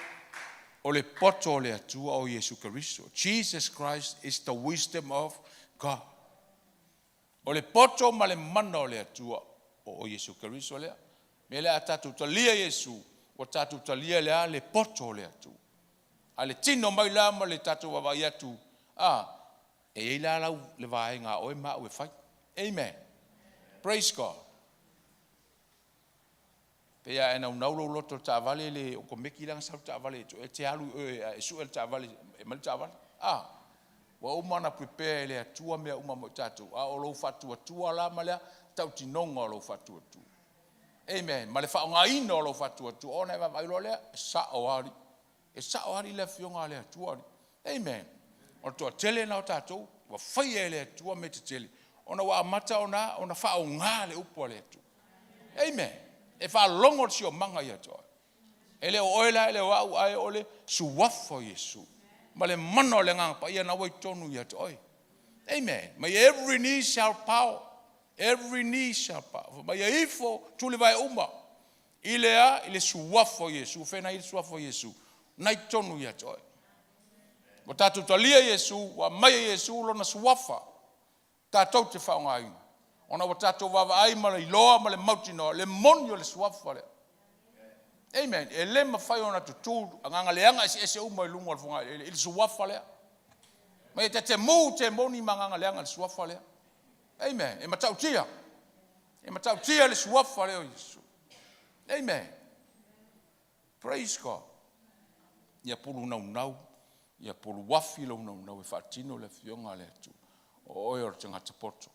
o le poto o le Atua o Iesu Keriso. Jesus Christ is the wisdom of God. O le poto ma le mana o le Atua o Iesu Keriso lea. Mea lea a tatou talia Iesu, ua tatou talia lea le poto o le Atua. A le tino mai la ma le tatou vaavaai atu, a, e i ai la lau le vaega a oe ma au e fai. Amen. Praise God. Pei a e naunau lou loto i le taavale le okomeki la na sau le taavale e te alu i oe e sue le taavale e mai le taavale. A, ua uma ona prepare e le Atua mea uma mo i tatou. A o lou faatuatua la ma lea tautinoga o lou faatuatua. Amen. Ma le faaaogaina o lou faatuatua ona e vaavaai loa lea, e sao lava alii. E sao lava alii le afioga a le Atua alii. Amen. O le toatele lena o tatou ua faia e le Atua mea tetele ona ua amata ona ona faaaoga le upu a le Atua. Amen. E faalogo le siomaga ia te oe. E le o oe la, e le o au, ae o le suafa o Iesu ma le mana o le Agaga Paia na ua i totonu ia te oe. Amen. May every knee shall bow. Every knee shall bow. Mai e ifo tulivae uma i le a i le suafa o Iesu. Fena i le suafa o Iesu. Na i totonu ia te oe. Ua tatou talia Iesu, ua aumai e Iesu lona suafa tatou te faaaogaina, ona ua tatou vaavaai ma le iloa ma le mautinoa le moni o le suafa lea. Amen. E le mafai ona tutū agaga leaga eseese uma i luga o le fogaeleele i le suafa lea. Ma e te mū te moni ma agaga leaga i le suafa lea. Amen. E matautia. E matautia le suafa lea o Iesu. Amen. Praise God. Ia pulu naunau, ia pulu afi lou naunau e faatino le afioga a le Atua. O oe o le tagata poto,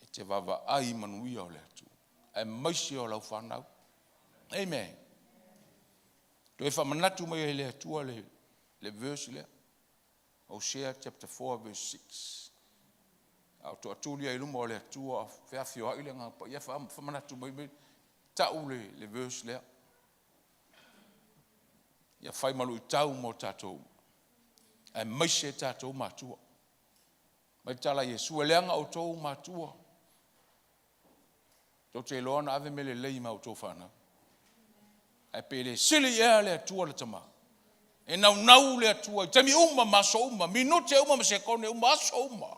e te vaavaai i manuia o le Atua, aemaise o lau fanau. Amen. Toe faamanatu mai ai le Atua le, le verse lea. Hosea chapter 4 verse 6. A o toatuli ai i luma o le Atua, feafioai le Agaga Paia, faamanatu mai mai, tau le, le verse lea. Ia fai ma luitau mo tatou, aemaise tatou matua. Mai le tala a Iesu, e leaga outou matua. Tou te iloa ona ave mea lelei ma outou fanau. Ae pe le sili ea le Atua le Tama. E naunau le Atua i taimi uma ma aso uma, minute uma ma sekone uma, aso uma.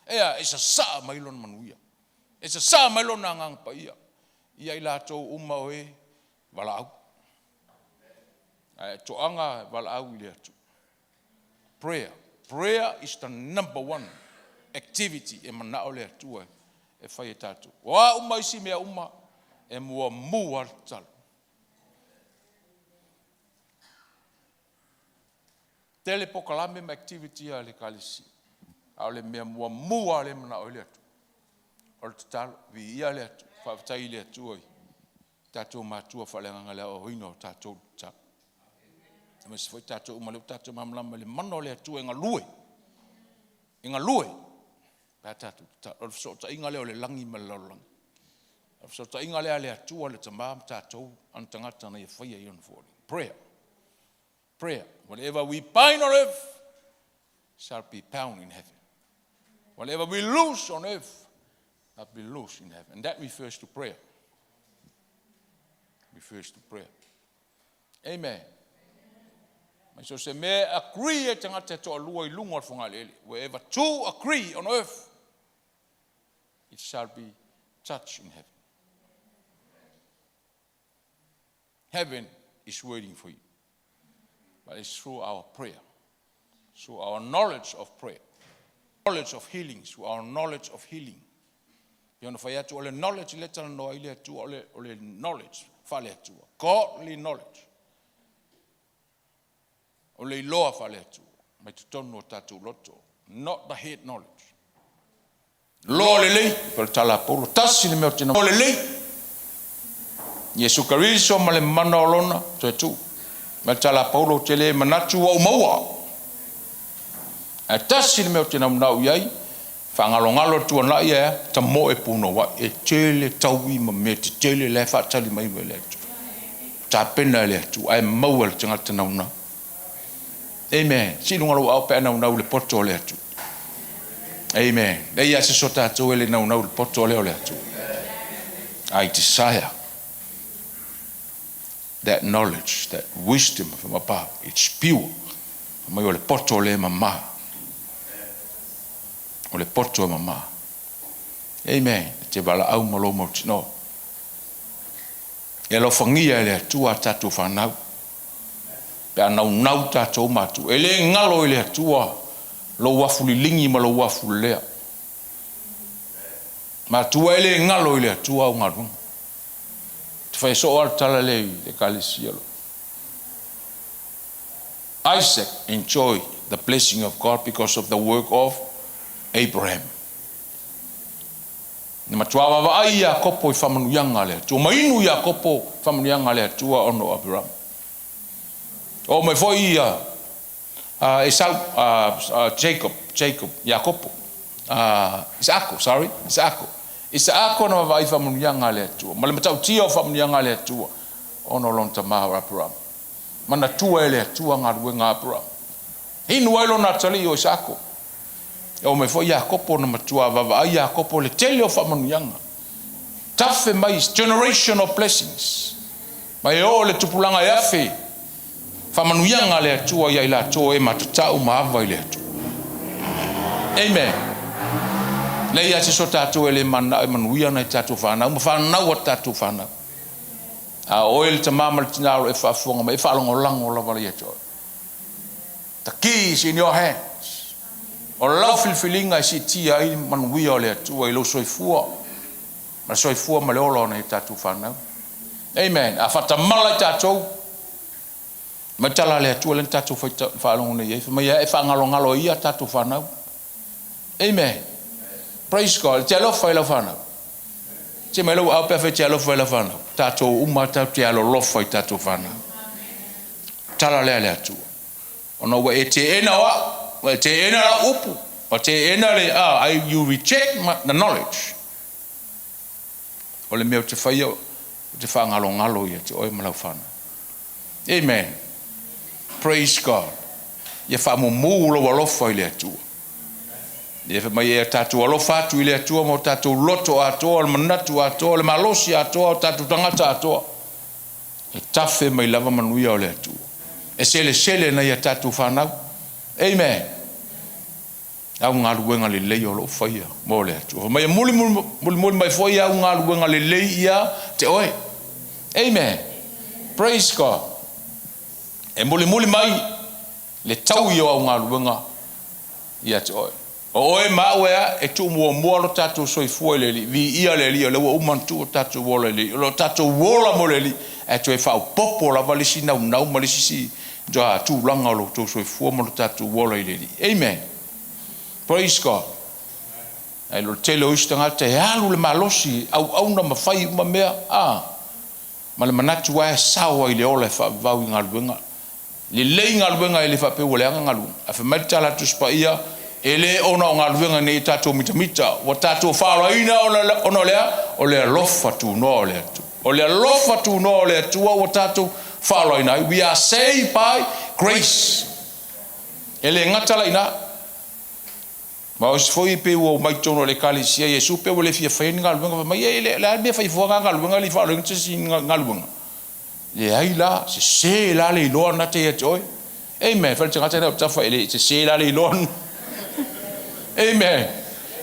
E a? E sasaa mai Lona manuia. E sasaa mai Lona Agaga Paia ia i latou uma o e valaau. Ae toaga valaau i le Atua. Prayer. Prayer is the number one activity e manao le Atua e fai e tatou. O a uma isi mea uma, e muamu lava le tatalo. Tele polokalame ma activity a le Ekalesia, a o le mea muamu lava lea e manao ai le Atua, o le tatalo. Viia le Atua, faafetai i le Atua i tatou matua faaleagaga i le aoaoina o tatou i le tatalo. Aemaise foi tatou uma lea ua tatou malamalama i le mana o le Atua e galue, e galue pe a tatou tatalo. O le fesootaiga lea o le lagi ma le lalolagi. O le fesootaiga lea a le Atua le Tama ma tatou ana tagata na ia faia i ona fualinga. Prayer. Prayer. Whatever we bind on earth shall be bound in heaven. Whatever we loose on earth shall be loose in heaven. And that refers to prayer. Refers to prayer. Amen. Mai so se mea agree e tagata e toalua i luga o le fogaaleele. Wherever two agree on earth, it shall be touched in heaven. Heaven is waiting for you. But it's through our prayer, through our knowledge of prayer, knowledge of healing, through our knowledge of healing. Ia ona fai atu, o le knowledge lea e talanoa ai le Atua, o le knowledge faale-Atua, godly knowledge. O le iloa faale-Atua, mai totonu o tatou loto, not the head knowledge. Loa lelei, pei o le tala a Paulo, tasi le mea ou te loa lelei. Iesu Keriso ma le mana o lona toe tuu. Ma le tala a Paulo, ou te le manatu ua ou maua. Ae tasi le mea ou te naunau i ai, faagalogalo le tuanai ae a, tamoe punouai, e tele taui ma mea tetele la e faatali mai e le Atua. Tapena e le Atua, ae maua e le tagata naunau. Amen. Sii luga lou ao pe a naunau i le poto o le Atua. Amen. Leai lava se so tatou e le naunau i le poto lea o le Atua. I desire that knowledge, that wisdom from above. It's pure. Mai o le poto le mama. O le poto e mama. Amen. E te valaau ma lou mautinoa. E alofagia e le Atua a tatou fanau. Pe a naunau tatou matua. E le galo i le Atua lou afu liligi ma lou afu lelea. Matua e le galo i le Atua au galuega. Te fai soo lava le tala lea i le Ekalesia lo. Isaac enjoyed the blessing of God because of the work of Abraham. Na matua vaavaai Iakopo i faamanuiaga a le Atua, ma inu Iakopo i faamanuiaga a le Atua ona o Aperama. Oo mai foi ia Esau, Jacob, Jacob, Iakopo, Isaako, sorry, Isaako. Isaako na vaavaai i faamanuiaga a le Atua, ma le matautia o faamanuiaga a le Atua ona o lona tama o Aperama. Manatua e le Atua galuega a Aperama. Inu ai lona atalii o Isaako. E oo mai foi Iakopo na matua vaavaai Iakopo i le tele o faamanuiaga. Tafe mai generation of blessings. Ma e oo i le tupulaga e afe faamanuiaga a le Atua ia i latou e matatau ma ava i le Atua. Amen. Leai lava se so tatou e le mananao e manuia nai tatou fanau ma fanau a tatou fanau. A o oe le tama ma le tina o lo o e faafofoga mai, e faalagolago lava ia te oe. The key is in your hands. O lau filifiliga e siitia ai manuia o le Atua i lou soifua, ma le soifua ma le ola o nai a tatou fanau. Amen. A faatamala i tatou, mai tala a le Atua lea na tatou faalogo nei ai, fai mai e faagalogalo ai ia tatou fanau. Amen. Praise God. E te alofa i lau fanau. Se mai lou ao pe afai e te alofa i lau fanau. Tatou uma tatou te alolofa i tatou fanau. Tala lea a le Atua. Ona ua e teena o au, ua e teena lau upu, ua teena le, ah, I, you reject my, the knowledge. O le mea ou te faia, ou te faagalogalo ia te oe ma lau fanau. Amen. Praise God. Ia faamumu lou alofa i le Atua. Ia fai mai e tatou alofa atu i le Atua ma o tatou loto atoa, o le manatu atoa, o le malosi atoa, o tatou tagata atoa. E tafe mai lava manuia o le Atua. E selesele nai a tatou fanau. Amen. Au galuega lelei o lo o faia mo le Atua. Fai mai e mulimuli mai foi au galuega lelei ia te oe. Amen. Praise God. E mulimuli mai le taui o au galuega ia te oe. O oe ma au ea e tuu muamua lo tatou soifua i le Alii. Viia le Alii o lea ua uma ona tuu o tatou ola i le Alii. O lo tatou ola mo le Alii ae toe faaopoopo lava le isi naunau ma le isi tulaga o lo outou soifua ma lo tatou ola i le Alii. Amen. Praise God. Ae o le tele o isi tagata e alu le malosi, auauna ma fai uma mea, a, ma le manatu lava e sao ai i le ola e faavavau i galuega. Lelei galuega e le faapea ua leaga galuega. Ae fai mai le tala a le Tusi Paia, E le ona o galuega nei e tatou mitamita, ua tatou faaolaina ona o le a? O le alofa tunoa o le Atua. O le alofa tunoa o le Atua ua tatou faaolaina ai. We are saved by grace. E le gata la i ina. Ma o isi foi pei ua omai i totonu o le Ekalesia Iesu pei ua le fia faia ni galuega, fai mai, E le a le mea e fai fua nga galuega e le i faaolaina se isi galuega. Leai la, sese la le iloa na te ia te oe. Amen. Fai le tagata lea o tafa e le sese la le iloa na. Amen.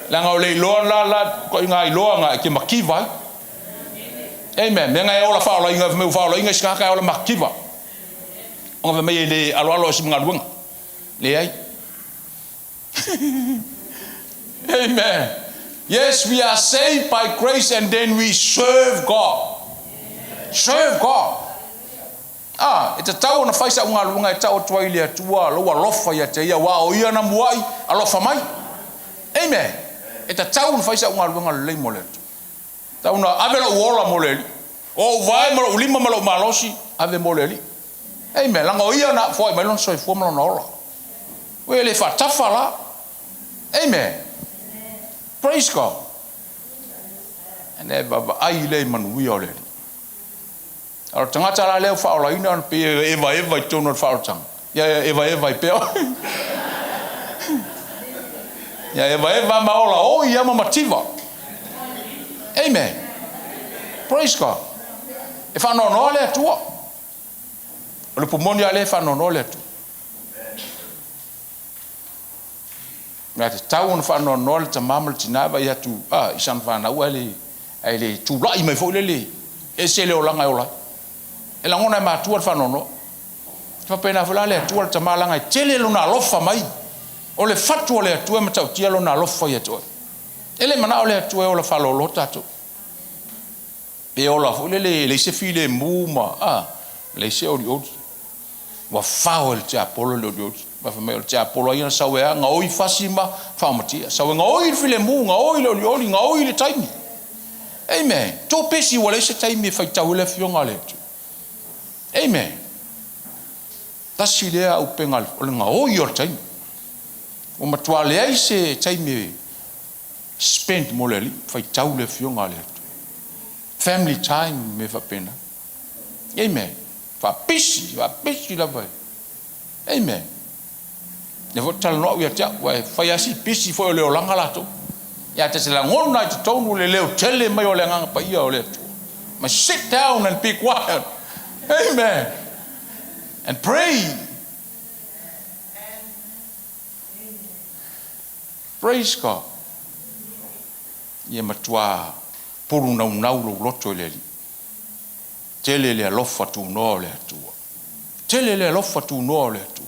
Leaga o le iloa la la ko inga iloa nga e te makiva ai. Amen. Mea nga e ola faaolaina, fai mai ua faaolaina isi tagata e ola makiva. Ona fai mai e le aloalo ai se galuega. Leai. Amen. Yes, we are saved by grace and then we serve God. Serve God. Ah, e tatau ona fai sa'u galuega e tau atu ai i le Atua lou alofa ia te ia, aua o ia na mua'i alofa mai. Amen. E tatau ona fai sa'u galuega lelei mo le Atua. Tatau ona ave lou ola mo le Alii. O ou vae ma lou lima ma lou malosi, ave mo le Alii. Amen. Leaga o Ia na foai mai Lona soifua ma Lona ola. Ua e le faatafa la. Amen. Praise God. Ina e vaavaai lea i manuia o le Alii. A o le tagata la lea ua faaolaina ona pei e evaeva i totonu o le faaolataga. Ia e evaeva ai pea oe. Ia evaeva ma ola oi ia ma mativa. Amen. Praise God. E faanoanoa le Atua. O le upu moni lava lea e faanoanoa le Atua. Mea tatau ona faanoanoa le tama ma le tina e vaai atu a, i sana fanau ae le, ae le tulai mai foi lele ese le olaga e ola ai. E lagona e matua le faanoanoa. E faapena foi la le Atua le tama leaga e tele lona alofa mai. O le fatu o le Atua e matautia lona alofa ia te oe. E le manao le Atua e ola faalolo tatou. Pe ola foi lele e leai se filemu ma a, leai se olioli. Ua fao e le tiapolo le olioli. Aua fai mai o le tiapolo a ia na sau e a, gaoi fasi ma faamatia. Sau e gaoi le filemu, gaoi le olioli, gaoi le taimi. Amen. Too pesi ua leai se taimi e faitau ai le Afioga a le Atua. Amen. Tasi lea auupega o le gaoi o le taimi. Ua matua leai se taimi e spend mo le Alii, faitau le Afioga a le Atua. Family time ma mea faapena. Amen. Faapisi, faapisi lava e. Amen. Lea foi talanoa au ia te au, aua e fai lava si pisi foi o le olaga latou. Ia ta te lagona i totonu le leo tele mai o le Agaga Paia o le Atua. Must sit down and be quiet. Amen. And pray. Praise God. Ia matua pulu naunau lou loto i le Alii. Tele le alofa tunoa o le Atua. Tele le alofa tunoa o le Atua.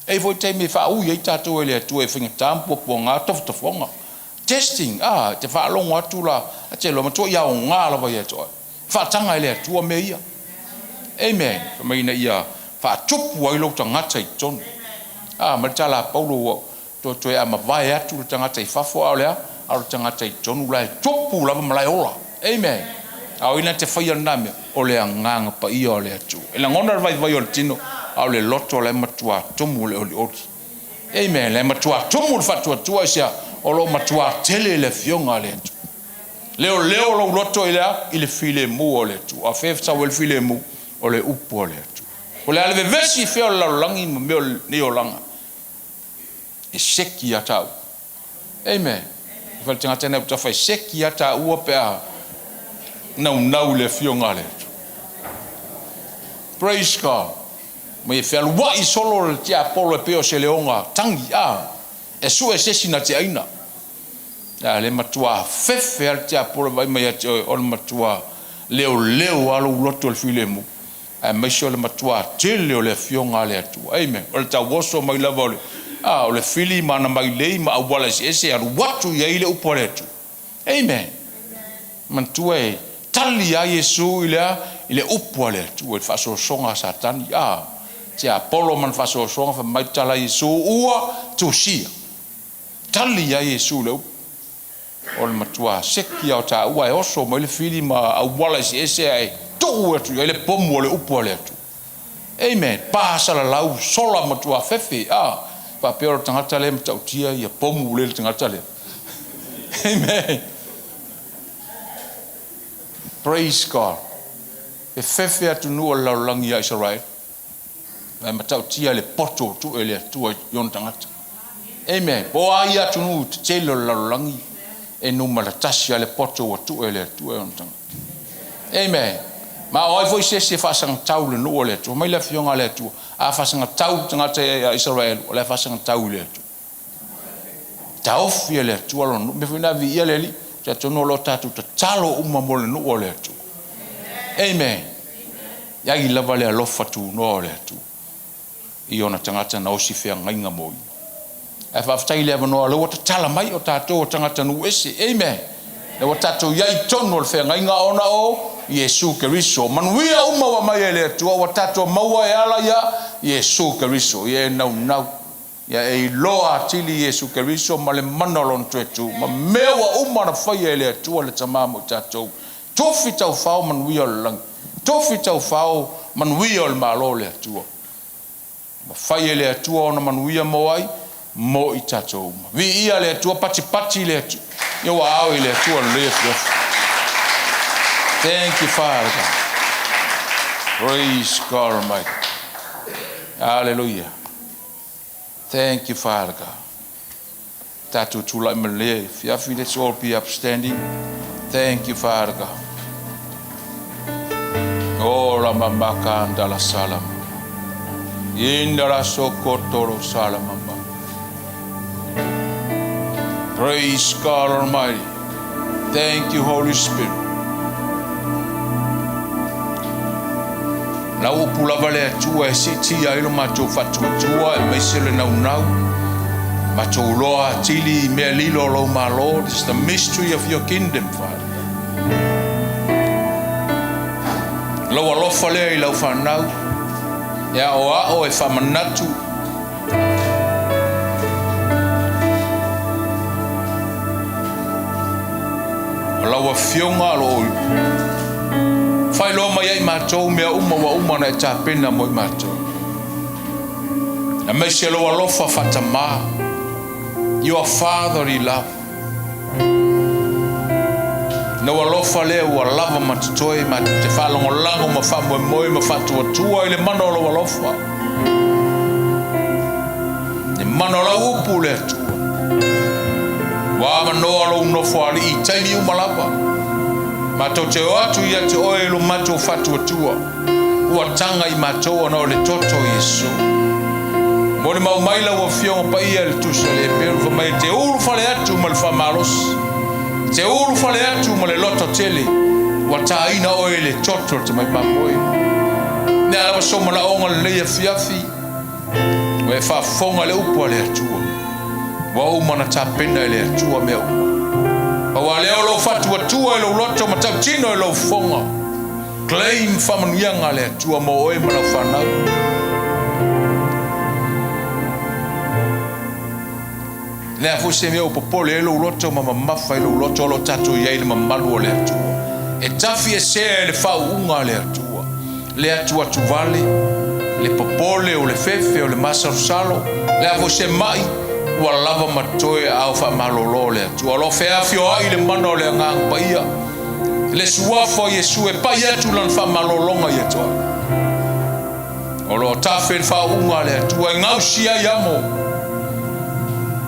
E i ai foi taimi e faaui ai tatou e le Atua e faigata ma puapuaga tofotofoga. Testing, ah, e te faalogo atu la, a te iloa matua i aoga lava ia te oe. Faataga e le Atua mea ia. Amen. Fai mai ina ia faatupu ai lou tagata i totonu. Ah, ma le tala a Paulo ua Toe toe a mavae atu le tagata i fafo, a o le a? A o le tagata i totonu la e tupu lava ma la e ola. Amen. A o ai na te faia lena mea? O le Agaga Paia o le Atua. E lagona le vaivai o le tino, a o le loto la e matua tumu le olioli. Amen. La e matua tumu le faatuatua, aisea? O lo o matua tele le Afioga a le Atua. Leoleo lou loto i le a? I le filemu o le Atua. A fea e sau ai le filemu? O le Upu a le Atua. O le a le vevesi i fea o le lalolagi ma mea o lenei olaga? E seki ia taua. Amen. E fai le tagata nei ua e seki ia taua pe a naunau i le afioga a le Atua. Praise God. Mai e fealuai solo le tiapolo e pei o se leoga tangi. A. E sue se isi na te aina. A le matua fefe lava le tiapolo e vaai mai ia te oe, o le matua leoleo lava lou loto i le filemu, aemaise o le matua tele o le Afioga a le Atua. Amen. O le tauoso mai lava o le, a, o le fili ma ana mailei ma auala eseese e alu atu i ai le upu a le Atua. Amen. Manatua e tali lava Iesu i le a? I le upu a le Atua, i le faasoasoga a Satani. A, tiapolo ma ana faasoasoga, fai mai le tala a Iesu, ua tusia. Tali ai Iesu i le upu, O le matua seki lava o taua e oso mai le fili ma auala eseese ae tuu atu i ai le pomu o le upu a le Atua. Amen. Pa salalau sola matua fefe, a faapea o le tagata lea e matautia ia pomu lea i le tagata lea. Amen. Praise God. E fefe atunuu o le lalolagi ia Isaraelu. Ae matautia le poto o tuu e le Atua i ona tagata. Amen. Po o a ia atunuu tetele o le lalolagi, e numera tasi lava le poto ua tuu e le Atua i ona tagata. Amen. Ma o ai foi se isi e faasagatau i le nuu o le Atua? Mai le Afioga a le Atua, a faasagatau le tagata ia Isaraelu, o la e faasagatau i le Atua. Taofi e le Atua lona nuu. Mea foi lena viia le Alii. Talitonu o lo o tatou tatalo uma mo le nuu o le Atua. Amen. E ai lava le alofa tunoa o le Atua i ona tagata na osi feagaiga mo ia. Ae faafetai i le avanoa o lea ua tatala mai o tatou o tagata nuu ese. Amen. Lea ua tatou i ai i totonu o le feagaiga ona o Iesu Keriso. Manuia uma ua aumai e le Atua ua tatou maua e ala ia Iesu Keriso. Ia e naunau. Ia e iloa atili Iesu Keriso ma le mana o Lona toe tu, ma mea ua uma ona faia e le Atua le Tama mo i tatou. Tofi taufao manuia o le lagi. Tofi taufao manuia o le Malo o le Atua. Ua fai e le Atua ona manuia mo ai? Mo i tatou uma. Viia le Atua, patipati le Atua. Ia ua ao i le Atua lelei afiafi. Thank you, Father God. Praise God Almighty. Hallelujah. Thank you, Father God. Tatou tulai mai lelei afiafi. Let's all be upstanding. Thank you, Father God. Oh, la mamaka andala salama. Indala sokotoro salamama. Praise God Almighty. Thank you, Holy Spirit. Lau upu lava le Atua e siitia ai lo matou faatuatua aemaise le naunau, matou loa atili i mea lilo o lou Malo. This is the mystery of your kingdom, Father. Lou alofa lea i lau fanau, e aoao e faamanatu O lau Afioga o lo o faailoa mai ai matou mea uma ua uma ona e tapena mo i matou. Aemaise lou alofa faatamā, your fatherly love. Lou alofa lea ua lava ma totoe matou te faalagolago ma faamoemoe ma faatuatua i le mana o lou alofa. Le mana o lau upu le Atua. Ua avanoa lou nofoalii i taimi uma lava. Matou te o atu ia te oe i lo matou faatuatua. Ua taga i matou ona o le toto o Iesu. Molimau mai lau Afioga Paia i le Tusi a le Heperu fai mai e te ulufale atu ma le faamalosi, e te ulufale atu ma le loto tele, ua taina oe i le toto o le tamai mamoe. Lea lava sou manaoga lenei afiafi, ua e faafofoga i le upu a le Atua. Ua uma ona tapena e le Atua mea uma. Pau a lea o lou faatuatua i lou loto ma tautino i lou fofoga. Claim faamanuiaga a le Atua mo oe ma lau fanau. Le a foi se mea ua popole ai lou loto ma mamafa ai lou loto, o lo o tatou i ai i le mamalu o le Atua. E tafiesea e le faauuga a le Atua le atuatuvale, le popole o le fefe o le masalosalo, le a foi se mai, ua lava ma totoe aao faamalolo o le Atua. O lo o feafioai le mana o le Agaga Paia, le Suafa o Iesu e pai atu lana faamalologa ia te oe. O lo o tafe le faauuga a le Atua e gausia ai amo.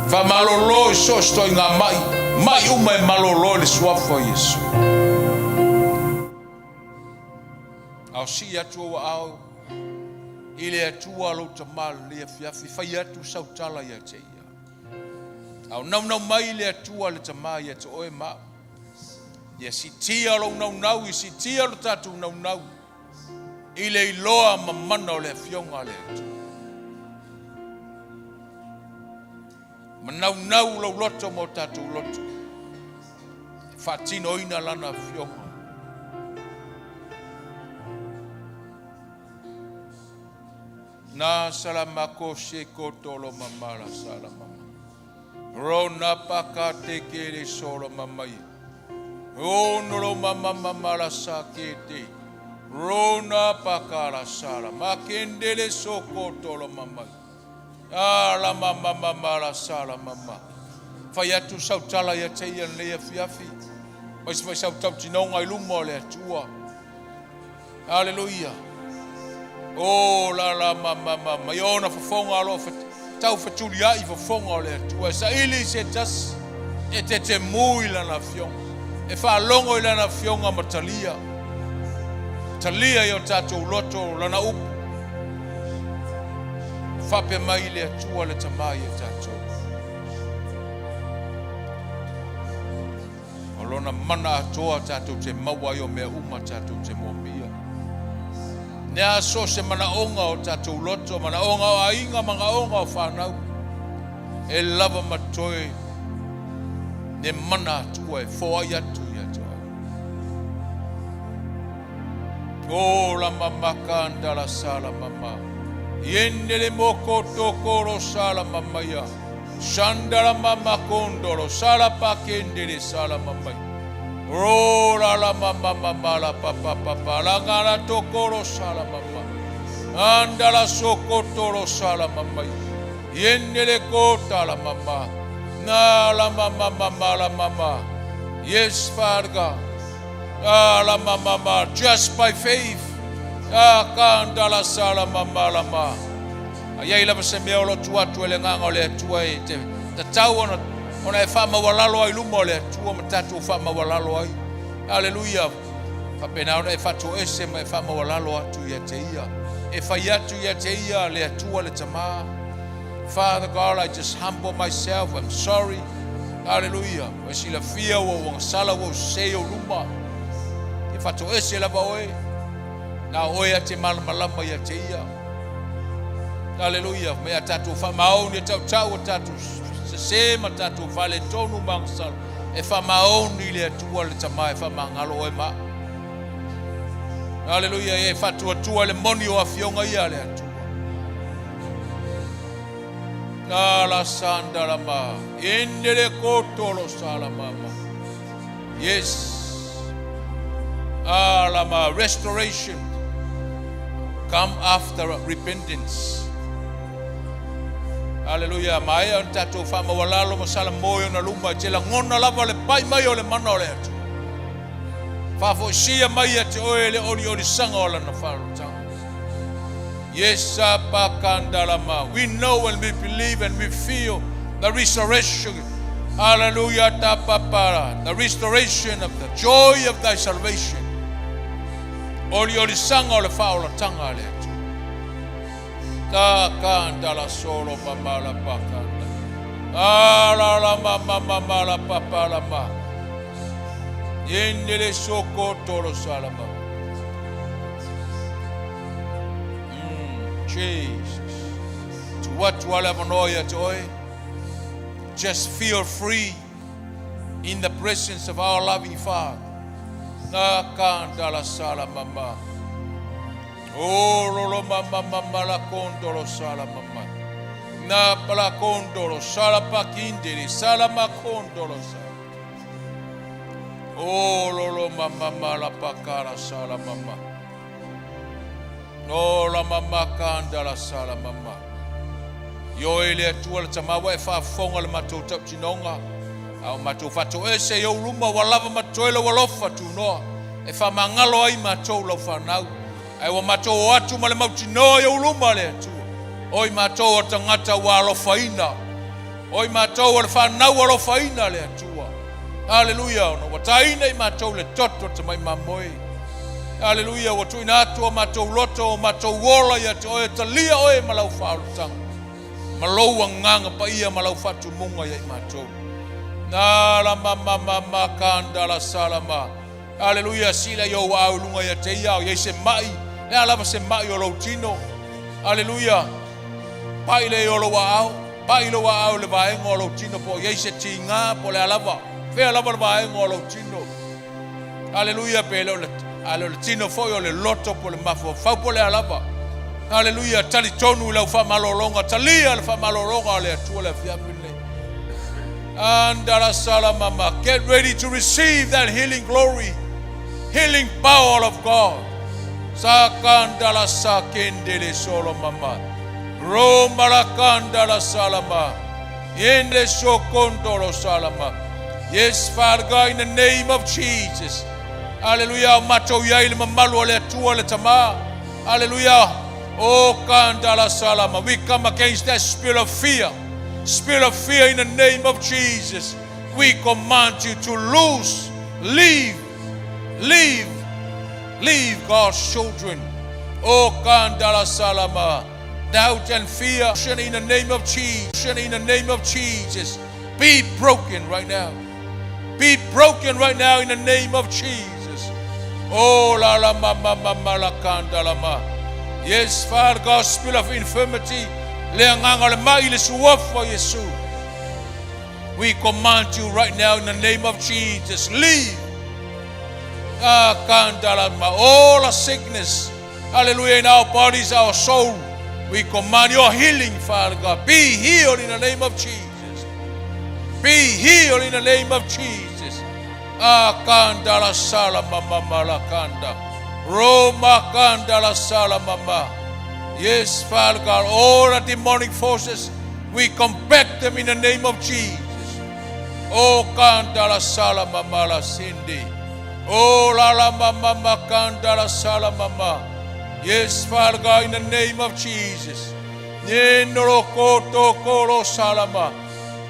Faamalolo i so o se toaiga mai, mai uma e malolo i le Suafa o Iesu. A o sii atu ou aao i le Atua lou Tama lelei afiafi, fai atu sau tala ia te ia. A o naunau mai le Atua le Tama ia te oe ma au. Ia siitia lou naunau, ia siitia lo tatou naunau i le iloa mamana o le Afioga a le Atua. Manaunau lou loto ma o tatou loto e faatinoina Lana Afioga. Na salamako se kotolo mamala salamama. Rona paka te kere solo mamai. Ono mama mama la sa kete. Rona paka la sala. Makendele soko tolo mamai. Ala mama mama la sala mama. Fai atu sau tala ia te ia lenei afiafi. Mai se fai sau tautinoga i luma o le Atua. Aleluia. O la la ma ma ma ma i ona fofoga o lo o tau fetuliai fofoga o le Atua. E saili i se tasi e tetemu i lana afioga. E faalogo i lana afioga ma talia. Talia i o tatou loto lana upu. Faapea mai le Atua le Tama ia tatou. O lona mana atoa tatou te maua ai o mea uma tatou te moomia. Ne a so se manaoga o tatou loto, manaoga o aiga, manaoga o whanau. E lava ma toe ne mana atua e foai atu ia te oe. O la mama kanda la sala mama. Iende le moko tokoro sala mama ia. Shandala mama kondolo sala pakendele sala mama. Ro la la mama mama la papa papa la ngala tokoro sala mama. Andala sokotoro sala mama. Iende le kota la mama. Na la mama mama la mama. Yes, Father God. Ah, la mama mama, just by faith. Ah, kanda la sala mama la ma. A iai lava se mea o lo tu atu e le agaga o le Atua e te tatau ona ona e faamaualalo ai luma o le Atua ma tatou faamaualalo ai. Aleluia. Faapena ona e faatoese ma e faamaualalo atu ia te ia. E fai atu ia te ia le Atua le Tama. Father God, I just humble myself. I'm sorry. Hallelujah. Ua silafia ua ua sala ua sese o luma. E faatoese lava oe. Na oe a te malamalama ia te ia. Hallelujah. Me a tatou faamaoni e tautau o tatou sese ma tatou faaletonu ma agasala. E faamaoni le Atua le Tama e faamagalo oe ma. Hallelujah. E faatuatua le moni o afioga ia le Atua. Na la sanda la ma. Ende le kotolo sala mama. Yes. Ah, la ma. Restoration come after repentance. Hallelujah. Maea ona tatou faamaualalo ma salamo i ona luma e te lagona lava le pai mai o le mana o le Atua. Faafoisia mai ia te oe le oliolisaga o lana faaolotaga. Yes, Apakandalama. We know and we believe and we feel the resurrection. Hallelujah. Tapapara. The restoration of the joy of thy salvation. Oliolisaga o le faaolataga a le Atua. Ta kanda la solo mama la pakanda. Ala la mama mama la papa la ma. Yende le soko tolo salama. Jesus. Tuu atu ale avanoa ia te oe. Just feel free in the presence of our loving Father. Na kanda la sala mama. O lolo mama mama la kondolo sala mama. Na pala kondolo sala pakindere sala makondolo sala. O lolo mama mama la pakara sala mama. O la mama kanda la sala mama. Ioe e le Atua le Tama ua e faafofoga le matou tautinoga, a o matou faatoese i ou luma ua lava ma totoe lou alofa tunoa e faamagalo ai matou lau fanau, ae ua matou o atu ma le mautinoa i ou luma le Atua. O i matou o tagata ua alofaina, o i matou o le fanau alofaina le Atua. Aleluia, ona ua taina i matou le toto tamai mamoe. Aleluia, ua tuuina atu o matou loto, o matou ola ia te oe, talia oe ma lau faaolotaga. Ma lou agaga paia ma lau faatumuga ia i matou. Na la ma ma ma ma kanda la salama. Aleluia, sila i ou aao i luga ia te ia, o i ai se mai, le a lava se mai o lou tino. Aleluia, pai le i o lou aao, pai lou aao i le vaega o lou tino, po o i ai se tiga, po o le a lava, fea lava le vaega o lou tino. Aleluia, pe le o le, a le o le tino foi o le loto po o le mafaufau po o le a lava. Aleluia, talitonu i lau faamalologa, talia le faamalologa a le Atua le afiafi lenei. Andala salamama. Get ready to receive that healing glory, healing power of God. Sakandala sakendele solomama. Romala kandala salama. Yende sokondolo salama. Yes, Father God, in the name of Jesus. Hallelujah. O matou i ai le mamalu o le Atua le Tama. Hallelujah. Oh, kandala salama. We come against that spirit of fear. Spirit of fear in the name of Jesus. We command you to loose, leave, leave, leave God's children. Oh, kandala salama. Doubt and fear in the name of Jesus. In the name of Jesus. Be broken right now. Be broken right now in the name of Jesus. Oh, la la ma ma ma ma la kanda la ma. Yes, Father God, spirit of infirmity, le agaga o le mai le suafa o Iesu. We command you right now in the name of Jesus. Leave. Ah, kanda la ma. All the sickness, hallelujah, in our bodies, our soul. We command your healing, Father God. Be healed in the name of Jesus. Be healed in the name of Jesus. Ah, kanda la sala mama mala kanda. Roma kanda la sala mama. Yes, Father God, all the demonic forces, we combat them in the name of Jesus. Oh, kanda la sala mama la sindi. Oh, la la mama ma kanda la sala mama. Yes, Father God, in the name of Jesus. Nyenoro koto koro salama.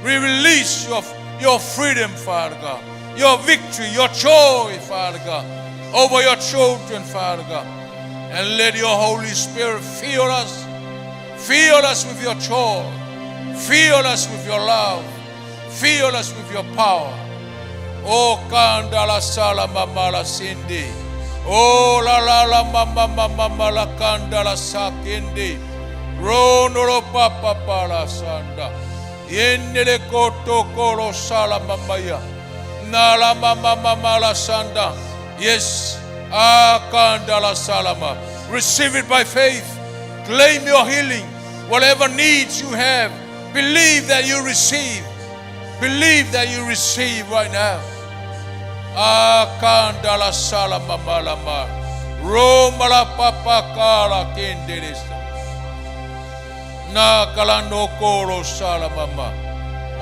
We release your freedom, Father God, your victory, your joy, Father God, over your children, Father God. And let your Holy Spirit fill us. Fill us with your joy. Fill us with your love. Fill us with your power. Oh, kanda la sala mama la sindi. Oh, la la la mama mama mama la kanda la sakindi. Rono lo papa pala sanda. Yende le koto kolo sala mama ya. Na la mama mama la sanda. Yes, akanda la salama. Receive it by faith. Claim your healing. Whatever needs you have, believe that you receive. Believe that you receive right now. Akanda la sala mama lama. Roma la papa kala kendelesa. Na kala no kolo sala mama.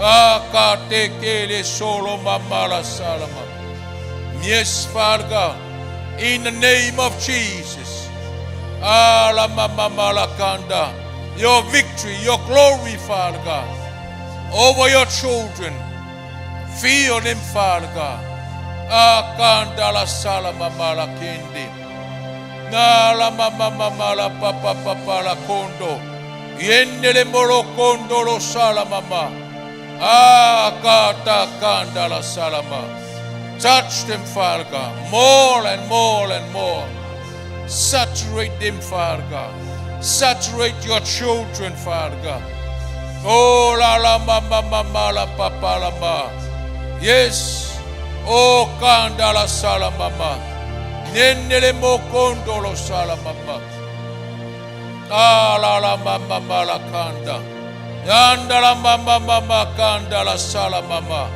Akate kele solo mama la sala mama. Yes, Father God, in the name of Jesus. Ala mama malakanda. Your victory, your glory, Father God, over your children. Feel them, Father God. Akanda la sala mama la kende. Na la mama mama la papa papa la kondo. Yende le molo kondo lo sala mama. Akata kanda la salama. Touch them, Father God, more and more and more. Saturate them, Father God. Saturate your children, Father God. Oh, la la ma ma ma ma la pa pa la ma. Yes. Oh, kanda la sala mama. Nene le mokondo lo sala mama. Ah, la la ma ma ma la kanda. Yanda la mama mama kanda la sala mama.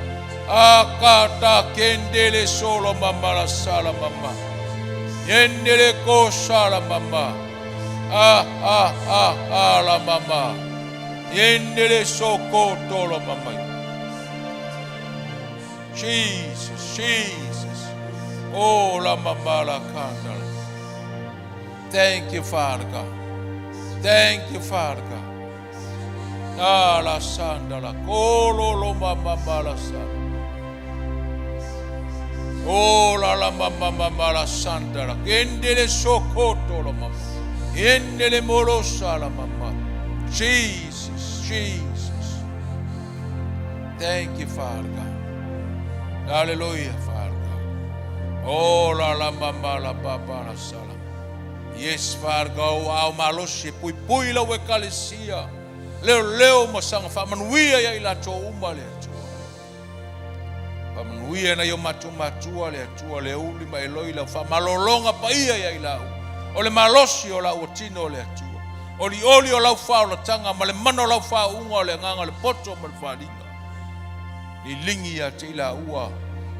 Akata kendele solo mama la sala mama. Yendele ko sala mama. Ah ah ah ah la mama. Yendele soko tolo mama. Jesus, Jesus. Oh la mama la kanda. Thank you, Father God. Thank you, Father God. Ah, la sanda la kolo lo mama la sanda. Oh la la mama mama la sanda la kendele sokoto la mama. Yendele morosa la mama. Jesus, Jesus. Thank you, Father God. Hallelujah, Father God. Oh, la la mama la papa la sala. Yes, Father God, o ao malosi e pui pui lau ekalesia. Leo leo ma sanga faamanuia ia i latou uma le Atua. Faamanuia nai o matou matua le Atua Leuli ma Eloi lau faamalologa paia ia i lau. O le malosi o lau tino le Atua. Olioli o lau faaolataga ma le mana o lau faauuga o le agaga o le poto ma le faaaliga. Liligi ia te i laua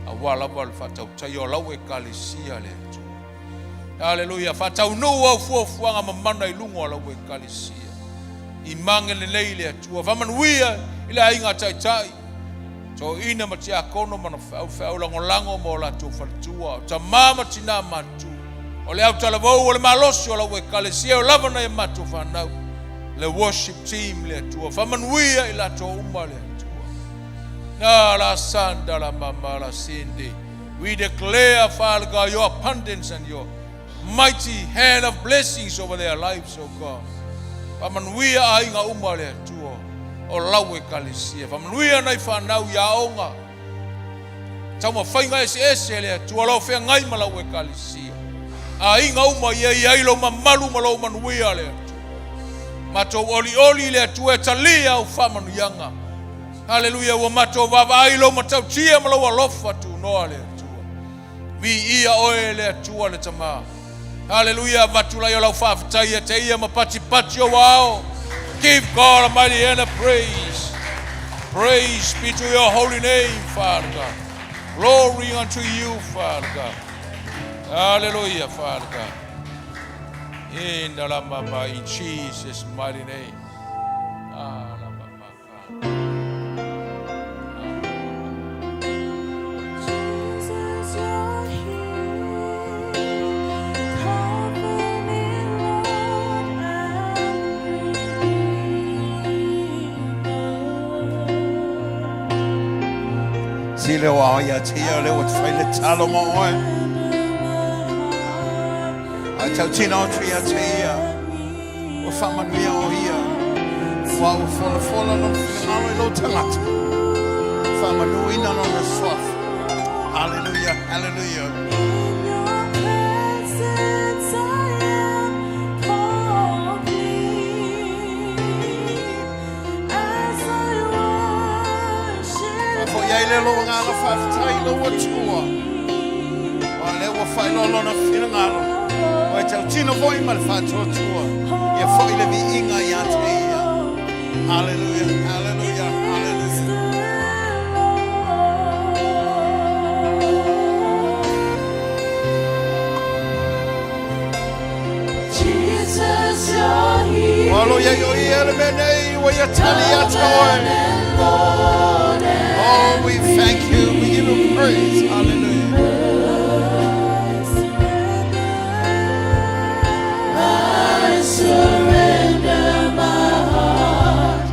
auā lava le faatautaia o lau ekalesia le Atua. Haleluia. Faataunuu au fuafuaga mamana i luga o lau ekalesia. I mage lelei le Atua. Faamanuia i le aiga taitai. Toeaina ma tiakono ma feau lagolago ma o latou faletua, o tamā ma tinā matutua. O le autalavou o le malosi o lau ekalesia o lava nai a matou fanau. Le worship team le Atua. Faamanuia i latou uma le Atua. Na la sanda la mama la sinde. We declare, Father God, your abundance and your mighty hand of blessings over their lives, oh God. Faamanuia aiga uma le Atua o lau ekalesia. Faamanuia nai fanau i aoga. Taumafaiga eseese le Atua lau feagai ma lau ekalesia. Aiga uma ia i ai lou mamalu ma lou manuia le Atua. Matou olioli le Atua e talia au faamanuiaga. Haleluia, ua matou vaavaai lou matautia ma lou alofa tunoa le Atua. Viia oe le Atua le Tamā. Haleluia, avatu lai o lau faafetai ia te ia ma patipati o ao. Give God a mighty hand of praise. Praise be to your holy name, Father God. Glory unto you, Father God. Hallelujah, Father God. In the Lamama, in Jesus' mighty name. Ah, Lamama. Jesus, you're here. Comfort me, Lord, and Redeemer. Si le o ao ia te ia le o te whai le talo mo oe. A tau tino atu ia te ia. Ua faamanuia o ia. Ua ua folafola lona finagalo i lou tagata. Faamanuina lona suafa. Hallelujah, hallelujah. In your presence I am complete. As I worship Fo iai le lo ngā faafetai i lou Atua. O le ua faailoa lona finagalo. O e tautino foi ma le faatuatua. Ia foi le viiga ia te ia. Hallelujah, hallelujah, hallelujah. Jesus, you're here. Ua alo iai o ia le mea nei ua ia tali ia te oe. Lord, Oh, we thank you. We give you praise. Hallelujah. I surrender my heart.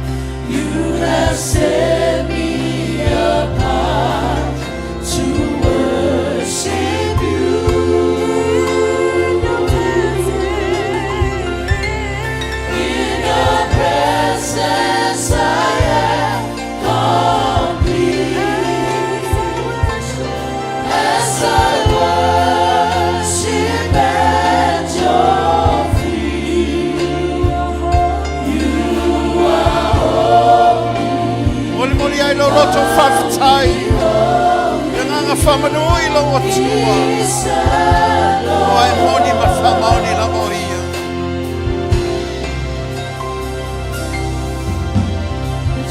You have set me apart to worship you. In your presence, I am complete. As I worship at your feet, you are Moli moli ai lo loto faafetai. Le agaga faamanu i lou Atua. O ai moni ma faamaoni lava o ia.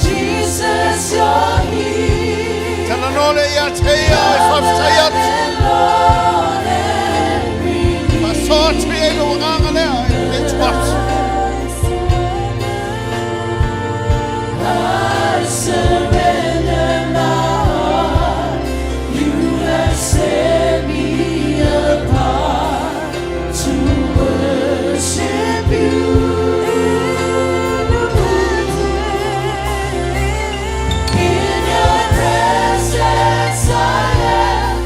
Jesus, you're here. Talanoa le ia te ia e faafetai atu. Lord and Redeemer. Faasoa atu i ai lou agaga lea e le tuatu. I surrender my heart. You have set me apart to worship you. In your presence, I am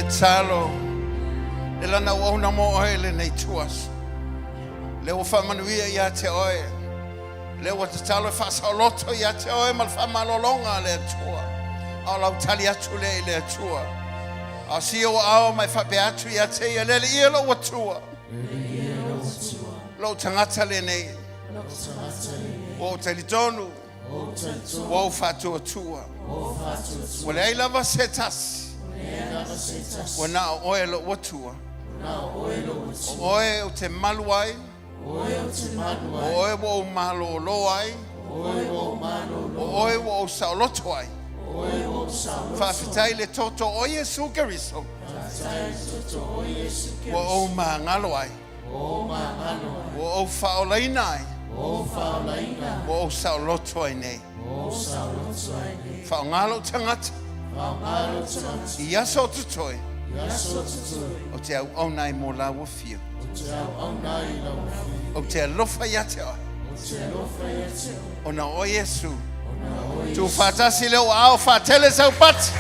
tatalo le lana auauna mo oe lenei ituaso. Lea ua faamanuia ia te oe. Lea ua tatalo e faasaoloto ia te oe ma le faamalologa a le Atua. A o lau tali atu lea i le Atua. A o si ou aao ma e faapea atu ia te ia, Le Alii e lou Atua. Lou tagata lenei. Ua ou talitonu. Ua ou faatuatua. Ua leai lava se tasi. Ua na o oe lou Atua. O oe ou te malu ai. O oe ua ou malōlō ai. O oe ua ou saoloto ai. Faafetai i le toto o Iesu Keriso. Ua ou magalo ai. Ua ou faaolaina ai. Ua ou saoloto ai nei. Faaaoga lou tagata i aso o totoe o te auauna ai mo lau afio. Ou te alofa ia te oe. Ona o oe Iesu. Tuufaatasi le ou aao faatele saupati,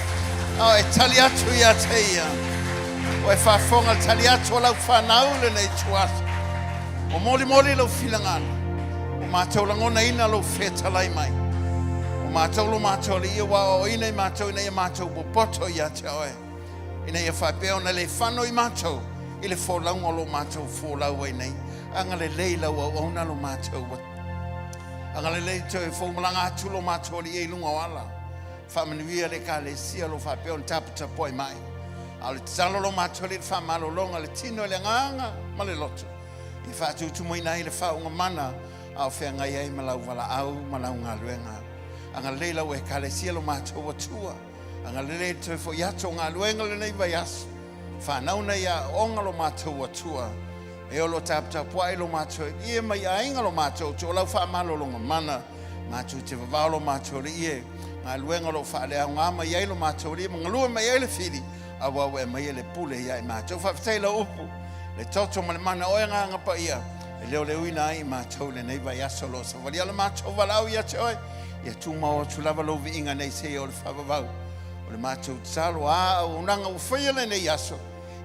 a o e tali atu ia te ia. Ua e faafofoga le tali atu a lau fanau i lenei ituaso. Ua molimoli lou finagalo, ua matou lagonaina lou fetalai mai. Ua matou lo matou Alii ua aoaoina i matou ina ia matou popoto ia te oe, ina ia faapea ona le fano i matou i le folauga o lo matou folau ai nei. Agalelei lau auauna lo matou Agalelei toe foumalaga atu lo matou Alii i luga o ala. Faamanuia le Ekalesia lo faapea ona taputapuai mai. A o le tatalo lo matou Alii le faamalologa le tino i le agaga ma le loto, ia faatutumuina ai le faauuga mana a o feagai ai ma lau valaau ma lau galuega. Agalelei lau Ekalesia lo matou Atua. Agalelei le toe foi atu o galuega lenei vaiaso. Fanau nei aoaoga lo matou Atua. E o lo taputapuai lo matou Alii e mai aiga lo matou Atua o lau faamalologa mana matou te vavao lo matou Alii e galuega o lo o faaleaoga mai ai lo matou Alii ma galue mai ai le fili aua ua e maia le pule ia i matou. Faafetai lau upu le toto ma le mana oe Agaga Paia e leoleuina ai i matou lenei vaiaso o lo o savalia lo matou valaau ia te oe. Ia tumau atu lava lou viiga nei seia o le faavavau o le matou tatalo a auaunaga ua faia lenei aso.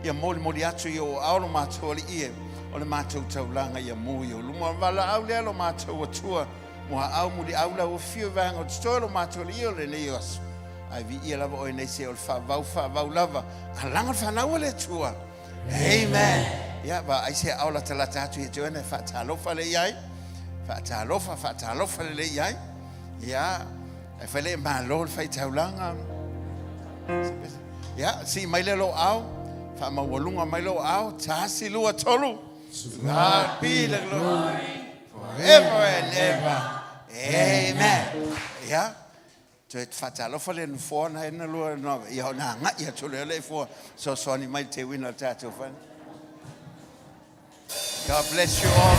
Ia molimoli atu i ou aao lo matou Alii e, o le matou taulaga ia mu i ou luma. O le valaau lea lo matou Atua, muaau muliau lau afio i vaega o totoe lo matou Alii o lenei aso. Ae viia lava oe nei se o le faavau faavau lava, a laga le fanau a le Atua. Amen. Ia, vaai se aao latalata atu ia te oe na e faatalofa lea i ai. Faatalofa, faatalofa lelei i ai. Ia, e fai le malo le faitaulaga. Ia, sii mai lea lou aao, faamaualuga mai lou aao, tasi, lua, tolu. To God be the glory forever and ever. Amen. Ia, toe faatalofa le nofoa na ena lua, no, ia ona agai atu lea le ifua, soasoani mai le teuina o le tatou fale. God bless you all.